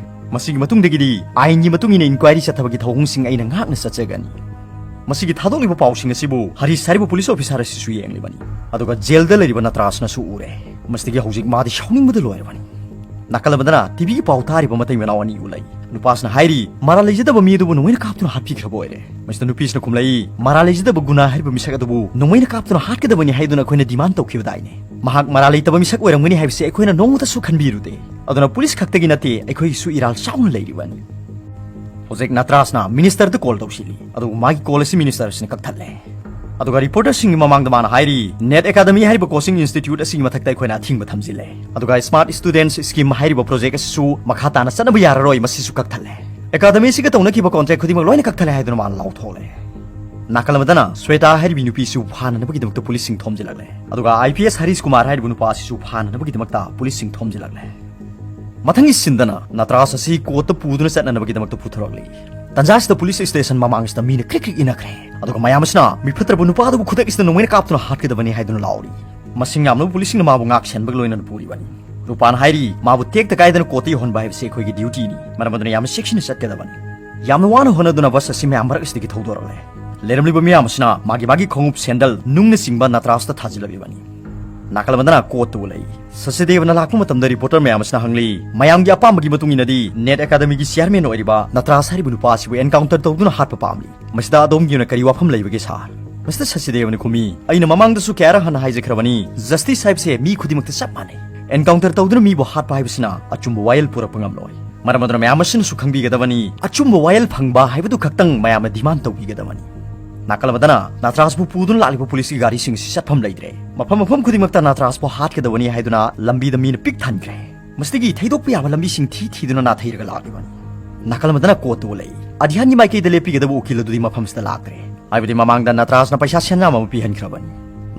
ꯃꯁꯤꯒꯤ ꯃꯇꯨꯡꯗꯒꯤꯗꯤ ꯑꯥꯏꯟꯒꯤ ꯃꯇꯨꯡ ꯏꯟꯅ ꯏꯟꯀ꯭ꯋꯥꯏꯔꯤ ꯆꯠꯊꯕꯒꯤ ꯊꯧꯑꯣꯡꯁꯤꯡ ꯑꯩꯅ ꯉꯥꯛꯅ ꯆꯠꯆꯒꯅꯤ꯫ ꯃꯁꯤꯒꯤ ꯊꯥꯗꯣꯛꯂꯤꯕ ꯄꯥꯎꯁꯤꯡ ꯑꯁꯤꯕꯨ ꯍꯔꯤꯁ ꯍꯥꯏꯔꯤꯕ ꯄꯨꯂꯤꯁ ꯑꯣꯐꯤꯁꯥꯔ ꯑꯁꯤꯁꯨ ꯌꯦꯡꯂꯤꯕꯅꯤ, ꯑꯗꯨꯒ ꯖꯦꯜꯗ ꯂꯩꯔꯤꯕ ꯅꯇ꯭ꯔꯥꯖꯅꯁꯨ ꯎꯔꯦ꯫ ꯃꯁꯤꯗꯒꯤ ꯍꯧꯖꯤꯛ ꯃꯥꯗꯤ ꯁꯥꯎꯅꯤꯡꯕꯗ ꯂꯣꯏꯔꯕꯅꯤ꯫ ꯅꯥꯀꯜ ꯑꯃꯗꯅ ꯇꯤꯚꯤꯒꯤ ꯄꯥꯎ ꯇꯥꯔꯤꯕ ꯃꯇꯩ ꯃꯅꯥꯎ ꯑꯅꯤ ꯎ ꯂꯩ꯫ ꯅꯨꯄꯥꯁꯤꯅ ꯍꯥꯏꯔꯤ, "ꯃꯔꯥꯜ ꯂꯩꯖꯗꯕ ꯃꯤ ꯑꯗꯨꯕꯨ ꯅꯣꯡꯃꯩꯅ ꯀꯥꯞꯇꯨꯅ ꯍꯥꯠꯄꯤꯈ꯭ꯔꯕ ꯑꯣꯏꯔꯦ"꯫ ꯃꯁꯤꯗ ꯅꯨꯄꯤꯁꯤꯅ ꯈꯨꯝꯂꯛꯏ, "ꯃꯔꯥꯜ ꯂꯩꯖꯗꯕ ꯒꯨꯅꯥ ꯍꯥꯏꯔꯤꯕ ꯃꯤꯁꯛ ꯑꯗꯨꯕꯨ ꯅꯣꯡꯃꯩꯅ ꯀꯥꯞꯇꯨꯅ ꯍꯥꯠꯀꯗꯕꯅꯤ ꯍꯥꯏꯗꯨꯅ ꯑꯩꯈꯣꯏꯅ ꯗꯤꯃꯥꯟ ꯇꯧꯈꯤꯕꯗꯥꯏꯅꯦ꯫ ꯃꯍꯥꯛ ꯃꯔꯥꯜ ꯂꯩꯇꯕ ꯃꯤꯁꯛ ꯑꯣꯏꯔꯝꯒꯅꯤ ꯍꯥꯏꯕꯁꯤ ꯑꯩꯈꯣꯏꯅ ꯅꯣꯡꯃꯇꯁꯨ ꯈꯟꯕꯤꯔꯨꯗꯦ꯫ ꯑꯗꯨꯅ ꯄꯨꯂꯤꯁ ꯈꯛꯇꯒꯤ ꯅꯠꯇꯦ, ꯑꯩꯈꯣꯏꯒꯤꯁꯨ ꯏꯔꯥꯜ ꯆꯥꯎꯅ ꯂꯩꯔꯤꯕꯅꯤ"꯫ ꯍꯧꯖꯤꯛ ꯅꯇ꯭ꯔꯥꯖꯅ ꯃꯤꯅꯤꯁꯇꯔꯗ ꯀꯣꯜ ꯇꯧꯁꯤꯜꯂꯤ, ꯑꯗꯨꯕꯨ ꯃꯥꯒꯤ ꯀꯣꯜ ꯑꯁꯤ ꯃꯤꯅꯤꯁꯇꯔ ꯑꯁꯤꯅ ꯀꯛꯊꯠꯂꯦ꯫ ꯑꯗꯨꯒ ꯔꯤꯄꯣꯔꯇꯔꯁꯤꯡꯒꯤ ꯃꯃꯥꯡꯗ ꯃꯥꯅ ꯍꯥꯏꯔꯤ, "ꯅꯦꯠ ꯑꯦꯀꯥꯗꯃꯤ ꯍꯥꯏꯔꯤꯕ ꯀꯣꯆꯤꯡ ꯏꯟꯁꯇꯤꯇ꯭ꯌꯨꯠ ꯑꯁꯤꯒꯤ ꯃꯊꯛꯇ ꯑꯩꯈꯣꯏꯅ ꯑꯊꯤꯡꯕ ꯊꯝꯖꯤꯜꯂꯦ꯫ ꯑꯗꯨꯒ ꯁ꯭ꯃꯥꯔꯠ ꯁ꯭ꯇꯨꯗꯦꯟꯠꯁ ꯁ꯭ꯀꯤꯝ ꯍꯥꯏꯔꯤꯕ ꯄ꯭ꯔꯣꯖꯦꯛ ꯑꯁꯤꯁꯨ ꯃꯈꯥ ꯇꯥꯅ ꯆꯠꯅꯕ ꯌꯥꯔꯔꯣꯏ, ꯃꯁꯤꯁꯨ ꯀꯛꯊꯠꯂꯦ꯫ ꯑꯦꯀꯥꯗꯃꯤ ꯑꯁꯤꯒ ꯇꯧꯅꯈꯤꯕ ꯀꯣꯟꯇ꯭ꯔꯦꯛ ꯈꯨꯗꯤꯡꯃꯛ ꯂꯣꯏꯅ ꯀꯛꯊꯠꯂꯦ" ꯍꯥꯏꯗꯨꯅ ꯃꯥꯅ ꯂꯥꯎꯊꯣꯛꯂꯦ꯫ ꯅꯥꯀꯜ ꯑꯃꯗꯅ ꯁ꯭ꯋꯦꯇꯥ ꯍꯥꯏꯔꯤꯕ ꯅꯨꯄꯤꯁꯨ ꯐꯥꯅꯅꯕꯒꯤꯗꯃꯛꯇ ꯄꯨꯂꯤꯁꯁꯤꯡ ꯊꯣꯝꯖꯤꯜꯂꯛꯂꯦ꯫ ꯑꯗꯨꯒ I P S Harish Kumar ꯍꯥꯏꯔꯤꯕ ꯅꯨꯄꯥ ꯑꯁꯤꯁꯨ ꯐꯥꯅꯅꯕꯒꯤꯗꯃꯛꯇ ꯄꯨꯂꯤꯁꯁꯤꯡ ꯊꯣꯝꯖꯤꯜꯂꯛꯂꯦ꯫ ꯃꯊꯪꯒꯤ ꯁꯤꯟꯗꯅ ꯅꯇ꯭ꯔꯥꯖ ꯑꯁꯤ ꯀꯣꯔꯠꯇ ꯄꯨꯗꯨꯅ ꯆꯠꯅꯅꯕꯒꯤꯗꯃꯛꯇ ꯄꯨꯊꯣꯔꯛꯂꯤ꯫ ꯇꯟꯖꯥꯁꯤꯗ ꯄꯨꯂꯤꯁ ꯁ꯭ꯇꯦꯁꯟ ꯃꯃꯥꯡꯁꯤꯗ ꯃꯤꯅ ꯀ꯭ꯔꯤꯛ ꯀ꯭ꯔꯤꯛ ꯏꯟꯅꯈ꯭ꯔꯦ꯫ ꯑꯗꯨꯒ ꯃꯌꯥꯝ ꯑꯁꯤꯅ ꯃꯤꯐꯠꯇ꯭ꯔꯕ ꯅꯨꯄꯥ ꯑꯗꯨꯕꯨ ꯈꯨꯗꯛ ꯑꯁꯤꯗ ꯅꯣꯡꯃꯩꯅ ꯀꯥꯞꯇꯨꯅ ꯍꯥꯠꯀꯗꯕꯅꯤ ꯍꯥꯏꯗꯨꯅ ꯂꯥꯎꯔꯤ꯫ ꯃꯁꯤꯡ ꯌꯥꯝꯂꯕ ꯄꯨꯂꯤꯁꯁꯤꯡꯅ ꯃꯥꯕꯨ ꯉꯥꯛ ꯁꯦꯟꯕꯒ ꯂꯣꯏꯅꯅ ꯄꯨꯔꯤꯕꯅꯤ꯫ ꯅꯨꯄꯥꯅ ꯍꯥꯏꯔꯤ, "ꯃꯥꯕꯨ ꯇꯦꯛꯇ ꯀꯥꯏꯗꯅ ꯀꯣꯔꯠꯇ ꯌꯧꯍꯟꯕ ꯍꯥꯏꯕꯁꯤ ꯑꯩꯈꯣꯏꯒꯤ ꯗ꯭ꯌꯨꯇꯤꯅꯤ꯫ ꯃꯔꯝ ꯑꯗꯨꯅ ꯌꯥꯝꯅ ꯆꯦꯛꯁꯤꯟꯅ ꯆꯠꯀꯗꯕꯅꯤ"꯫ ꯌꯥꯝꯅ ꯋꯥꯅ ꯍꯣꯠꯅꯗꯨꯅ ꯕꯁ ꯑꯁꯤ ꯃꯌꯥꯝ ꯃꯔꯛ ꯑꯁꯤꯗꯒꯤ ꯊꯧꯗꯣꯔꯛꯂꯦ꯫ ꯂꯩꯔꯝꯂꯤꯕ ꯃꯤꯌꯥꯝ ꯑꯁꯤꯅ ꯃꯥꯒꯤ ꯃꯥꯒꯤ ꯈꯣꯡꯎꯞ, ꯁꯦꯟꯗꯜ, ꯅꯨꯡꯅꯆꯤꯡꯕ ꯅꯇ꯭ꯔꯥꯖꯇ ꯊꯥꯖꯤꯜꯂꯛꯂꯤꯕꯅꯤ꯫ ꯅꯥꯀꯜ ꯑꯃꯗꯅ ꯀꯣꯔꯠꯇ ꯎ ꯂꯩ꯫ ꯁꯆꯤꯗꯦꯕꯅ ꯂꯥꯛꯄ ꯃꯇꯝꯗ ꯔꯤꯄꯣꯔꯇꯔ ꯃꯌꯥꯝ ꯑꯁꯤꯅ ꯍꯪꯂꯤ, "ꯃꯌꯥꯝꯒꯤ ꯑꯄꯥꯝꯕꯒꯤ ꯃꯇꯨꯡ ꯏꯟꯅꯗꯤ ꯅꯦꯠ ꯑꯦꯀꯥꯗꯃꯤꯒꯤ ꯆꯤꯌꯥꯔꯃꯦꯟ ꯑꯣꯏꯔꯤꯕ ꯅꯇ꯭ꯔꯥꯖ ꯍꯥꯏꯔꯤꯕ ꯅꯨꯄꯥ ꯑꯁꯤꯕꯨ ꯑꯦꯟꯀꯥꯎꯟꯇꯔ ꯇꯧꯗꯨꯅ ꯍꯥꯠꯄ ꯄꯥꯝꯂꯤ꯫ ꯃꯁꯤꯗ ꯑꯗꯣꯝꯒꯤ ꯑꯣꯏꯅ ꯀꯔꯤ ꯋꯥꯐꯝ ꯂꯩꯕꯒꯦ, ꯁꯥꯔ?" ꯃꯁꯤꯗ ꯁꯆꯤꯗꯦꯕꯅ ꯈꯨꯝꯃꯤ, "ꯑꯩꯅ ꯃꯃꯥꯡꯗꯁꯨ ꯀꯌꯥꯔꯛ ꯍꯟꯅ ꯍꯥꯏꯖꯈ꯭ꯔꯕꯅꯤ, ꯖꯁꯇꯤꯁ ꯍꯥꯏꯕꯁꯦ ꯃꯤ ꯈꯨꯗꯤꯡꯃꯛꯇ ꯆꯞ ꯃꯥꯟꯅꯩ꯫ ꯑꯦꯟꯀꯥꯎꯟꯇꯔ ꯇꯧꯗꯨꯅ ꯃꯤꯕꯨ ꯍꯥꯠꯄ ꯍꯥꯏꯕꯁꯤꯅ ꯑꯆꯨꯝꯕ ꯋꯥꯌꯦꯜ ꯄꯨꯔꯛꯄ ꯉꯝꯂꯣꯏ꯫ ꯃꯔꯝ ꯑꯗꯨꯅ ꯃꯌꯥꯝ ꯑꯁꯤꯅꯁꯨ ꯈꯪꯕꯤꯒꯗꯕꯅꯤ, ꯑꯆꯨꯝꯕ ꯋꯥꯌꯦꯜ ꯐꯪꯕ ꯍꯥꯏꯕꯗꯨ ꯈꯛꯇꯪ ꯃꯌꯥꯝꯅ ꯗꯤꯃꯥꯟ ꯇꯧꯕꯤꯒꯗꯕꯅꯤ"꯫ ꯅꯥꯀꯜ ꯑꯃꯗꯅ ꯅꯇ꯭ꯔꯥꯖꯄꯨ ꯄꯨꯗꯨꯅ ꯂꯥꯛꯂꯤꯕ ꯄꯨꯂꯤꯁꯀꯤ ꯒꯥꯔꯤꯁꯤꯡ ꯑꯁꯤ ꯆꯠꯐꯝ ꯂꯩꯇ꯭ꯔꯦ꯫ ꯃꯐꯝ ꯃꯐꯝ ꯈꯨꯗꯤꯡꯃꯛꯇ ꯅꯇ꯭ꯔꯥꯖꯄꯨ ꯍꯥꯠꯀꯗꯕꯅꯤ ꯍꯥꯏꯗꯨꯅ ꯂꯝꯕꯤꯗ ꯃꯤꯅ ꯄꯤꯛ ꯊꯟꯈ꯭ꯔꯦ꯫ ꯃꯁꯤꯗꯒꯤ ꯊꯩꯗꯣꯛꯄ ꯌꯥꯕ ꯂꯝꯕꯤꯁꯤꯡ ꯊꯤ ꯊꯤꯗꯨꯅ ꯅꯥꯊꯩꯔꯒ ꯂꯥꯛꯂꯤꯕꯅꯤ꯫ ꯅꯥꯀꯜ ꯑꯃꯗꯅ ꯀꯣꯔꯠꯇ ꯎ ꯂꯩ꯫ ꯑꯙ꯭ꯌꯥꯟꯒꯤ ꯃꯥꯏꯀꯩꯗ ꯂꯦꯞꯄꯤꯒꯗꯕ ꯎꯀꯤꯜ ꯑꯗꯨꯗꯤ ꯃꯐꯝꯁꯤꯗ ꯂꯥꯛꯇ꯭ꯔꯦ꯫ ꯍꯥꯏꯕꯗꯤ ꯃꯃꯥꯡꯗ ꯅꯇ꯭ꯔꯥꯖꯅ ꯄꯩꯁꯥ ꯁꯦꯟꯖꯥꯝ ꯑꯃ ꯄꯤꯍꯟꯈ꯭ꯔꯕꯅꯤ꯫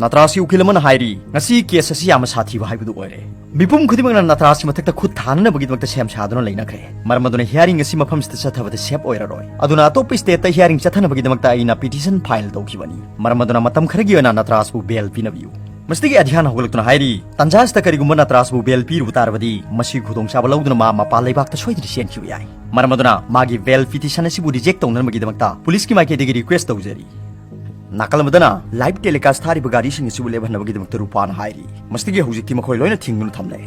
ꯅꯇ꯭ꯔꯥꯖꯀꯤ ꯎꯀꯤꯜ ꯑꯃꯅ ꯍꯥꯏꯔꯤ, ꯉꯁꯤ ꯀꯦꯁ ꯑꯁꯤ ꯌꯥꯝꯅ ꯁꯥꯊꯤꯕ ꯍꯥꯏꯕꯗꯨ ꯑꯣꯏꯔꯦ꯫ ꯃꯤꯄꯨꯝ ꯈꯨꯗꯤꯡꯃꯛꯅ ꯅꯇ꯭ꯔꯥꯖꯀꯤ ꯃꯊꯛꯇ ꯈꯨꯠ ꯊꯥꯅꯅꯕꯒꯤꯗꯃꯛꯇ ꯁꯦꯝ ꯁꯥꯗꯨꯅ ꯂꯩꯅꯈ꯭ꯔꯦ꯫ ꯃꯔꯝ ꯑꯗꯨꯅ ꯍꯤꯌꯥꯔꯤꯡ ꯑꯁꯤ ꯃꯐꯝꯁꯤꯗ ꯆꯠꯊꯕꯗ ꯁꯦꯞ ꯑꯣꯏꯔꯔꯣꯏ꯫ ꯑꯗꯨꯅ ꯑꯇꯣꯞꯄ ꯁ꯭ꯇꯦꯠꯇ ꯍꯤꯌꯥꯔꯤꯡ ꯆꯠꯊꯅꯕꯒꯤꯗꯃꯛꯇ ꯑꯩꯅ ꯄꯤꯇꯤꯁꯟ ꯐꯥꯏꯜ ꯇꯧꯈꯤꯕꯅꯤ꯫ ꯃꯔꯝ ꯑꯗꯨꯅ ꯃꯇꯝ ꯈꯔꯒꯤ ꯑꯣꯏꯅ ꯅꯇ꯭ꯔꯥꯖꯄꯨ ꯕꯦꯜ ꯄꯤꯅꯕꯤꯌꯨ꯫ ꯃꯁꯤꯗꯒꯤ ꯑꯙ꯭ꯌꯥꯟ ꯍꯧꯒꯠꯂꯛꯇꯨꯅ ꯍꯥꯏꯔꯤ, ꯇꯥꯟꯖꯥ ꯑꯁꯤꯗ ꯀꯔꯤꯒꯨꯝꯕ ꯅꯇ꯭ꯔꯥꯖꯄꯨ ꯕꯦꯜ ꯄꯤꯔꯨꯕ ꯇꯥꯔꯕꯗꯤ ꯃꯁꯤ ꯈꯨꯗꯣꯡꯆꯥꯕ ꯂꯧꯗꯨꯅ ꯃꯥ ꯃꯄꯥꯟ ꯂꯩꯕꯥꯛꯇ ꯁꯣꯏꯗꯅ ꯆꯦꯟꯈꯤꯕ ꯌꯥꯏ꯫ ꯃꯔꯝ ꯑꯗꯨꯅ ꯃꯥꯒꯤ ꯕꯦꯜ ꯄꯤꯇꯤꯁꯟ ꯑꯁꯤꯕꯨ ꯔꯤꯖꯦꯛ ꯇꯧꯅꯅꯕꯒꯤꯗꯃꯛꯇ ꯄꯨꯂꯤꯁꯀꯤ ꯃꯥꯏꯀꯩꯗꯒꯤ ꯔꯤꯀ꯭ꯋꯦꯁ ꯇꯧꯖꯔꯤ꯫ ꯅꯥꯀꯜ ꯑꯃꯗꯅ ꯂꯥꯏꯚ ꯇꯦꯂꯤꯀꯥꯁ ꯊꯥꯔꯤꯕ ꯒꯥꯔꯤꯁꯤꯡ ꯑꯁꯤꯕꯨ ꯂꯦꯞꯍꯟꯅꯕꯒꯤꯗꯃꯛꯇ ꯔꯨꯄꯥꯅ ꯍꯥꯏꯔꯤ꯫ ꯃꯁꯤꯗꯒꯤ ꯍꯧꯖꯤꯛꯇꯤ ꯃꯈꯣꯏ ꯂꯣꯏꯅ ꯊꯤꯡꯗꯨꯅ ꯊꯝꯂꯦ꯫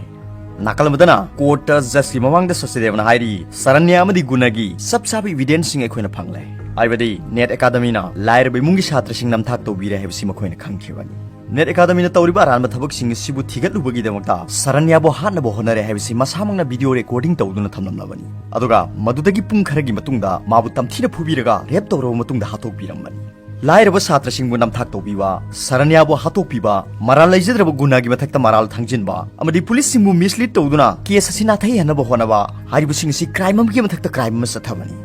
ꯅꯥꯀꯜ ꯑꯃꯗꯅ ꯀꯣꯔꯠꯇ ꯖꯁꯀꯤ ꯃꯃꯥꯡꯗ ꯁꯆꯗꯦꯕꯅ ꯍꯥꯏꯔꯤ, ꯁꯔꯟꯌꯥ ꯑꯃꯗꯤ ꯒꯨꯅꯒꯤ ꯆꯞ ꯆꯥꯕ ꯏꯚꯤꯗꯦꯟꯁꯁꯤꯡ ꯑꯩꯈꯣꯏꯅ ꯐꯪꯂꯦ꯫ ꯍꯥꯏꯕꯗꯤ ꯅꯦꯠ ꯑꯦꯀꯥꯗꯃꯤꯅ ꯂꯥꯏꯔꯕ ꯏꯃꯨꯡꯒꯤ ꯁꯥꯇ꯭ꯔꯁꯤꯡ ꯅꯝꯊꯥꯛ ꯇꯧꯕꯤꯔꯦ ꯍꯥꯏꯕꯁꯤ ꯃꯈꯣꯏꯅ ꯈꯪꯈꯤꯕꯅꯤ꯫ ꯅꯦꯠ ꯑꯦꯀꯥꯗꯃꯤꯅ ꯇꯧꯔꯤꯕ ꯑꯔꯥꯟꯕ ꯊꯕꯛꯁꯤꯡ ꯑꯁꯤꯕꯨ ꯊꯤꯒꯠꯂꯨꯕꯒꯤꯗꯃꯛꯇ ꯁꯔꯟꯌꯥꯕꯨ ꯍꯥꯠꯅꯕ ꯍꯣꯠꯅꯔꯦ ꯍꯥꯏꯕꯁꯤ ꯃꯁꯥꯃꯛꯅ ꯚꯤꯗꯤꯑꯣ ꯔꯦꯀꯣꯔꯗꯤꯡ ꯇꯧꯗꯨꯅ ꯊꯝꯂꯝꯂꯕꯅꯤ꯫ ꯑꯗꯨꯒ ꯃꯗꯨꯗꯒꯤ ꯄꯨꯡ ꯈꯔꯒꯤ ꯃꯇꯨꯡꯗ ꯃꯥꯕꯨ ꯇꯝꯊꯤꯅ ꯐꯨꯕꯤꯔꯒ ꯔꯦꯞ ꯇꯧꯔꯕ ꯃꯇꯨꯡꯗ ꯍꯥꯠꯇꯣꯛꯄꯤꯔꯝꯕꯅꯤ꯫ ꯂꯥꯏꯔꯕ ꯁꯥꯇ꯭ꯔꯁꯤꯡꯕꯨ ꯅꯝꯊꯥꯛ ꯇꯧꯕꯤꯕ, ꯁꯔꯟꯌꯥꯕꯨ ꯍꯥꯠꯇꯣꯛꯄꯤꯕ, ꯃꯔꯥꯜ ꯂꯩꯖꯗ꯭ꯔꯕ ꯒꯨꯅꯥꯒꯤ ꯃꯊꯛꯇ ꯃꯔꯥꯜ ꯊꯥꯡꯖꯤꯟꯕ ꯑꯃꯗꯤ ꯄꯨꯂꯤꯁꯁꯤꯡꯕꯨ ꯃꯤꯁꯂꯤꯗ ꯇꯧꯗꯨꯅ ꯀꯦꯁ ꯑꯁꯤ ꯅꯥꯊꯩꯍꯟꯅꯕ ꯍꯣꯠꯅꯕ ꯍꯥꯏꯔꯤꯕꯁꯤꯡ ꯑꯁꯤ ꯀ꯭ꯔꯥꯏꯝ ꯑꯃꯒꯤ ꯃꯊꯛꯇ ꯀ꯭ꯔꯥꯏꯝ ꯑꯃ ꯆꯠꯊꯕꯅꯤ꯫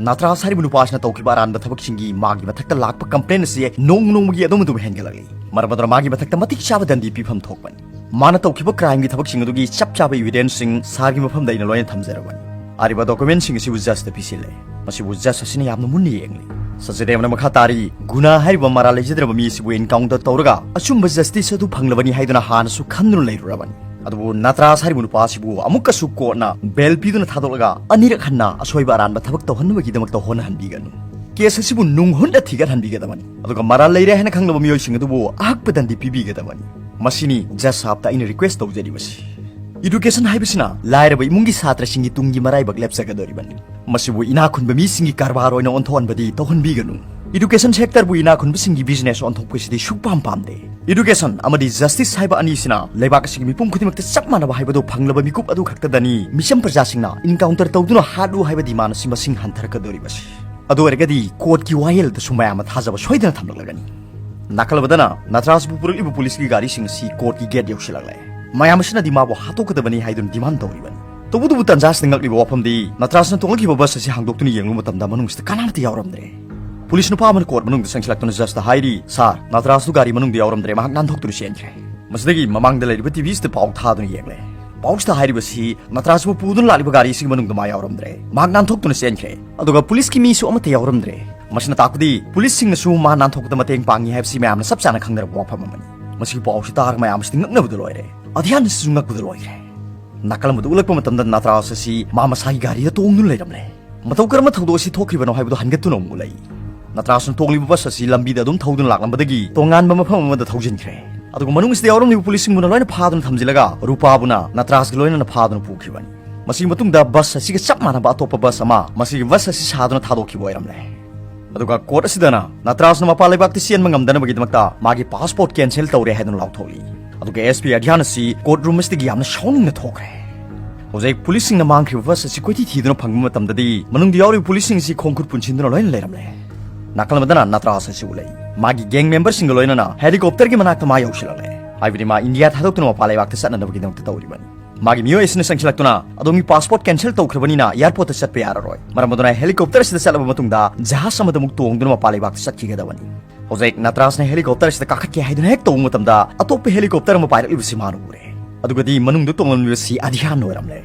ꯅꯇ꯭ꯔꯥꯁ ꯍꯥꯏꯔꯤꯕ ꯅꯨꯄꯥ ꯑꯁꯤꯅ ꯇꯧꯈꯤꯕ ꯑꯔꯥꯟꯕ ꯊꯕꯛꯁꯤꯡꯒꯤ ꯃꯥꯒꯤ ꯃꯊꯛꯇ ꯂꯥꯛꯄ ꯀꯝꯄ꯭ꯂꯦꯟ ꯑꯁꯤ ꯅꯣꯡꯃ ꯅꯣꯡꯃꯒꯤ ꯑꯗꯨꯝ ꯑꯗꯨꯝ ꯍꯦꯟꯒꯠꯂꯛꯂꯤ꯫ ꯃꯔꯝ ꯑꯗꯨꯅ ꯃꯥꯒꯤ ꯃꯊꯛꯇ ꯃꯇꯤꯛ ꯆꯥꯕ ꯗꯟꯗꯤ ꯄꯤꯐꯝ ꯊꯣꯛꯄꯅꯤ꯫ ꯃꯥꯅ ꯇꯧꯈꯤꯕ ꯀ꯭ꯔꯥꯏꯝꯒꯤ ꯊꯕꯛꯁꯤꯡ ꯑꯗꯨꯒꯤ ꯆꯞ ꯆꯥꯕ ꯏꯚꯤꯗꯦꯟꯁꯁꯤꯡ ꯁꯥꯔꯒꯤ ꯃꯐꯝꯗ ꯑꯩꯅ ꯂꯣꯏꯅ ꯊꯝꯖꯔꯕꯅꯤ꯫ ꯍꯥꯏꯔꯤꯕ ꯗꯣꯀꯨꯃꯦꯟꯁꯤꯡ ꯑꯁꯤꯕꯨ ꯖꯁꯇ ꯄꯤꯁꯤꯜꯂꯦ꯫ ꯃꯁꯤꯕꯨ ꯖꯁ ꯑꯁꯤꯅ ꯌꯥꯝꯅ ꯃꯨꯟꯅ ꯌꯦꯡꯂꯤ꯫ ꯁꯆꯗꯦꯕꯅ ꯃꯈꯥ ꯇꯥꯔꯤ, ꯒꯨꯅꯥ ꯍꯥꯏꯔꯤꯕ ꯃꯔꯥꯜ ꯂꯩꯖꯗ꯭ꯔꯕ ꯃꯤ ꯑꯁꯤꯕꯨ ꯑꯦꯟꯀꯥꯎꯟꯇꯔ ꯇꯧꯔꯒ ꯑꯆꯨꯝꯕ ꯖꯁꯇꯤꯁ ꯑꯗꯨ ꯐꯪꯂꯕꯅꯤ ꯍꯥꯏꯗꯨꯅ ꯍꯥꯟꯅꯁꯨ ꯈꯟꯗꯨꯅ ꯂꯩꯔꯨꯔꯕꯅꯤ꯫ ꯑꯗꯨꯕꯨ ꯅꯇ꯭ꯔꯥꯁ ꯍꯥꯏꯔꯤꯕ ꯅꯨꯄꯥ ꯑꯁꯤꯕꯨ ꯑꯃꯨꯛꯀꯁꯨ ꯀꯣꯔꯠꯅ ꯕꯦꯜ ꯄꯤꯗꯨꯅ ꯊꯥꯗꯣꯛꯂꯒ ꯑꯅꯤꯔꯛ ꯍꯟꯅ ꯑꯁꯣꯏꯕ ꯑꯔꯥꯟꯕ ꯊꯕꯛ ꯇꯧꯍꯟꯅꯕꯒꯤꯗꯃꯛꯇ ꯍꯣꯠꯅꯍꯟꯕꯤꯒꯅꯨ꯫ ꯀꯦꯁ ꯑꯁꯤꯕꯨ ꯅꯨꯡ ꯍꯨꯠꯅ ꯊꯤꯒꯠꯍꯟꯕꯤꯒꯗꯕꯅꯤ꯫ ꯑꯗꯨꯒ ꯃꯔꯥꯜ ꯂꯩꯔꯦ ꯍꯥꯏꯅ ꯈꯪꯂꯕ ꯃꯤꯑꯣꯏꯁꯤꯡ ꯑꯗꯨꯕꯨ ꯑꯍꯛꯄ ꯗꯟꯗꯤ ꯄꯤꯕꯤꯒꯗꯕꯅꯤ꯫ ꯃꯁꯤꯅꯤ ꯖꯁ ꯁꯥꯍꯕꯇ ꯑꯩꯅ ꯔꯤꯀ꯭ꯋꯦꯁ ꯇꯧꯖꯔꯤꯕꯁꯤ꯫ ꯏꯗꯨꯀꯦꯁꯟ ꯍꯥꯏꯕꯁꯤꯅ ꯂꯥꯏꯔꯕ ꯏꯃꯨꯡꯒꯤ ꯁꯥꯇ꯭ꯔꯁꯤꯡꯒꯤ ꯇꯨꯡꯒꯤ ꯃꯔꯥꯏꯕꯛ ꯂꯦꯞꯆꯒꯗꯧꯔꯤꯕꯅꯤ꯫ ꯃꯁꯤꯕꯨ ꯏꯅꯥꯛ ꯈꯨꯟꯕ ꯃꯤꯁꯤꯡꯒꯤ ꯀꯔꯕꯥꯔ ꯑꯣꯏꯅ ꯑꯣꯟꯊꯣꯛꯍꯟꯕꯗꯤ ꯇꯧꯍꯟꯕꯤꯒꯅꯨ꯫ ꯏꯗꯨꯀꯦꯁꯟ ꯁꯦꯛꯇꯔꯕꯨ ꯏꯅꯥꯛ ꯈꯨꯟꯕꯁꯤꯡꯒꯤ ꯕꯤꯖꯤꯅꯦꯁ ꯑꯣꯟꯊꯣꯛꯄꯁꯤꯗꯤ ꯁꯨꯛꯄꯥꯝ ꯄꯥꯝꯗꯦ꯫ ꯏꯗꯨꯀꯦꯁꯟ ꯑꯃꯗꯤ ꯖꯁꯇꯤꯁ ꯍꯥꯏꯕ ꯑꯅꯤꯁꯤꯅ ꯂꯩꯕꯥꯛ ꯑꯁꯤꯒꯤ ꯃꯤꯄꯨꯝ ꯈꯨꯗꯤꯡꯃꯛꯇ ꯆꯞ ꯃꯥꯟꯅꯕ ꯍꯥꯏꯕꯗꯨ ꯐꯪꯂꯕ ꯃꯤꯀꯨꯞ ꯑꯗꯨ ꯈꯛꯇꯗꯅꯤ ꯃꯤꯆꯝ ꯄ꯭ꯔꯖꯥꯁꯤꯡꯅ ꯏꯟꯀꯥꯎꯟꯇꯔ ꯇꯧꯗꯨꯅ ꯍꯥꯠꯂꯨ ꯍꯥꯏꯕ ꯗꯤꯃꯥꯟ ꯑꯁꯤ ꯃꯁꯤꯡ ꯍꯟꯊꯔꯛꯀꯗꯧꯔꯤꯕꯁꯤ꯫ ꯑꯗꯨ ꯑꯣꯏꯔꯒꯗꯤ ꯀꯣꯔꯠꯀꯤ ꯋꯥꯌꯦꯜꯗꯁꯨ ꯃꯌꯥꯝꯅ ꯊꯥꯖꯕ ꯁꯣꯏꯗꯅ ꯊꯝꯂꯛꯂꯒꯅꯤ꯫ ꯅꯥꯀꯜ ꯑꯃꯗꯅ ꯅꯇ꯭ꯔꯥꯁꯄꯨ ꯄꯨꯔꯛꯂꯤꯕ ꯄꯨꯂꯤꯁꯀꯤ ꯒꯥꯔꯤꯁꯤꯡ ꯑꯁꯤ ꯀꯣꯔꯠꯀꯤ ꯒꯦꯠ ꯌꯧꯁꯤꯜꯂꯛꯂꯦ꯫ ꯃꯌꯥꯝ ꯑꯁꯤꯅꯗꯤ ꯃꯥꯕꯨ ꯍꯥꯠꯇꯣꯛꯀꯗꯕꯅꯤ ꯍꯥꯏꯗꯨꯅ ꯗꯤꯃꯥꯟ ꯇꯧꯔꯤꯕꯅꯤ꯫ ꯇꯧꯕꯇꯕꯨ ꯇꯟꯖꯥꯁꯤꯗ ꯉꯛꯂꯤꯕ ꯋꯥꯐꯝꯗꯤ ꯅꯇ꯭ꯔꯥꯁꯅ ꯇꯣꯡꯂꯛꯈꯤꯕ ꯕꯁ ꯑꯁꯤ ꯍꯥꯡꯗꯣꯛꯇꯨꯅ ꯌꯦꯡꯂꯨꯕ ꯃꯇꯝꯗ ꯃꯅꯨꯡꯁꯤꯗ ꯀꯅꯥꯃꯠꯇ ꯌꯥꯎꯔꯝꯗ꯭ꯔꯦ꯫ ꯄꯨꯂꯤꯁ ꯅꯨꯄꯥ ꯑꯃꯅ ꯀꯣꯔꯠ ꯃꯅꯨꯡꯗ ꯆꯪꯁꯤꯜꯂꯛꯇꯨꯅ ꯖꯖꯇ ꯍꯥꯏꯔꯤ, "ꯁꯥꯔ, ꯅꯇ꯭ꯔꯥꯖꯇꯨ ꯒꯥꯔꯤ ꯃꯅꯨꯡꯗ ꯌꯥꯎꯔꯝꯗ꯭ꯔꯦ, ꯃꯍꯥꯛ ꯅꯥꯟꯊꯣꯛꯇꯨꯅ ꯆꯦꯟꯈ꯭ꯔꯦ"꯫ ꯃꯁꯤꯗꯒꯤ ꯃꯃꯥꯡꯗ ꯂꯩꯔꯤꯕ ꯇꯤꯚꯤꯁꯤꯗ ꯄꯥꯎ ꯊꯥꯗꯨꯅ ꯌꯦꯡꯂꯦ꯫ ꯄꯥꯎꯁꯤꯗ ꯍꯥꯏꯔꯤꯕꯁꯤ ꯅꯇ꯭ꯔꯥꯖꯄꯨ ꯄꯨꯗꯨꯅ ꯂꯥꯛꯂꯤꯕ ꯒꯥꯔꯤꯁꯤꯒꯤ ꯃꯅꯨꯡꯗ ꯃꯥ ꯌꯥꯎꯔꯝꯗ꯭ꯔꯦ, ꯃꯍꯥꯛ ꯅꯥꯟꯊꯣꯛꯇꯨꯅ ꯆꯦꯟꯈ꯭ꯔꯦ꯫ ꯑꯗꯨꯒ ꯄꯨꯂꯤꯁꯀꯤ ꯃꯤꯁꯨ ꯑꯃꯠꯇ ꯌꯥꯎꯔꯝꯗ꯭ꯔꯦ꯫ ꯃꯁꯤꯅ ꯇꯥꯛꯄꯗꯤ ꯄꯨꯂꯤꯁꯁꯤꯡꯅꯁꯨ ꯃꯥ ꯅꯥꯟꯊꯣꯛꯄꯗ ꯃꯇꯦꯡ ꯄꯥꯡꯉꯤ ꯍꯥꯏꯕꯁꯤ ꯃꯌꯥꯝꯅ ꯆꯞ ꯆꯥꯅ ꯈꯪꯅꯔꯕ ꯋꯥꯐꯝ ꯑꯃꯅꯤ꯫ ꯃꯁꯤꯒꯤ ꯄꯥꯎꯁꯤ ꯇꯥꯔꯒ ꯃꯌꯥꯝ ꯑꯁꯤꯗꯤ ꯉꯛꯅꯕꯗ ꯂꯣꯏꯔꯦ꯫ ꯑꯙ꯭ꯌꯥꯟ ꯑꯁꯤꯁꯨ ꯉꯛꯄꯗ ꯂꯣꯏꯈ꯭ꯔꯦ꯫ ꯅꯥꯀꯜ ꯑꯃꯗ ꯎꯠꯂꯛꯄ ꯃꯇꯝꯗ ꯅꯇ꯭ꯔꯥꯖ ꯑꯁꯤ ꯃꯥ ꯃꯁꯥꯒꯤ ꯒꯥꯔꯤꯗ ꯇꯣꯡꯗꯨꯅ ꯂꯩꯔꯝꯂꯦ꯫ ꯃꯇꯧ ꯀꯔꯝꯅ ꯊꯧꯗꯣꯛ ꯑꯁꯤ ꯊꯣꯛꯈ꯭ꯔꯤꯕꯅꯣ ꯍꯥꯏꯕꯗꯨ ꯍꯟꯒꯠꯇꯨꯅ ꯑꯃꯨꯛ ꯎꯠꯂꯛꯏ꯫ ꯅꯇ꯭ꯔꯥꯖꯅ ꯇꯣꯡꯂꯤꯕ ꯕꯁ ꯑꯁꯤ ꯂꯝꯕꯤꯗ ꯑꯗꯨꯝ ꯊꯧꯗꯨꯅ ꯂꯥꯛꯂꯝꯕꯗꯒꯤ ꯇꯣꯉꯥꯟꯕ ꯃꯐꯝ ꯑꯃꯗ ꯊꯧꯖꯤꯟꯈ꯭ꯔꯦ꯫ ꯑꯗꯨꯒ ꯃꯅꯨꯡ ꯑꯁꯤꯗ ꯌꯥꯎꯔꯝꯂꯤꯕ ꯄꯨꯂꯤꯁꯁꯤꯡꯕꯨꯅ ꯂꯣꯏꯅ ꯐꯥꯗꯨꯅ ꯊꯝꯖꯤꯜꯂꯒ ꯔꯨꯄꯥꯕꯨꯅ ꯅꯇ꯭ꯔꯥꯖꯒ ꯂꯣꯏꯅꯅ ꯐꯥꯗꯨꯅ ꯄꯨꯈꯤꯕꯅꯤ꯫ ꯃꯁꯤꯒꯤ ꯃꯇꯨꯡꯗ ꯕꯁ ꯑꯁꯤꯒ ꯆꯞ ꯃꯥꯟꯅꯕ ꯑꯇꯣꯞꯄ ꯕꯁ ꯑꯃ ꯃꯁꯤꯒꯤ ꯕꯁ ꯑꯁꯤ ꯁꯥꯗꯨꯅ ꯊꯥꯗꯣꯛꯈꯤꯕ ꯑꯣꯏꯔꯝꯂꯦ꯫ ꯑꯗꯨꯒ ꯀꯣꯔꯠ ꯑꯁꯤꯗꯅ ꯅꯇ꯭ꯔꯥꯖꯅ ꯃꯄꯥꯟ ꯂꯩꯕꯥꯛꯇ ꯆꯦꯟꯕ ꯉꯝꯗꯅꯕꯒꯤꯗꯃꯛꯇ ꯃꯥꯒꯤ ꯄꯥꯁꯄꯣꯔꯠ ꯀꯦꯟꯁꯦꯜ ꯇꯧꯔꯦ ꯍꯥꯏꯗꯨꯅ ꯂꯥꯎꯊꯣꯛꯂꯤ꯫ ꯑꯗꯨꯒ ꯑꯦꯁ ꯄꯤ ꯑꯙ꯭ꯌꯥꯟ ꯑꯁꯤ ꯀꯣꯔꯠ ꯔꯨꯝ ꯑꯁꯤꯗꯒꯤ ꯌꯥꯝꯅ ꯁꯥꯎꯅꯤꯡꯅ ꯊꯣꯛꯈ꯭ꯔꯦ꯫ ꯍꯧꯖꯤꯛ ꯄꯨꯂꯤꯁꯁꯤꯡꯅ ꯃꯥꯡꯈ꯭ꯔꯤꯕ ꯕꯁ ꯑꯁꯤ ꯀꯣꯏꯊꯤ ꯊꯤꯗꯨꯅ ꯐꯪꯕ ꯃꯇꯝꯗꯗꯤ ꯃꯅꯨꯡꯗ ꯌꯥꯎꯔꯤꯕ ꯄꯨꯂꯤꯁꯁꯤꯡ ꯑꯁꯤ ꯈꯣꯡ ꯈꯨꯠ ꯄꯨꯟꯁꯤꯟꯗꯨꯅ ꯂꯣꯏꯅ ꯂꯩꯔꯝꯂꯦ꯫ ꯅꯥꯀꯜ ꯑꯃꯗꯅ ꯅꯇ꯭ꯔꯥꯖ ꯑꯁꯤ ꯎꯠꯂꯛꯏ꯫ ꯃꯥꯒꯤ ꯒꯦꯡ ꯃꯦꯝꯕꯔꯁꯤꯡꯒ ꯂꯣꯏꯅꯅ ꯍꯦꯂꯤꯀꯣꯞꯇꯔꯒꯤ ꯃꯅꯥꯛꯇ ꯃꯥ ꯌꯧꯁꯤꯜꯂꯛꯂꯦ꯫ ꯍꯥꯏꯕꯗꯤ ꯃꯥ ꯏꯟꯗꯤꯌꯥ ꯊꯥꯗꯣꯛꯇꯨꯅ ꯃꯄꯥꯟ ꯂꯩꯕꯥꯛꯇ ꯆꯠꯅꯅꯕꯒꯤꯗꯃꯛꯇ ꯇꯧꯔꯤꯕꯅꯤ꯫ ꯃꯥꯒꯤ ꯃꯤꯑꯣꯏ ꯑꯁꯤꯅ ꯆꯪꯁꯤꯜꯂꯛꯇꯨꯅ, "ꯑꯗꯣꯝꯒꯤ ꯄꯥꯁꯄꯣꯔꯠ ꯀꯦꯟꯁꯦꯜ ꯇꯧꯈ꯭ꯔꯕꯅꯤꯅ ꯑꯦꯌꯥꯔꯄꯣꯔꯠꯇ ꯆꯠꯄ ꯌꯥꯔꯔꯣꯏ꯫ ꯃꯔꯝ ꯑꯗꯨꯅ ꯍꯦꯂꯤꯀꯣꯞꯇꯔ ꯑꯁꯤꯗ ꯆꯠꯂꯕ ꯃꯇꯨꯡꯗ ꯖꯍꯥꯖ ꯑꯃꯗ ꯑꯃꯨꯛ ꯇꯣꯡꯗꯨꯅ ꯃꯄꯥꯟ ꯂꯩꯕꯥꯛꯇ ꯆꯠꯈꯤꯒꯗꯕꯅꯤ"꯫ ꯍꯧꯖꯤꯛ ꯅꯇ꯭ꯔꯥꯖꯅ ꯍꯦꯂꯤꯀꯣꯞꯇꯔ ꯑꯁꯤꯗ ꯀꯥꯈꯠꯀꯦ ꯍꯥꯏꯗꯨꯅ ꯍꯦꯛ ꯇꯧꯕ ꯃꯇꯝꯗ ꯑꯇꯣꯞꯄ ꯍꯦꯂꯤꯀꯣꯞꯇꯔ ꯑꯃ ꯄꯥꯏꯔꯛꯂꯤꯕꯁꯤ ꯃꯥꯅ ꯎꯔꯦ꯫ ꯑꯗꯨꯒꯗꯤ ꯃꯅꯨꯡꯗ ꯇꯣꯡꯂꯝꯂꯤꯕꯁꯤ ꯑꯙ꯭ꯌꯥꯟ ꯑꯣꯏꯔꯝꯂꯦ꯫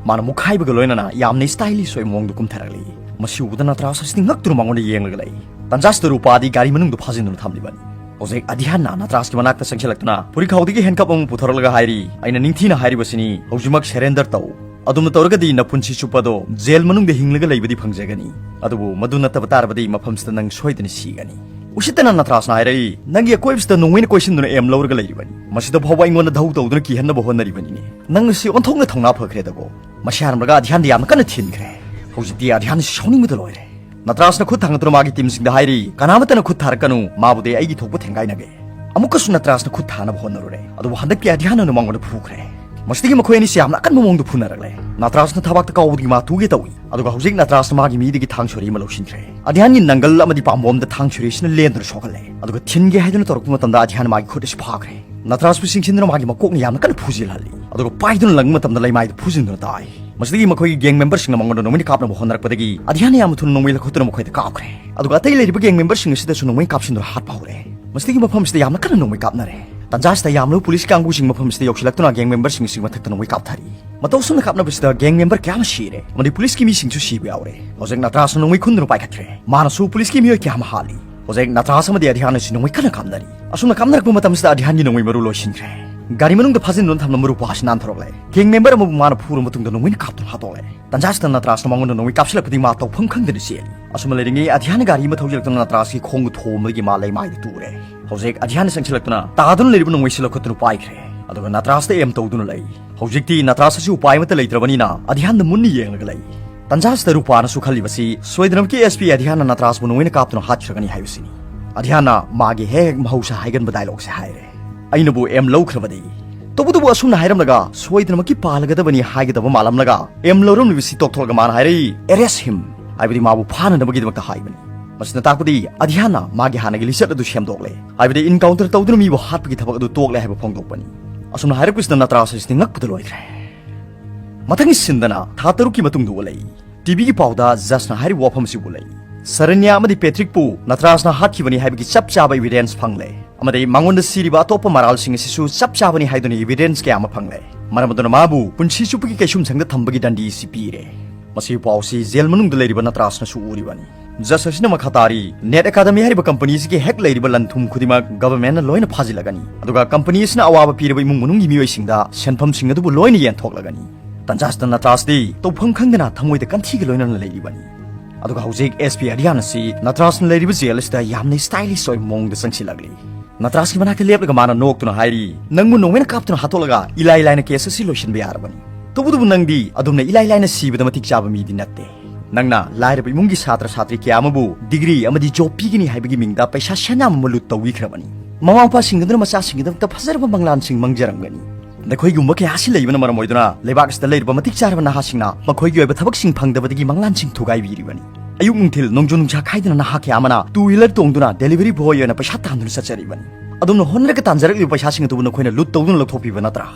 ꯃꯥꯅ ꯃꯨꯛꯈꯥꯏꯕꯒ ꯂꯣꯏꯅꯅ ꯌꯥꯝꯅ ꯁ꯭ꯇꯥꯏꯂꯤꯁ ꯑꯣꯏꯕ ꯃꯑꯣꯡꯗ ꯀꯨꯝꯊꯔꯛꯂꯤ꯫ ꯃꯁꯤ ꯎꯕꯗ ꯅꯇ꯭ꯔꯥꯖ ꯑꯁꯤꯗꯤ ꯉꯛꯇꯨꯅ ꯃꯉꯣꯟꯗ ꯌꯦꯡꯂꯒ ꯂꯩ꯫ ꯇꯟꯖꯥꯁꯤꯗ ꯔꯨꯄꯥꯗꯤ ꯒꯥꯔꯤ ꯃꯅꯨꯡꯗ ꯐꯥꯖꯤꯟꯗꯨꯅ ꯊꯝꯂꯤꯕꯅꯤ꯫ ꯍꯧꯖꯤꯛ ꯑꯙ꯭ꯌꯥꯟꯅ ꯅꯇ꯭ꯔꯥꯖꯀꯤ ꯃꯅꯥꯛꯇ ꯆꯪꯁꯤꯜꯂꯛꯇꯨꯅ ꯐꯨꯔꯤꯈꯥꯎꯗꯒꯤ ꯍꯦꯟꯀꯞ ꯑꯃ ꯄꯨꯊꯣꯔꯛꯂꯒ ꯍꯥꯏꯔꯤ, "ꯑꯩꯅ ꯅꯤꯡꯊꯤꯅ ꯍꯥꯏꯔꯤꯕꯁꯤꯅꯤ, ꯍꯧꯖꯤꯛꯃꯛ ꯁꯔꯦꯟꯗꯔ ꯇꯧ꯫ ꯑꯗꯨꯝꯅ ꯇꯧꯔꯒꯗꯤ ꯅꯄꯨꯟꯁꯤ ꯆꯨꯞꯄꯗꯣ ꯖꯦꯜ ꯃꯅꯨꯡꯗ ꯍꯤꯡꯂꯒ ꯂꯩꯕꯗꯤ ꯐꯪꯖꯒꯅꯤ꯫ ꯑꯗꯨꯕꯨ ꯃꯗꯨ ꯅꯠꯇꯕ ꯇꯥꯔꯕꯗꯤ ꯃꯐꯝꯁꯤꯗ ꯅꯪ ꯁꯣꯏꯗꯅ ꯁꯤꯒꯅꯤ"꯫ ꯎꯁꯤꯠꯇꯅ ꯅꯇ꯭ꯔꯥꯖꯅ ꯍꯥꯏꯔꯛꯏ, "ꯅꯪꯒꯤ ꯑꯀꯣꯏꯕꯁꯤꯗ ꯅꯣꯡꯃꯩꯅ ꯀꯣꯏꯁꯤꯟꯗꯨꯅ ꯑꯦꯝ ꯂꯧꯔꯒ ꯂꯩꯔꯤꯕꯅꯤ꯫ ꯃꯁꯤꯗ ꯐꯥꯎꯕ ꯑꯩꯉꯣꯟꯗ ꯙꯧ ꯇꯧꯗꯨꯅ ꯀꯤꯍꯟꯅꯕ ꯍꯣꯠꯅꯔꯤꯕꯅꯤꯅꯦ꯫ ꯅꯪ ꯑꯁꯤ ꯑꯣꯟꯊꯣꯛꯅ ꯊꯧꯅꯥ ꯐꯈ꯭ꯔꯦꯗꯀꯣ"꯫ ꯃꯁꯤ ꯍꯥꯏꯔꯝꯂꯒ ꯑꯙ꯭ꯌꯥꯟꯗ ꯌꯥꯝꯅ ꯀꯟꯅ ꯊꯤꯟꯈ꯭ꯔꯦ꯫ ꯍꯧꯖꯤꯛꯇꯤ ꯑꯙ꯭ꯌꯥꯟ ꯁꯥꯎꯅꯤꯡꯕꯗ ꯂꯣꯏꯔꯦ꯫ ꯅꯇ꯭ꯔꯥꯖꯅ ꯈꯨꯠ ꯊꯥꯡꯒꯠꯇꯨꯅ ꯃꯥꯒꯤ ꯇꯤꯝꯁꯤꯡꯗ ꯍꯥꯏꯔꯤ, "ꯀꯅꯥꯃꯠꯇꯅ ꯈꯨꯠ ꯊꯥꯔꯛꯀꯅꯨ, ꯃꯥꯕꯨꯗꯤ ꯑꯩꯒꯤ ꯊꯣꯛꯄ ꯊꯦꯡꯒꯥꯏꯅꯒꯦ"꯫ ꯑꯃꯨꯛꯀꯁꯨ ꯅꯇ꯭ꯔꯥꯖꯅ ꯈꯨꯠ ꯊꯥꯅꯕ ꯍꯣꯠꯅꯔꯨꯔꯦ, ꯑꯗꯨꯕꯨ ꯍꯟꯗꯛꯇꯤ ꯑꯙ꯭ꯌꯥꯟꯅ ꯃꯉꯣꯟꯗ ꯐꯨꯈ꯭ꯔꯦ꯫ ꯃꯁꯤꯗꯒꯤ ꯃꯈꯣꯏ ꯑꯅꯤꯁꯤ ꯌꯥꯝꯅ ꯑꯀꯟꯕ ꯃꯑꯣꯡꯗ ꯐꯨꯅꯔꯛꯂꯦ꯫ ꯅꯇ꯭ꯔꯥꯖꯅ ꯊꯕꯥꯛꯇ ꯀꯥꯎꯕꯗꯒꯤ ꯃꯥ ꯇꯨꯒꯦ ꯇꯧꯏ, ꯑꯗꯨꯒ ꯍꯧꯖꯤꯛ ꯅꯇ꯭ꯔꯥꯖꯅ ꯃꯥꯒꯤ ꯃꯤꯗꯒꯤ ꯊꯥꯡ ꯁꯣꯔꯤ ꯑꯃ ꯂꯧꯁꯤꯟꯈ꯭ꯔꯦ꯫ ꯑꯙ꯭ꯌꯥꯟꯒꯤ ꯅꯪꯒꯜ ꯑꯃꯗꯤ ꯄꯥꯝꯕꯣꯝꯗ ꯊꯥꯡ ꯁꯣꯔꯤꯁꯤꯅ ꯂꯦꯟꯗꯨꯅ ꯁꯣꯛꯍꯜꯂꯦ, ꯑꯗꯨꯒ ꯊꯤꯟꯒꯦ ꯍꯥꯏꯗꯨꯅ ꯇꯧꯔꯛꯄ ꯃꯇꯝꯗ ꯑꯙ꯭ꯌꯥꯟ ꯃꯥꯒꯤ ꯈꯨꯠ ꯑꯁꯤ ꯐꯥꯈ꯭ꯔꯦ꯫ ꯅꯇ꯭ꯔꯥꯖꯄꯨ ꯆꯤꯡꯁꯤꯟꯗꯨꯅ ꯃꯥꯒꯤ ꯃꯀꯣꯛꯅ ꯌꯥꯝꯅ ꯀꯟꯅ ꯐꯨꯖꯤꯜꯍꯜꯂꯤ, ꯑꯗꯨꯒ ꯄꯥꯏꯗꯨꯅ ꯂꯪꯕ ꯃꯇꯝꯗ ꯂꯩꯃꯥꯏꯗ ꯐꯨꯖꯤꯟꯗꯨꯅ ꯇꯥꯏ꯫ ꯃꯁꯤꯗꯒꯤ ꯃꯈꯣꯏꯒꯤ ꯒꯦꯡ ꯃꯦꯝꯕꯔꯁꯤꯡꯅ ꯃꯉꯣꯟꯗ ꯅꯣꯡꯃꯩꯅ ꯀꯥꯞꯅꯕ ꯍꯣꯠꯅꯔꯛꯄꯗꯒꯤ ꯑꯙ꯭ꯌꯥꯟꯅ ꯌꯥꯝꯅ ꯊꯨꯅ ꯅꯣꯡꯃꯩ ꯂꯧꯈꯠꯇꯨꯅ ꯃꯈꯣꯏꯗ ꯀꯥꯞꯈ꯭ꯔꯦ꯫ ꯑꯗꯨꯒ ꯑꯇꯩ ꯂꯩꯔꯤꯕ ꯒꯦꯡ ꯃꯦꯝꯕꯔꯁꯤꯡ ꯑꯁꯤꯗꯁꯨ ꯅꯣꯡꯃꯩ ꯀꯥꯞꯁꯤꯟꯗꯨꯅ ꯍꯥꯠꯄ ꯍꯧꯔꯦ꯫ ꯃꯁꯤꯗꯒꯤ ꯃꯐꯝꯁꯤꯗ ꯌꯥꯝꯅ ꯀꯟꯅ ꯅꯣꯡꯃꯩ ꯀꯥꯞꯅꯔꯦ꯫ ꯇꯟꯖꯥꯁꯤꯗ ꯌꯥꯝꯂꯕ ꯄꯨꯂꯤꯁ ꯀꯥꯡꯕꯨꯁꯤꯡ ꯃꯐꯝꯁꯤꯗ ꯌꯧꯁꯤꯜꯂꯛꯇꯨꯅ ꯒꯦꯡ ꯃꯦꯝꯕꯔꯁꯤꯡ ꯑꯁꯤꯒꯤ ꯃꯊꯛꯇ ꯅꯣꯡꯃꯩ ꯀꯥꯞꯊꯔꯤ꯫ ꯃꯇꯧ ꯑꯁꯨꯝꯅ ꯀꯥꯞꯅꯕꯁꯤꯗ ꯒꯦꯡ ꯃꯦꯝꯕꯔ ꯀꯌꯥ ꯑꯃ ꯁꯤꯔꯦ ꯑꯃꯗꯤ ꯄꯨꯂꯤꯁꯀꯤ ꯃꯤꯁꯤꯡꯁꯨ ꯁꯤꯕ ꯌꯥꯎꯔꯦ꯫ ꯍꯧꯖꯤꯛ ꯅꯇ꯭ꯔꯥꯁꯅ ꯅꯣꯡꯃꯩ ꯈꯨꯟꯗꯨꯅ ꯄꯥꯏꯈꯠꯈ꯭ꯔꯦ꯫ ꯃꯥꯅꯁꯨ ꯄꯨꯂꯤꯁꯀꯤ ꯃꯤꯑꯣꯏ ꯀꯌꯥ ꯑꯃ ꯍꯥꯠꯂꯤ꯫ ꯍꯧꯖꯤꯛ ꯅꯇ꯭ꯔꯥꯁ ꯑꯃꯗꯤ ꯑꯙ꯭ꯌꯥꯟ ꯑꯁꯤ ꯅꯣꯡꯃꯩ ꯀꯟꯅ ꯀꯥꯞꯅꯔꯤ꯫ ꯑꯁꯨꯝꯅ ꯀꯥꯞꯅꯔꯛꯄ ꯃꯇꯝꯁꯤꯗ ꯑꯙ꯭ꯌꯥꯟꯒꯤ ꯅꯣꯡꯃꯩ ꯃꯔꯨ ꯂꯣꯏꯁꯤꯟꯈ꯭ꯔꯦ꯫ ꯒꯥꯔꯤ ꯃꯅꯨꯡꯗ ꯐꯥꯖꯤꯟꯗꯨꯅ ꯊꯝꯂꯝꯕ ꯔꯨꯄꯥ ꯑꯁꯤ ꯅꯥꯟꯊꯣꯔꯛꯂꯦ꯫ ꯒꯦꯡ ꯃꯦꯝꯕꯔ ꯑꯃꯕꯨ ꯃꯥꯅ ꯐꯨꯔ ꯃꯇꯨꯡꯗ ꯅꯣꯡꯃꯩꯅ ꯀꯥꯞꯇꯨꯅ ꯍꯥꯠꯇꯣꯛꯂꯦ꯫ ꯇꯟꯖꯥꯁꯤꯗ ꯅꯇ꯭ꯔꯥꯁꯅ ꯃꯉꯣꯟꯗ ꯅꯣꯡꯃꯩ ꯀꯥꯞꯁꯤꯜꯂꯛꯄꯗꯒꯤ ꯃꯥ ꯇꯧꯐꯝ ꯈꯪꯗꯅ ꯆꯦꯜꯂꯤ꯫ ꯑꯁꯨꯝꯅ ꯂꯩꯔꯤꯉꯩ ꯑꯙ꯭ꯌꯥꯟꯅ ꯒꯥꯔꯤ ꯑꯃ ꯊꯧꯖꯤꯜꯂꯛꯇꯨꯅ ꯅꯇ꯭ꯔꯥꯁꯀꯤ ꯈꯣꯡꯗꯨ ꯊꯣꯝꯕꯗꯒꯤ ꯃꯥ ꯂꯩꯃꯥꯏꯗ ꯇꯨꯔꯦ꯫ ꯍꯧꯖꯤꯛ ꯑꯙ꯭ꯌꯥꯟꯅ ꯆꯪꯁꯤꯜꯂꯛꯇꯨꯅ ꯇꯥꯗꯨꯅ ꯂꯩꯔꯤꯕ ꯅꯣꯡꯃꯩꯁꯤ ꯂꯧꯈꯠꯇꯨꯅ ꯄꯥꯏꯈ꯭ꯔꯦ꯫ ꯑꯗꯨꯒ ꯅꯇ꯭ꯔꯥꯁꯇ ꯑꯦꯝ ꯇꯧꯗꯨꯅ ꯂꯩ꯫ ꯍꯧꯖꯤꯛꯇꯤ ꯅꯇ꯭ꯔꯥꯁ ꯑꯁꯤ ꯎꯄꯥꯏ ꯑꯃꯠꯇ ꯂꯩꯇ꯭ꯔꯕꯅꯤꯅ ꯑꯙ꯭ꯌꯥꯟꯗ ꯃꯨꯟꯅ ꯌꯦꯡꯂꯒ ꯂꯩ꯫ ꯇꯟꯖꯥꯁꯤꯗ ꯔꯨꯄꯥꯅꯁꯨ ꯈꯜꯂꯤꯕꯁꯤ ꯁꯣꯏꯗꯅꯃꯛꯀꯤ ꯑꯦꯁ ꯄꯤ ꯑꯙ꯭ꯌꯥꯟꯅ ꯅꯇ꯭ꯔꯥꯁꯄꯨ ꯅꯣꯡꯃꯩꯅ ꯀꯥꯞꯇꯨꯅ ꯍꯥꯠꯈ꯭ꯔꯒꯅꯤ ꯍꯥꯏꯕꯁꯤꯅꯤ꯫ ꯑꯙ꯭ꯌꯥꯟꯅ ꯃꯥꯒꯤ ꯍꯦꯛ ꯍꯦꯛ ꯃꯍꯧꯁꯥ ꯍꯥꯏꯒꯟꯕ ꯗꯥꯏꯂꯣꯛꯁꯦ ꯍꯥꯏꯔꯦ꯫ "ꯑꯩꯅꯕꯨ ꯑꯦꯝ ꯂꯧꯈ꯭ꯔꯕꯗꯤ?" ꯇꯧꯕꯇꯕꯨ ꯑꯁꯨꯝꯅ ꯍꯥꯏꯔꯝꯂꯒ ꯁꯣꯏꯗꯅꯃꯛꯀꯤ ꯄꯥꯜꯂꯒꯗꯕꯅꯤ ꯍꯥꯏꯒꯗꯕ ꯃꯥꯜꯂꯝꯂꯒ ꯑꯦꯝ ꯂꯧꯔꯝꯂꯤꯕꯁꯤ ꯇꯣꯛꯊꯣꯛꯂꯒ ꯃꯥꯅ ꯍꯥꯏꯔꯛꯏ, "Arrest him," ꯍꯥꯏꯕꯗꯤ ꯃꯥꯕꯨ ꯐꯥꯅꯅꯕꯒꯤꯗꯃꯛꯇ ꯍꯥꯏꯕꯅꯤ꯫ ꯃꯁꯤꯅ ꯇꯥꯛꯄꯗꯤ ꯑꯙ꯭ꯌꯥꯟꯅ ꯃꯥꯒꯤ ꯍꯥꯟꯅꯒꯤ ꯂꯤꯆꯠ ꯑꯗꯨ ꯁꯦꯝꯗꯣꯛꯂꯦ꯫ ꯍꯥꯏꯕꯗꯤ ꯏꯟꯀꯥꯎꯟꯇꯔ ꯇꯧꯗꯨꯅ ꯃꯤꯕꯨ ꯍꯥꯠꯄꯒꯤ ꯊꯕꯛ ꯑꯗꯨ ꯇꯣꯛꯂꯦ ꯍꯥꯏꯕ ꯐꯣꯡꯗꯣꯛꯄꯅꯤ꯫ ꯑꯁꯨꯝꯅ ꯍꯥꯏꯔꯛꯄꯁꯤꯗ ꯅꯇ꯭ꯔꯥꯁ ꯑꯁꯤꯗꯤ ꯉꯛꯄꯗ ꯂꯣꯏꯈ꯭ꯔꯦ꯫ ꯃꯊꯪꯒꯤ ꯁꯤꯟꯗꯅ ꯊꯥ ꯇꯔꯨꯛꯀꯤ ꯃꯇꯨꯡꯗ ꯎꯠꯂꯛꯏ꯫ ꯇꯤꯚꯤꯒꯤ ꯄꯥꯎꯗ ꯖꯁꯅ ꯍꯥꯏꯔꯤꯕ ꯋꯥꯐꯝ ꯑꯁꯤꯕꯨ ꯎꯠꯂꯛꯏ꯫ ꯁꯔꯟꯌꯥ ꯑꯃꯗꯤ ꯄꯦꯇ꯭ꯔꯤꯛꯄꯨ ꯅꯇ꯭ꯔꯥꯁꯅ ꯍꯥꯠꯈꯤꯕꯅꯤ ꯍꯥꯏꯕꯒꯤ ꯆꯞ ꯆꯥꯕ ꯏꯚꯤꯗꯦꯟꯁ ꯐꯪꯂꯦ꯫ ꯑꯃꯗꯤ ꯃꯉꯣꯟꯗ ꯁꯤꯔꯤꯕ ꯑꯇꯣꯞꯄ ꯃꯔꯥꯜꯁꯤꯡ ꯑꯁꯤꯁꯨ ꯆꯞ ꯆꯥꯕꯅꯤ ꯍꯥꯏꯗꯨꯅ ꯏꯚꯤꯗꯦꯟꯁ ꯀꯌꯥ ꯑꯃ ꯐꯪꯂꯦ꯫ ꯃꯔꯝ ꯑꯗꯨꯅ ꯃꯥꯕꯨ ꯄꯨꯟꯁꯤ ꯆꯨꯞꯄꯒꯤ ꯀꯩꯁꯨꯝꯁꯪꯗ ꯊꯝꯕꯒꯤ ꯗꯟꯗꯤ ꯑꯁꯤ ꯄꯤꯔꯦ꯫ ꯃꯁꯤꯒꯤ ꯄꯥꯎ ꯑꯁꯤ ꯖꯦꯜ ꯃꯅꯨꯡꯗ ꯂꯩꯔꯤꯕ ꯅꯇ꯭ꯔꯥꯁꯅꯁꯨ ꯎꯔꯤꯕꯅꯤ꯫ ꯖꯁ ꯑꯁꯤꯅ ꯃꯈꯥ ꯇꯥꯔꯤ, "ꯅꯦꯠ ꯑꯦꯀꯥꯗꯃꯤ ꯍꯥꯏꯔꯤꯕ ꯀꯝꯄꯅꯤ ꯑꯁꯤꯒꯤ ꯍꯦꯛ ꯂꯩꯔꯤꯕ ꯂꯟ ꯊꯨꯝ ꯈꯨꯗꯤꯡꯃꯛ ꯒꯚꯔꯟꯃꯦꯟꯠꯅ ꯂꯣꯏꯅ ꯐꯥꯖꯤꯜꯂꯒꯅꯤ꯫ ꯑꯗꯨꯒ ꯀꯝꯄꯅꯤ ꯑꯁꯤꯅ ꯑꯋꯥꯕ ꯄꯤꯔꯕ ꯏꯃꯨꯡ ꯃꯅꯨꯡꯒꯤ ꯃꯤꯑꯣꯏꯁꯤꯡꯗ ꯁꯦꯟꯐꯝꯁꯤꯡ ꯑꯗꯨꯕꯨ ꯂꯣꯏꯅ ꯌꯦꯟꯊꯣꯛꯂꯒꯅꯤ꯫" ꯇꯟꯖꯥꯁꯤꯗ ꯅꯇ꯭ꯔꯥꯁꯇꯤ ꯇꯧꯐꯝ ꯈꯪꯗꯅ ꯊꯃꯣꯏꯗ ꯀꯟꯊꯤꯒ ꯂꯣꯏꯅꯅ ꯂꯩꯔꯤꯕꯅꯤ꯫ ꯑꯗꯨꯒ ꯍꯧꯖꯤꯛ ꯑꯦꯁ ꯄꯤ ꯑꯙ꯭ꯌꯥꯟ ꯑꯁꯤ ꯅꯇ꯭ꯔꯥꯁꯅ ꯂꯩꯔꯤꯕ ꯖꯦꯜ ꯑꯁꯤꯗ ꯌꯥꯝꯅ ꯁ꯭ꯇꯥꯏꯂꯤꯁ ꯑꯣꯏꯕ ꯃꯑꯣꯡꯗ ꯆꯪꯁꯤꯜꯂꯛꯂꯤ꯫ ꯅꯇ꯭ꯔꯥꯁꯀꯤ ꯃꯅꯥꯛꯇ ꯂꯦꯞꯂꯒ ꯃꯥꯅ ꯅꯣꯛꯇꯨꯅ ꯍꯥꯏꯔꯤ, "ꯅꯪꯕꯨ ꯅꯣꯡꯃꯩꯅ ꯀꯥꯞꯇꯨꯅ ꯍꯥꯠꯇꯣꯛꯂꯒ ꯏꯂꯥꯏ ꯂꯥꯏꯅ ꯀꯦꯁ ꯑꯁꯤ ꯂꯣꯏꯁꯤꯟꯕ ꯌꯥꯔꯕꯅꯤ꯫ ꯇꯧꯕꯇꯕꯨ ꯅꯪꯗꯤ ꯑꯗꯨꯝꯅ ꯏꯂꯥꯏ ꯂꯥꯏꯅ ꯁꯤꯕꯗ ꯃꯇꯤꯛ ꯆꯥꯕ ꯃꯤꯗꯤ ꯅꯠꯇꯦ꯫ ꯅꯪꯅ ꯂꯥꯏꯔꯕ ꯏꯃꯨꯡꯒꯤ ꯁꯥꯇ꯭ꯔ ꯁꯥꯇ꯭ꯔꯤ ꯀꯌꯥ ꯑꯃꯕꯨ ꯗꯤꯒ꯭ꯔꯤ ꯑꯃꯗꯤ ꯖꯣꯕ ꯄꯤꯒꯅꯤ ꯍꯥꯏꯕꯒꯤ ꯃꯤꯡꯗ ꯄꯩꯁꯥ ꯁꯦꯟ ꯌꯥꯝ ꯑꯃ ꯂꯨꯠ ꯇꯧꯕꯤꯈ꯭ꯔꯕꯅꯤ꯫ ꯃꯃꯥ ꯃꯄꯥꯁꯤꯡ ꯑꯗꯨꯅ ꯃꯆꯥꯁꯤꯡꯒꯤꯗꯃꯛꯇ ꯐꯖꯔꯕ ꯃꯪꯂꯥꯟꯁꯤꯡ ꯃꯪꯖꯔꯝꯒꯅꯤ꯫ ꯅꯈꯣꯏꯒꯨꯝꯕ ꯀꯌꯥ ꯑꯁꯤ ꯂꯩꯕꯅ ꯃꯔꯝ ꯑꯣꯏꯗꯨꯅ ꯂꯩꯕꯥꯛ ꯑꯁꯤꯗ ꯂꯩꯔꯤꯕ ꯃꯇꯤꯛ ꯆꯥꯔꯕ ꯅꯍꯥꯁꯤꯡꯅ ꯃꯈꯣꯏꯒꯤ ꯑꯣꯏꯕ ꯊꯕꯛꯁꯤꯡ ꯐꯪꯗꯕꯗꯒꯤ ꯃꯪꯂꯥꯟꯁꯤꯡ ꯊꯨꯒꯥꯏꯕꯤꯔꯤꯕꯅꯤ꯫ ꯑꯌꯨꯛ ꯅꯨꯡꯊꯤꯜ ꯅꯣꯡꯖꯨ ꯅꯨꯡꯁꯥ ꯈꯥꯏꯗꯅ ꯅꯍꯥ ꯀꯌꯥ ꯑꯃꯅ ꯇꯨ ꯋꯤꯂꯔ ꯇꯣꯡꯗꯨꯅ ꯗꯦꯂꯤꯚꯔꯤ ꯕꯣꯏ ꯑꯣꯏꯅ ꯄꯩꯁꯥ ꯇꯥꯟꯗꯨꯅ ꯆꯠꯆꯔꯤꯕꯅꯤ꯫ ꯑꯗꯣꯝꯅ ꯍꯣꯠꯅꯔꯒ ꯇꯥꯟꯖꯔꯛꯂꯤꯕ ꯄꯩꯁꯥꯁꯤꯡ ꯑꯗꯨꯕꯨ ꯅꯈꯣꯏꯅ ꯂꯨꯠ ꯇꯧꯗꯨꯅ ꯂꯧꯊꯣꯛꯄꯤꯕ ꯅꯠꯇ꯭ꯔꯥ?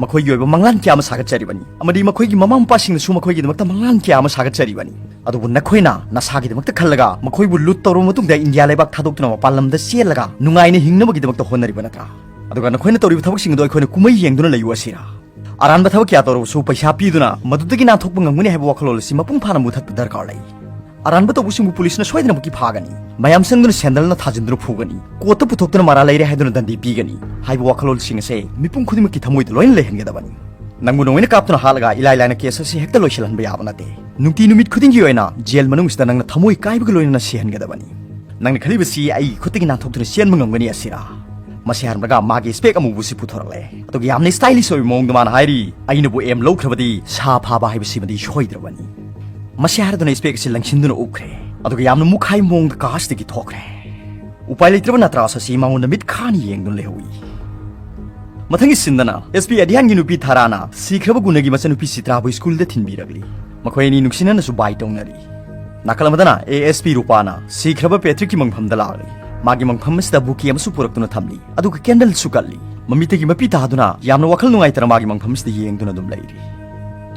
ꯃꯈꯣꯏꯒꯤ ꯑꯣꯏꯕ ꯃꯪꯂꯥꯟ ꯀꯌꯥ ꯑꯃ ꯁꯥꯒꯠꯆꯔꯤꯕꯅꯤ, ꯑꯃꯗꯤ ꯃꯈꯣꯏꯒꯤ ꯃꯃꯥ ꯃꯄꯥꯁꯤꯡꯅꯁꯨ ꯃꯈꯣꯏꯒꯤꯗꯃꯛꯇ ꯃꯪꯂꯥꯟ ꯀꯌꯥ ꯑꯃ ꯁꯥꯒꯠꯆꯔꯤꯕꯅꯤ꯫ ꯑꯗꯨꯕꯨ ꯅꯈꯣꯏꯅ ꯅꯁꯥꯒꯤꯗꯃꯛꯇ ꯈꯜꯂꯒ ꯃꯈꯣꯏꯕꯨ ꯂꯨꯠ ꯇꯧꯔꯕ ꯃꯇꯨꯡꯗ ꯏꯟꯗꯤꯌꯥ ꯂꯩꯕꯥꯛ ꯊꯥꯗꯣꯛꯇꯨꯅ ꯃꯄꯥꯟ ꯂꯝꯗ ꯆꯦꯜꯂꯒ ꯅꯨꯡꯉꯥꯏꯅ ꯍꯤꯡꯅꯕꯒꯤꯗꯃꯛꯇ ꯍꯣꯠꯅꯔꯤꯕ ꯅꯠꯇ꯭ꯔꯥ? ꯑꯗꯨꯒ ꯅꯈꯣꯏꯅ ꯇꯧꯔꯤꯕ ꯊꯕꯛꯁꯤꯡ ꯑꯗꯨ ꯑꯩꯈꯣꯏꯅ ꯀꯨꯝꯍꯩ ꯌꯦꯡꯗꯨꯅ ꯂꯩꯌꯨ ꯑꯁꯤꯔꯥ? ꯑꯔꯥꯟꯕ ꯊꯕꯛ ꯀꯌꯥ ꯇꯧꯔꯕꯁꯨ ꯄꯩꯁꯥ ꯄꯤꯗꯨꯅ ꯃꯗꯨꯗꯒꯤ ꯅꯥꯟꯊꯣꯛꯄ ꯉꯝꯒꯅꯤ ꯍꯥꯏꯕ ꯋꯥꯈꯜꯂꯣꯟ ꯑꯁꯤ ꯃꯄꯨꯡ ꯐꯥꯅ ꯃꯨꯊꯠꯄ ꯗꯔꯀꯥꯔ ꯂꯩ꯫ ꯑꯔꯥꯟꯕ ꯇꯧꯕꯁꯤꯡꯕꯨ ꯄꯨꯂꯤꯁꯅ ꯁꯣꯏꯗꯅꯃꯛꯀꯤ ꯐꯥꯒꯅꯤ꯫ ꯃꯌꯥꯝ ꯆꯪꯗꯨꯅ ꯁꯦꯟꯗꯜꯅ ꯊꯥꯖꯤꯟꯗꯨꯅ ꯐꯨꯒꯅꯤ꯫ ꯀꯣꯔꯠꯇ ꯄꯨꯊꯣꯛꯇꯨꯅ ꯃꯔꯥꯜ ꯂꯩꯔꯦ ꯍꯥꯏꯗꯨꯅ ꯗꯟꯗꯤ ꯄꯤꯒꯅꯤ ꯍꯥꯏꯕ ꯋꯥꯈꯜꯂꯣꯟꯁꯤꯡ ꯑꯁꯦ ꯃꯤꯄꯨꯝ ꯈꯨꯗꯤꯡꯃꯛꯀꯤ ꯊꯃꯣꯏꯗ ꯂꯣꯏꯅ ꯂꯩꯍꯟꯒꯗꯕꯅꯤ꯫ ꯅꯪꯕꯨ ꯅꯣꯡꯃꯩꯅ ꯀꯥꯞꯇꯨꯅ ꯍꯥꯠꯂꯒ ꯏꯂꯥꯏ ꯂꯥꯏꯅ ꯀꯦꯁ ꯑꯁꯤ ꯍꯦꯛꯇ ꯂꯣꯏꯁꯤꯜꯍꯟꯕ ꯌꯥꯕ ꯅꯠꯇꯦ꯫ ꯅꯨꯡꯇꯤ ꯅꯨꯃꯤꯠ ꯈꯨꯗꯤꯡꯒꯤ ꯑꯣꯏꯅ ꯖꯦꯜ ꯃꯅꯨꯡꯁꯤꯗ ꯅꯪꯅ ꯊꯃꯣꯏ ꯀꯥꯏꯕꯒ ꯂꯣꯏꯅꯅ ꯁꯤꯍꯟꯒꯗꯕꯅꯤ꯫ ꯅꯪꯅ ꯈꯜꯂꯤꯕꯁꯤ ꯑꯩꯒꯤ ꯈꯨꯠꯇꯒꯤ ꯅꯥꯟꯊꯣꯛꯇꯨꯅ ꯆꯦꯟꯕ ꯉꯝꯒꯅꯤ ꯑꯁꯤꯔꯥ? ꯃꯁꯤ ꯍꯥꯏꯔꯝꯂꯒ ꯃꯥꯒꯤ ꯏꯁꯄꯦꯛ ꯑꯃꯨꯕꯁꯤ ꯄꯨꯊꯣꯔꯛꯂꯦ꯫ ꯑꯗꯨꯒ ꯌꯥꯝꯅ ꯁ꯭ꯇꯥꯏꯂꯤꯁ ꯑꯣꯏꯕ ꯃꯑꯣꯡꯗ ꯃꯥꯅ ꯍꯥꯏꯔꯤ, "ꯑꯩꯅꯕꯨ ꯑꯦꯝ ꯂꯧꯈ꯭ꯔꯕꯗꯤ ꯁꯥ ꯐꯥꯕ ꯍꯥꯏꯕꯁꯤꯃꯗꯤ ꯁꯣꯏꯗ꯭ꯔꯕꯅꯤ"꯫ ꯃꯁꯤ ꯍꯥꯏꯔꯗꯨꯅ ꯏꯁꯄꯦꯛ ꯑꯁꯤ ꯂꯪꯁꯤꯟꯗꯨꯅ ꯎꯞꯈ꯭ꯔꯦ꯫ ꯑꯗꯨꯒ ꯌꯥꯝꯅ ꯃꯨꯛꯈꯥꯏ ꯃꯑꯣꯡꯗ ꯀꯥꯔꯁꯇꯒꯤ ꯊꯣꯛꯈ꯭ꯔꯦ꯫ ꯎꯄꯥꯏ ꯂꯩꯇ꯭ꯔꯕ ꯅꯇ꯭ꯔꯥꯁ ꯑꯁꯤ ꯃꯉꯣꯟꯗ ꯃꯤꯠ ꯈꯥꯅ ꯌꯦꯡꯗꯨꯅ ꯂꯩꯍꯧꯏ꯫ ꯃꯊꯪꯒꯤ ꯁꯤꯟꯗꯅ ꯑꯦꯁ ꯄꯤ ꯑꯙ꯭ꯌꯥꯟꯒꯤ ꯅꯨꯄꯤ ꯊꯥꯔꯥꯅ ꯁꯤꯈ꯭ꯔꯕ ꯒꯨꯅꯒꯤ ꯃꯆꯟꯅꯨꯄꯤ ꯆꯤꯇ꯭ꯔꯥꯕꯨ ꯁ꯭ꯀꯨꯜꯗ ꯊꯤꯟꯕꯤꯔꯛꯂꯤ꯫ ꯃꯈꯣꯏ ꯑꯅꯤ ꯅꯨꯡꯁꯤꯅꯅꯁꯨ ꯕꯥꯏ ꯇꯧꯅꯔꯤ꯫ ꯅꯥꯀꯜ ꯑꯃꯗꯅ ꯑꯦ ꯑꯦꯁ ꯄꯤ ꯔꯨꯄꯥꯅ ꯁꯤꯈ꯭ꯔꯕ ꯄꯦꯇ꯭ꯔꯤꯛꯀꯤ ꯃꯪꯐꯝꯗ ꯂꯥꯛꯂꯤ꯫ ꯃꯥꯒꯤ ꯃꯪꯐꯝ ꯑꯁꯤꯗ ꯕꯨꯀꯦ ꯑꯃꯁꯨ ꯄꯨꯔꯛꯇꯨꯅ ꯊꯝꯂꯤ, ꯑꯗꯨꯒ ꯀꯦꯟꯗꯜꯁꯨ ꯀꯠꯂꯤ꯫ ꯃꯃꯤꯠꯇꯒꯤ ꯃꯄꯤ ꯇꯥꯗꯨꯅ ꯌꯥꯝꯅ ꯋꯥꯈꯜ ꯅꯨꯡꯉꯥꯏꯇꯅ ꯃꯥꯒꯤ ꯃꯪꯐꯝ ꯑꯁꯤꯗ ꯌꯦꯡꯗꯨꯅ ꯑꯗꯨꯝ ꯂꯩꯔꯤ꯫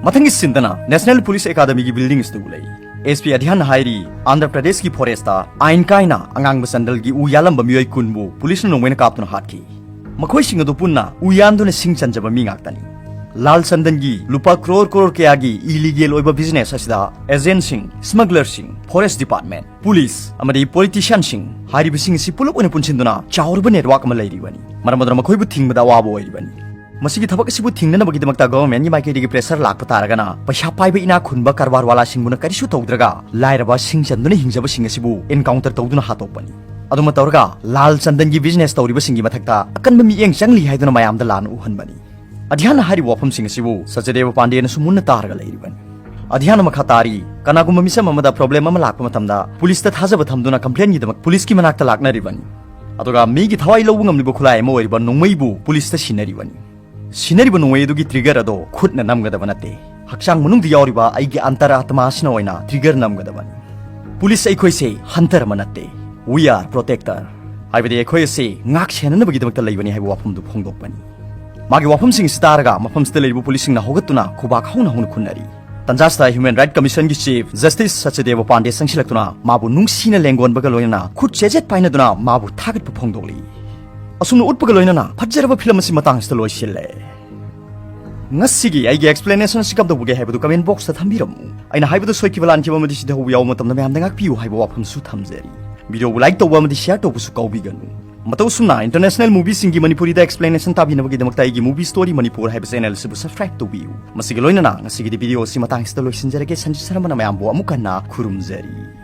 ꯃꯊꯪꯒꯤ ꯁꯤꯟꯗꯅ ꯅꯦꯁꯅꯦꯜ ꯄꯨꯂꯤꯁ ꯑꯦꯀꯥꯗꯃꯤꯒꯤ ꯕꯤꯜꯗꯤꯡ ꯑꯁꯤꯗ ꯎ ꯂꯩ꯫ ꯑꯦꯁ ꯄꯤ ꯑꯙ꯭ꯌꯥꯟꯅ ꯍꯥꯏꯔꯤ, ꯑꯟꯙ꯭ꯔ ꯄ꯭ꯔꯗꯦꯁꯀꯤ ꯐꯣꯔꯦꯁꯇ ꯑꯥꯏꯟ ꯀꯥꯏꯅ ꯑꯉꯥꯡꯕ ꯆꯟꯗꯜꯒꯤ ꯎ ꯌꯥꯜꯂꯝꯕ ꯃꯤꯑꯣꯏ ꯀꯨꯟꯕꯨ ꯄꯨꯂꯤꯁꯅ ꯅꯣꯡꯃꯩꯅ ꯀꯥꯞꯇꯨꯅ ꯍꯥꯠꯈꯤ꯫ ꯃꯈꯣꯏꯁꯤꯡ ꯑꯗꯨ ꯄꯨꯟꯅ ꯎ ꯌꯥꯟꯗꯨꯅ ꯁꯤꯡ ꯆꯟꯖꯕ ꯃꯤ ꯉꯥꯛꯇꯅꯤ꯫ ꯂꯥꯜ ꯆꯟꯗꯟꯒꯤ ꯂꯨꯄꯥ ꯀ꯭ꯔꯣꯔ ꯀ꯭ꯔꯣꯔ ꯀꯌꯥꯒꯤ ꯏꯂꯤꯒꯦꯜ ꯑꯣꯏꯕ ꯕꯤꯖꯤꯅꯦꯁ ꯑꯁꯤꯗ ꯑꯦꯖꯦꯟꯠꯁꯤꯡ, ꯁ꯭ꯃꯒꯂꯔꯁꯤꯡ, ꯐꯣꯔꯦꯁ ꯗꯤꯄꯥꯔꯠꯃꯦꯟꯠ, ꯄꯨꯂꯤꯁ ꯑꯃꯗꯤ ꯄꯣꯂꯤꯇꯤꯁꯤꯌꯥꯟꯁꯤꯡ ꯍꯥꯏꯔꯤꯕꯁꯤꯡ ꯑꯁꯤ ꯄꯨꯂꯞ ꯑꯣꯏꯅ ꯄꯨꯟꯁꯤꯟꯗꯨꯅ ꯆꯥꯎꯔꯕ ꯅꯦꯠꯋꯥꯔꯛ ꯑꯃ ꯂꯩꯔꯤꯕꯅꯤ꯫ ꯃꯔꯝ ꯑꯗꯨꯅ ꯃꯈꯣꯏꯕꯨ ꯊꯤꯡꯕꯗ ꯑꯋꯥꯕ ꯑꯣꯏꯔꯤꯕꯅꯤ꯫ ꯃꯁꯤꯒꯤ ꯊꯕꯛ ꯑꯁꯤꯕꯨ ꯊꯤꯡꯅꯅꯕꯒꯤꯗꯃꯛꯇ ꯒꯚꯔꯟꯃꯦꯟꯠꯀꯤ ꯃꯥꯏꯀꯩꯗꯒꯤ ꯄ꯭ꯔꯦꯁꯔ ꯂꯥꯛꯄ ꯇꯥꯔꯒꯅ ꯄꯩꯁꯥ ꯄꯥꯏꯕ ꯏꯅꯥꯛ ꯈꯨꯟꯕ ꯀꯔꯕꯥꯔ ꯋꯥꯂꯥꯁꯤꯡꯕꯨꯅ ꯀꯔꯤꯁꯨ ꯇꯧꯗ꯭ꯔꯒ ꯂꯥꯏꯔꯕ ꯁꯤꯡ ꯆꯟꯗꯨꯅ ꯍꯤꯡꯖꯕꯁꯤꯡ ꯑꯁꯤꯕꯨ ꯑꯦꯟꯀꯥꯎꯟꯇꯔ ꯇꯧꯗꯨꯅ ꯍꯥꯠꯇꯣꯛꯄꯅꯤ꯫ ꯑꯗꯨꯃ ꯇꯧꯔꯒ ꯂꯥꯜ ꯆꯟꯗꯟꯒꯤ ꯕꯤꯖꯤꯅꯦꯁ ꯇꯧꯔꯤꯕꯁꯤꯡꯒꯤ ꯃꯊꯛꯇ ꯑꯀꯟꯕ ꯃꯤꯠꯌꯦꯡ ꯆꯪꯂꯤ ꯍꯥꯏꯗꯨꯅ ꯃꯌꯥꯝꯗ ꯂꯥꯟꯅ ꯎꯍꯟꯕꯅꯤ꯫ ꯑꯙ꯭ꯌꯥꯟꯅ ꯍꯥꯏꯔꯤꯕ ꯋꯥꯐꯝꯁꯤꯡ ꯑꯁꯤꯕꯨ ꯁꯆꯗꯦꯕ ꯄꯥꯟꯗꯦꯅꯁꯨ ꯃꯨꯟꯅ ꯇꯥꯔꯒ ꯂꯩꯔꯤꯕꯅꯤ꯫ ꯑꯙ꯭ꯌꯥꯟꯅ ꯃꯈꯥ ꯇꯥꯔꯤ, ꯀꯅꯥꯒꯨꯝꯕ ꯃꯤꯁꯝ ꯑꯃꯗ ꯄ꯭ꯔꯣꯕ꯭ꯂꯦꯝ ꯑꯃ ꯂꯥꯛꯄ ꯃꯇꯝꯗ ꯄꯨꯂꯤꯁꯇ ꯊꯥꯖꯕ ꯊꯝꯗꯨꯅ ꯀꯝꯄ꯭ꯂꯦꯟꯒꯤꯗꯃꯛ ꯄꯨꯂꯤꯁꯀꯤ ꯃꯅꯥꯛꯇ ꯂꯥꯛꯅꯔꯤꯕꯅꯤ꯫ ꯑꯗꯨꯒ ꯃꯤꯒꯤ ꯊꯋꯥꯏ ꯂꯧꯕ ꯉꯝꯂꯤꯕ ꯈꯨꯠꯂꯥꯏ ꯑꯃ ꯑꯣꯏꯔꯤꯕ ꯅꯣꯡꯃꯩꯕꯨ ꯄꯨꯂꯤꯁꯇ ꯁꯤꯟꯅꯔꯤꯕꯅꯤ꯫ ꯁꯤꯟꯅꯔꯤꯕ ꯅꯣꯡꯃꯩ ꯑꯗꯨꯒꯤ ꯇ꯭ꯔꯤꯒꯔ ꯑꯗꯣ ꯈꯨꯠꯅ ꯅꯝꯒꯗꯕ ꯅꯠꯇꯦ꯫ ꯍꯛꯆꯥꯡ ꯃꯅꯨꯡꯗ ꯌꯥꯎꯔꯤꯕ ꯑꯩꯒꯤ ꯑꯟꯇꯔ ꯑꯥꯇꯃꯥꯁꯤꯅ ꯑꯣꯏꯅ ꯇ꯭ꯔꯤꯒꯔ ꯅꯝꯒꯗꯕꯅꯤ꯫ ꯄꯨꯂꯤꯁ ꯑꯩꯈꯣꯏꯁꯦ ꯍꯟꯇꯔ ꯑꯃ ꯅꯠꯇꯦ, we are protector꯫ ꯍꯥꯏꯕꯗꯤ ꯑꯩꯈꯣꯏ ꯑꯁꯤ ꯉꯥꯛ ꯁꯦꯟꯅꯅꯕꯒꯤꯗꯃꯛꯇ ꯂꯩꯕꯅꯤ ꯍꯥꯏꯕ ꯋꯥꯐꯝꯗꯨ ꯐꯣꯡꯗꯣꯛꯄꯅꯤ꯫ ꯃꯥꯒꯤ ꯋꯥꯐꯝꯁꯤꯡ ꯑꯁꯤ ꯇꯥꯔꯒ ꯃꯐꯝꯁꯤꯗ ꯂꯩꯔꯤꯕ ꯄꯨꯂꯤꯁꯁꯤꯡꯅ ꯍꯧꯒꯠꯇꯨꯅ ꯈꯨꯕꯥꯛ ꯍꯧꯅ ꯍꯧꯅ ꯈꯨꯟꯅꯔꯤ꯫ ꯇꯟꯖꯥꯁꯤꯗ Human Right Commission ꯒꯤ Chief Justice ꯁꯆꯗꯦꯕ ꯄꯥꯟꯗꯦ ꯆꯪꯁꯤꯜꯂꯛꯇꯨꯅ ꯃꯥꯕꯨ ꯅꯨꯡꯁꯤꯅ ꯂꯦꯡꯒꯣꯟꯕꯒ ꯂꯣꯏꯅꯅ ꯈꯨꯠ ꯆꯦꯖꯦꯠ ꯄꯥꯏꯅꯗꯨꯅ ꯃꯥꯕꯨ ꯊꯥꯒꯠꯄ ꯐꯣꯡꯗꯣꯛꯂꯤ꯫ ꯑꯁꯨꯝꯅ ꯎꯠꯄꯒ ꯂꯣꯏꯅꯅ ꯐꯖꯔꯕ ꯐꯤꯂꯝ ꯑꯁꯤ ꯃꯇꯥꯡꯁꯤꯗ ꯂꯣꯏꯁꯤꯜꯂꯦ꯫ ꯉꯁꯤꯒꯤ ꯑꯩꯒꯤ explanation ꯑꯁꯤ ꯀꯝꯗꯧꯕꯒꯦ ꯍꯥꯏꯕꯗꯨ comment box ꯇ ꯊꯝꯕꯤꯔꯝꯃꯨ꯫ ꯑꯩꯅ ꯍꯥꯏꯕꯗ ꯁꯣꯏꯈꯤꯕ ꯂꯥꯟꯈꯤꯕ ꯑꯃꯗꯤ ꯁꯤꯊꯍꯧꯕ ꯌꯥꯎꯕ ꯃꯇꯝꯗ ꯃꯌꯥꯝꯗ ꯉꯥꯛꯄꯤꯌꯨ ꯍꯥꯏꯕ ꯋꯥꯐꯝꯁꯨ ꯊꯝꯖꯔꯤ꯫ Video ꯕꯨ like ꯇꯧꯕ ꯑꯃꯗꯤ share ꯇꯧꯕꯁꯨ ꯀꯥꯎꯕꯤꯒꯅꯨ꯫ ꯃꯇꯧ ꯑꯁꯨꯝꯅ international movie ꯁꯤꯡꯒꯤ ꯃꯅꯤꯄꯨꯔꯤꯗ explanation ꯇꯥꯕꯤꯅꯕꯒꯤꯗꯃꯛꯇ ꯑꯩꯒꯤ Movie Story ꯃꯅꯤꯄꯨꯔ ꯍꯥꯏꯕ channel ꯑꯁꯤꯕꯨ subscribe ꯇꯧꯕꯤꯌꯨ꯫ ꯃꯁꯤꯒ ꯂꯣꯏꯅꯅ ꯉꯁꯤꯒꯤꯗꯤ video ꯑꯁꯤ ꯃꯇꯥꯡꯁꯤꯗ ꯂꯣꯏꯁꯤꯟꯖꯔꯒꯦ꯫ ꯁꯟꯖꯤꯠ ꯁꯔꯃꯅ ꯃꯌꯥꯝꯕꯨ ꯑꯃꯨꯛ ꯍꯟꯅ ꯈꯨꯔꯨꯝꯖꯔꯤ꯫